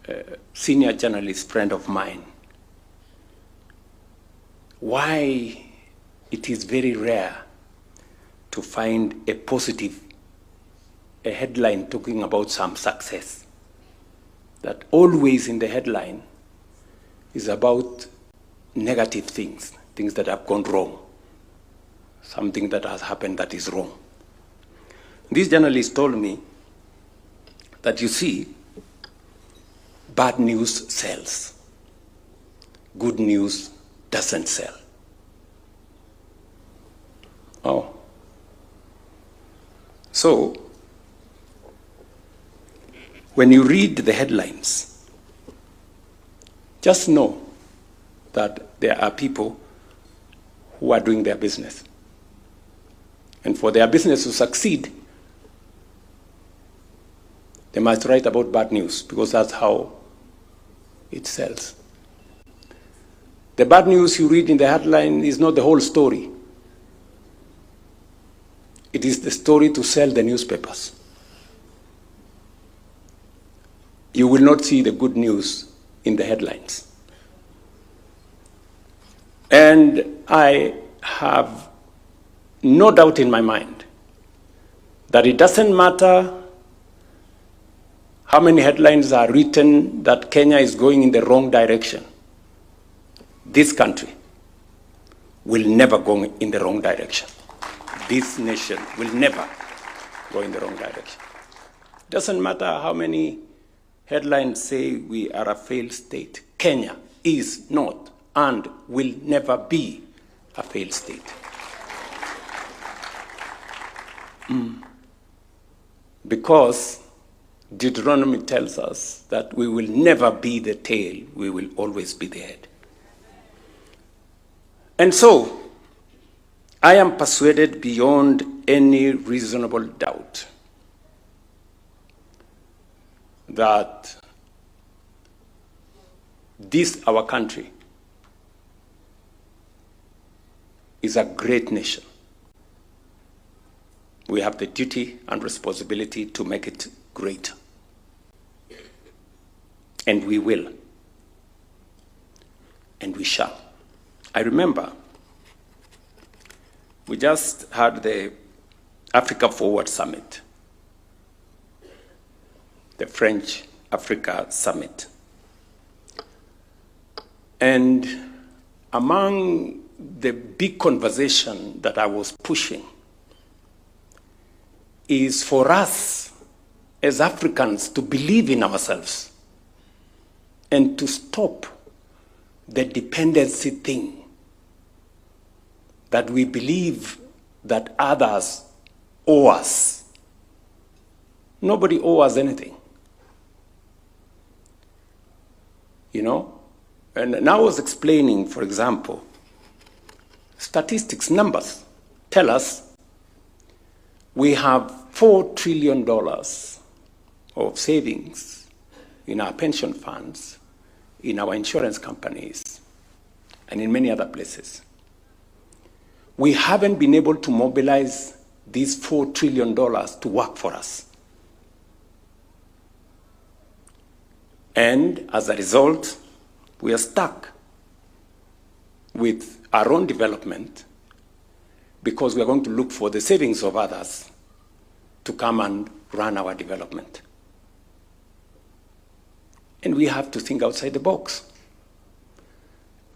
a senior journalist friend of mine, why it is very rare to find a positive a headline talking about some success. That always in the headline is about negative things, things that have gone wrong, something that has happened that is wrong. This journalist told me that you see, bad news sells, good news doesn't sell. Oh. So, when you read the headlines, just know that there are people who are doing their business. And for their business to succeed, they must write about bad news because that's how it sells. The bad news you read in the headline is not the whole story. It is the story to sell the newspapers. You will not see the good news in the headlines. And I have no doubt in my mind that it doesn't matter how many headlines are written that Kenya is going in the wrong direction. This country will never go in the wrong direction. This nation will never go in the wrong direction. Doesn't matter how many headlines say we are a failed state. Kenya is not and will never be a failed state. Mm. Because Deuteronomy tells us that we will never be the tail, we will always be the head. And so, I am persuaded beyond any reasonable doubt that this, our country, is a great nation. We have the duty and responsibility to make it great. And we will. And we shall. I remember we just had the Africa Forward Summit, the French Africa Summit. And among the big conversation that I was pushing is for us as Africans to believe in ourselves and to stop the dependency thing that we believe that others owe us. Nobody owes us anything. You know? And now I was explaining, for example, statistics, numbers tell us we have $4 trillion of savings in our pension funds, in our insurance companies, and in many other places. We haven't been able to mobilize these $4 trillion to work for us. And as a result, we are stuck with our own development because we are going to look for the savings of others to come and run our development. And we have to think outside the box.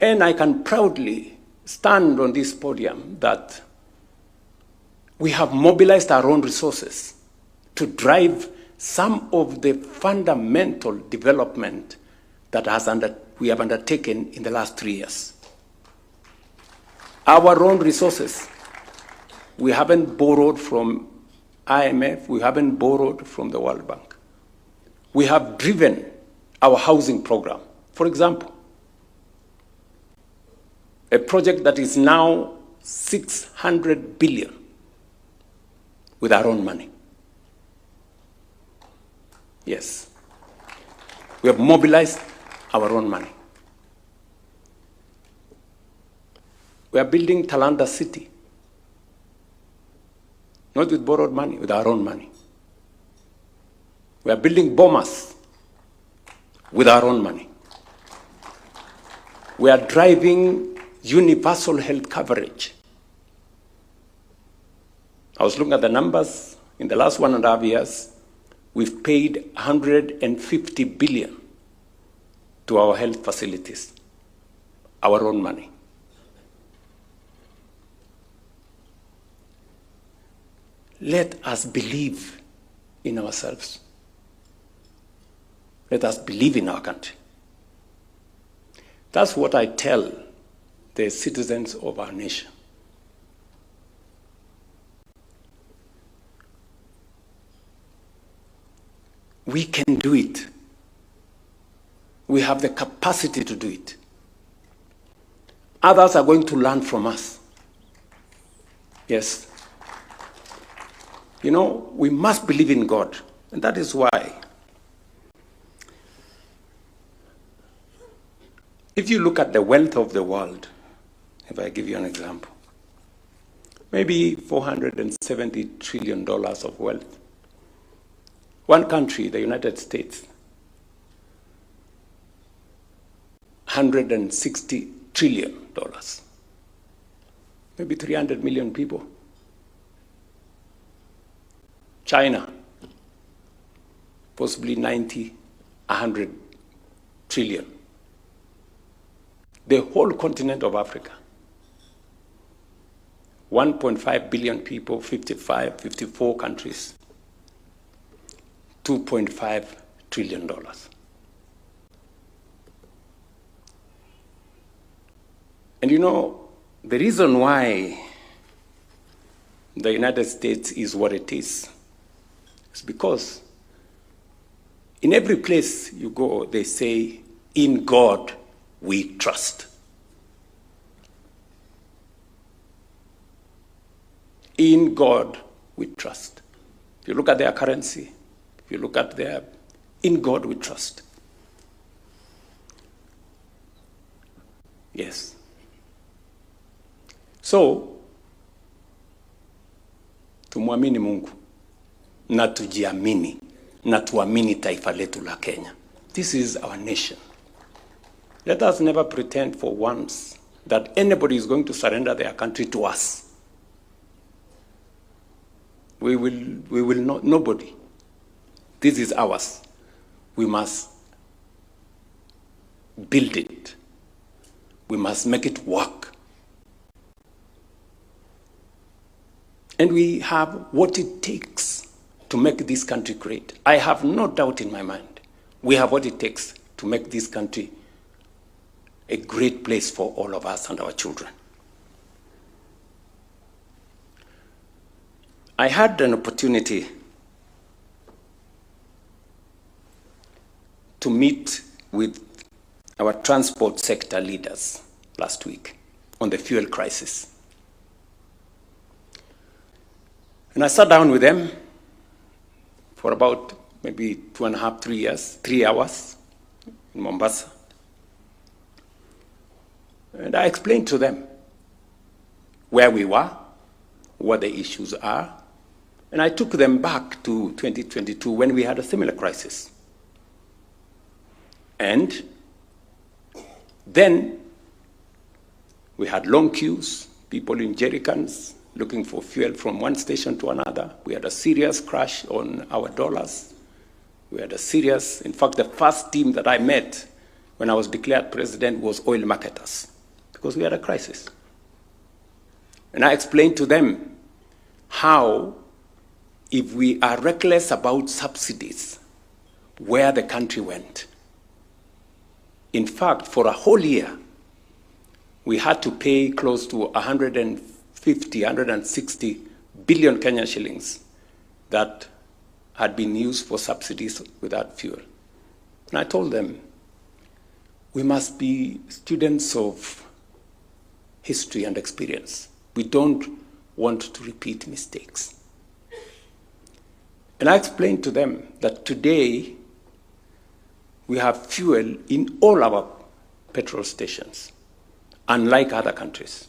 And I can proudly stand on this podium that we have mobilized our own resources to drive some of the fundamental development that has under, we have undertaken in the last three years. Our own resources. We haven't borrowed from IMF, we haven't borrowed from the World Bank. We have driven our housing program. For example, a project that is now 600 billion with our own money. Yes. We have mobilized our own money. We are building Talanta City, not with borrowed money, with our own money. We are building Bomas with our own money. We are driving universal health coverage. I was looking at the numbers. In the last 1.5 years, we've paid 150 billion to our health facilities, our own money. Let us believe in ourselves. Let us believe in our country. That's what I tell the citizens of our nation. We can do it. We have the capacity to do it. Others are going to learn from us. Yes. You know, we must believe in God. And that is why, if you look at the wealth of the world, if I give you an example, maybe $470 trillion of wealth. One country, the United States, $160 trillion, maybe 300 million people. China, possibly 90, 100 trillion. The whole continent of Africa, 1.5 billion people, 55, 54 countries, $2.5 trillion. And you know, the reason why the United States is what it is is because in every place you go, they say, in God we trust. In God we trust. If you look at their currency, if you look at their, in God we trust. Yes. So, tumwamini Mungu na tujiamini na tuamini taifa letu la Kenya. This is our nation. Let us never pretend for once that anybody is going to surrender their country to us. We will not, nobody. This is ours. We must build it. We must make it work. And we have what it takes to make this country great. I have no doubt in my mind. We have what it takes to make this country a great place for all of us and our children. I had an opportunity to meet with our transport sector leaders last week on the fuel crisis. And I sat down with them for about maybe 2.5, 3 years, 3 hours in Mombasa. And I explained to them where we were, what the issues are, and I took them back to 2022 when we had a similar crisis. And then we had long queues, people in jerrycans looking for fuel from one station to another. We had a serious crash on our dollars. We had a serious, in fact, the first team that I met when I was declared president was oil marketers, because we had a crisis. And I explained to them how, if we are reckless about subsidies, where the country went. In fact, for a whole year, we had to pay close to 150, 160 billion Kenyan shillings that had been used for subsidies without fuel. And I told them, we must be students of history and experience. We don't want to repeat mistakes. And I explained to them that today, We have fuel in all our petrol stations, unlike other countries.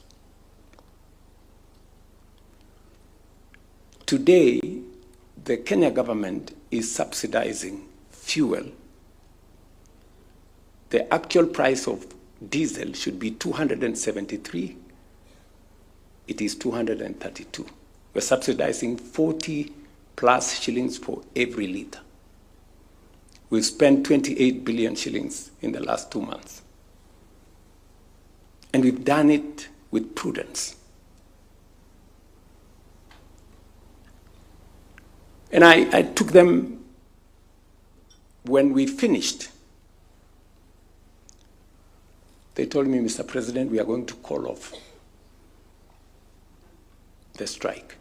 Today, the Kenya government is subsidizing fuel. The actual price of diesel should be 273. It is 232. We're subsidizing 40 plus shillings for every liter. We've spent 28 billion shillings in the last 2 months. And we've done it with prudence. And I took them, when we finished, they told me, Mr. President, we are going to call off the strike.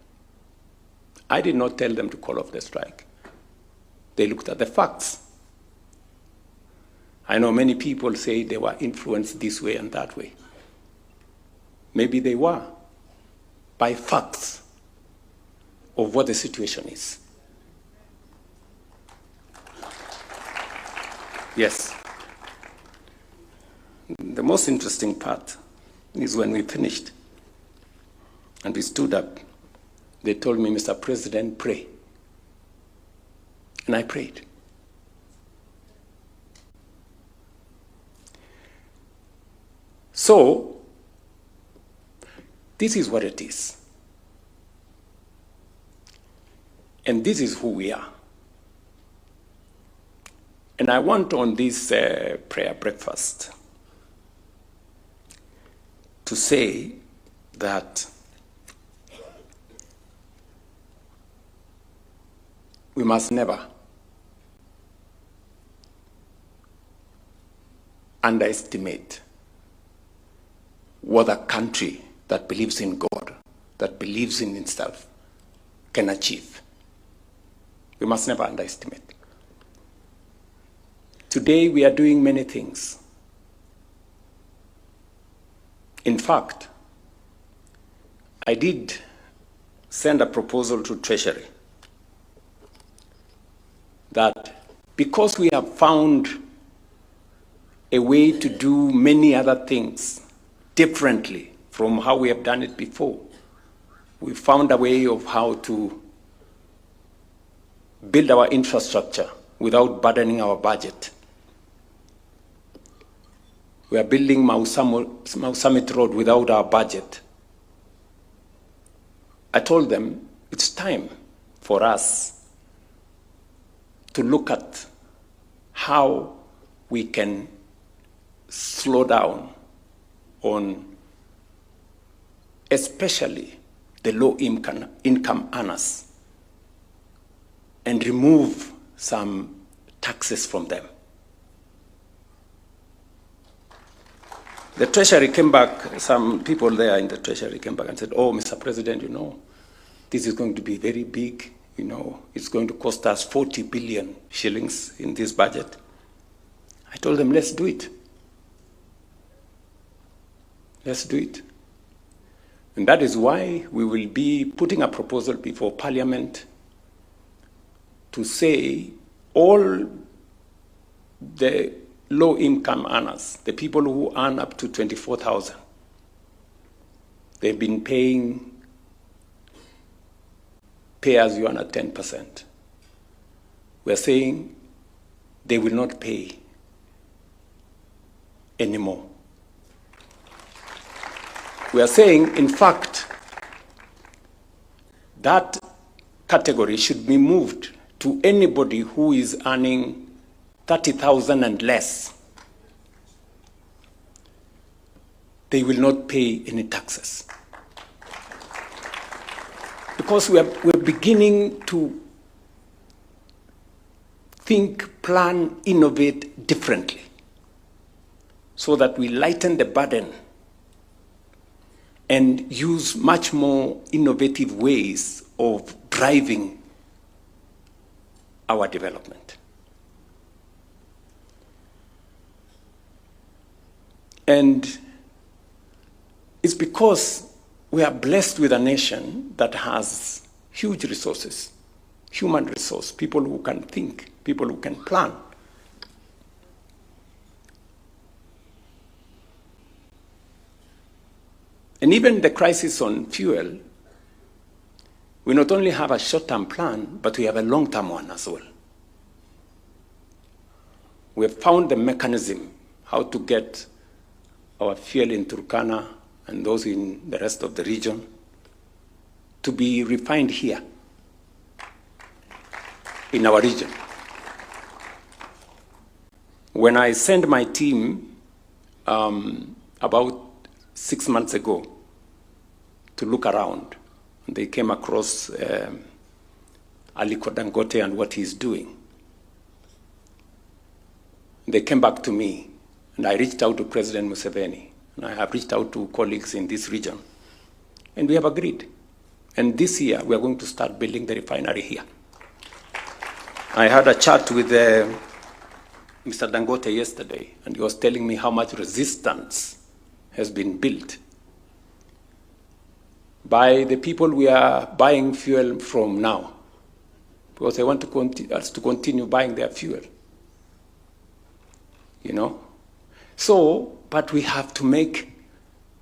I did not tell them to call off the strike. They looked at the facts. I know many people say they were influenced this way and that way. Maybe they were, by facts of what the situation is. Yes. The most interesting part is when we finished and we stood up, they told me, Mr. President, pray. And I prayed. So, this is what it is. And this is who we are. And I want on this prayer breakfast to say that we must never underestimate what a country that believes in God, that believes in itself, can achieve. We must never underestimate. Today we are doing many things. In fact, I did send a proposal to Treasury that because we have found a way to do many other things differently from how we have done it before, we found a way of how to build our infrastructure without burdening our budget. We are building Mau Summit Road without our budget. I told them it's time for us to look at how we can slow down on especially the low income earners and remove some taxes from them. The Treasury came back, some people there in the Treasury came back and said, oh, Mr. President, this is going to be very big. It's going to cost us 40 billion shillings in this budget. I told them, let's do it. Let's do it. And that is why we will be putting a proposal before Parliament to say all the low-income earners, the people who earn up to 24,000, they've been paying pay-as-you-earn at 10%. We're saying they will not pay anymore. We are saying, in fact, that category should be moved to anybody who is earning 30,000 and less. They will not pay any taxes. Because we're beginning to think, plan, innovate differently so that we lighten the burden and use much more innovative ways of driving our development. And it's because we are blessed with a nation that has huge resources, human resource, people who can think, people who can plan. And even the crisis on fuel, we not only have a short-term plan, but we have a long-term one as well. We have found the mechanism how to get our fuel in Turkana and those in the rest of the region to be refined here in our region. When I sent my team um, about six months ago to look around, they came across um, Aliko Dangote and what he's doing. They came back to me, and I reached out to President Museveni, and I have reached out to colleagues in this region, and we have agreed. And this year, we are going to start building the refinery here. I had a chat with uh, Mr. Dangote yesterday, and he was telling me how much resistance has been built by the people we are buying fuel from now, because they want to conti- us to continue buying their fuel. You know? So, but we have to make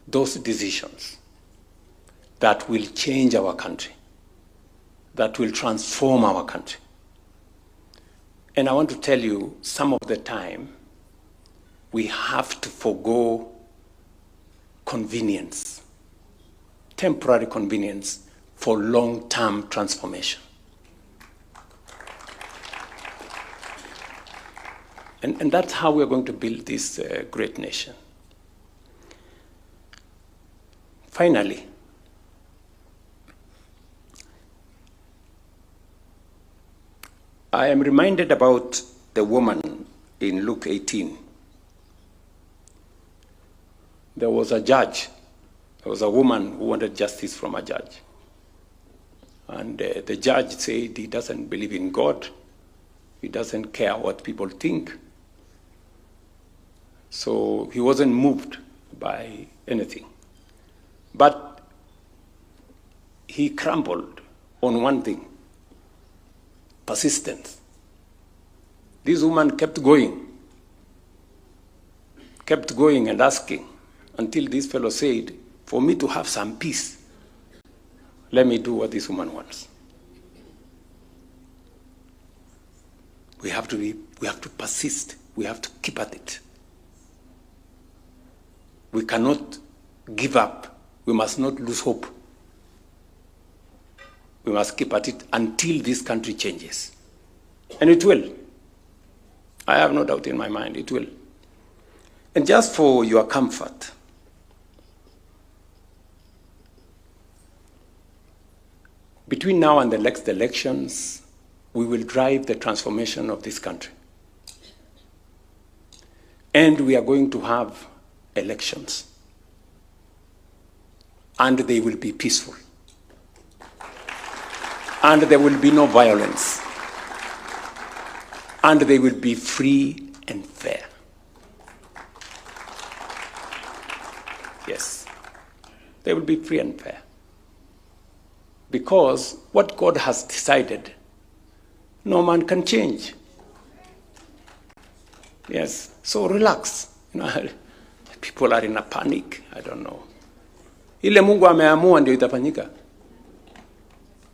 those decisions that will change our country, that will transform our country. And I want to tell you, some of the time, we have to forego convenience, temporary convenience, for long term transformation. And, and that's how we're going to build this uh, great nation. Finally, I am reminded about the woman in Luke 18. There was a judge, there was a woman who wanted justice from a judge. And uh, the judge said he doesn't believe in God, he doesn't care what people think. So he wasn't moved by anything. But he crumbled on one thing persistence. This woman kept going, kept going and asking until this fellow said, For me to have some peace, let me do what this woman wants. We have to be, we have to persist. We have to keep at it. We cannot give up. We must not lose hope. We must keep at it until this country changes. And it will. I have no doubt in my mind, it will. And just for your comfort, between now and the next elections, we will drive the transformation of this country. And we are going to have elections. And they will be peaceful. And there will be no violence. And they will be free and fair. Yes, they will be free and fair. Because what God has decided, no man can change. Yes, so relax. You know, people are in a panic. I don't know. Ile Mungu ameamua ndio itafanyika.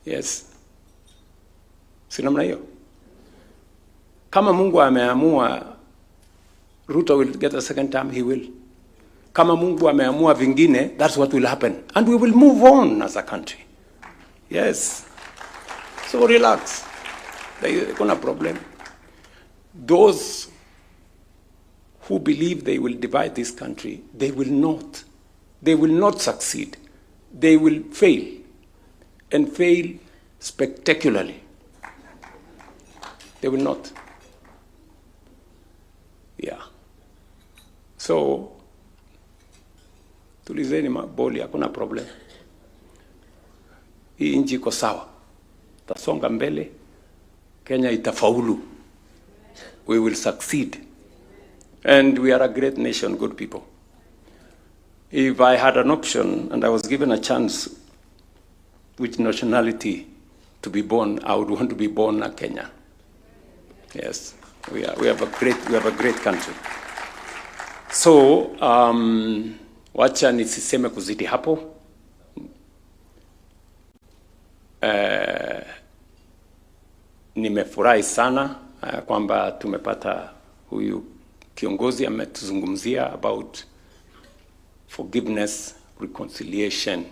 Yes. Si namna hiyo? Kama Mungu ameamua Ruto will get a second term, he will. Kama Mungu ameamua vingine, that's what will happen. And we will move on as a country. Yes. So relax. There is no problem. Those who believe they will divide this country, they will not. They will not succeed. They will fail, and fail spectacularly. They will not. Yeah. So, tulizeni maboli, hakuna problem. Hii nchi iko sawa, tasonga mbele, Kenya itafaulu. We will succeed. And we are a great nation, good people. If I had an option and I was given a chance which nationality to be born, I would want to be born a Kenyan. Yes, we, are, we, have, a great, we have a great country. So, um, Wacha nisiseme kuzidi hapo. Eh, nimefurahi sana kwamba tumepata huyu kiongozi ametuzungumzia about forgiveness, reconciliation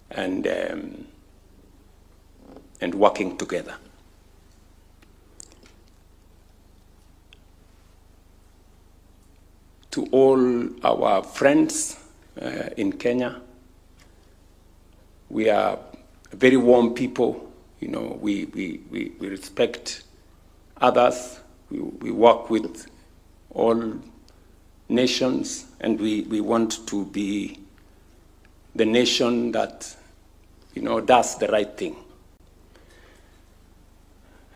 and working together. To all our friends in Kenya, we are very warm people. We respect others. We work with all nations, and we want to be the nation that does the right thing.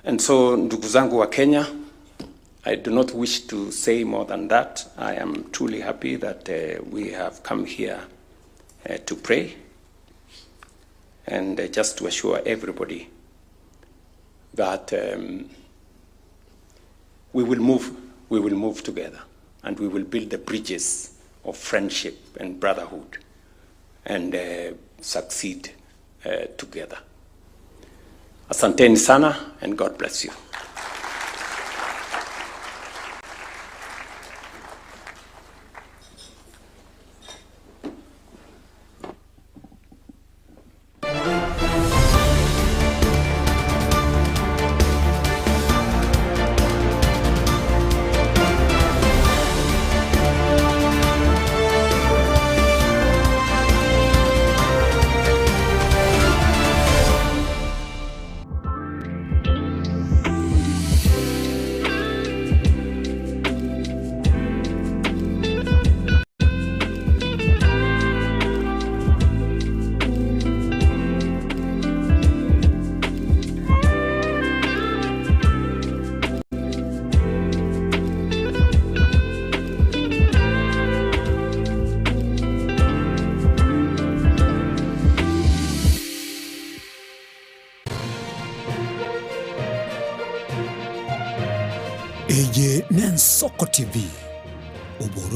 And so, ndugu zangu wa Kenya, I do not wish to say more than that. I am truly happy that we have come here to pray and just to assure everybody that we will move together, and we will build the bridges of friendship and brotherhood and succeed together. Asanteni sana, and God bless you. Eye n'Ensoko TV, oboroso.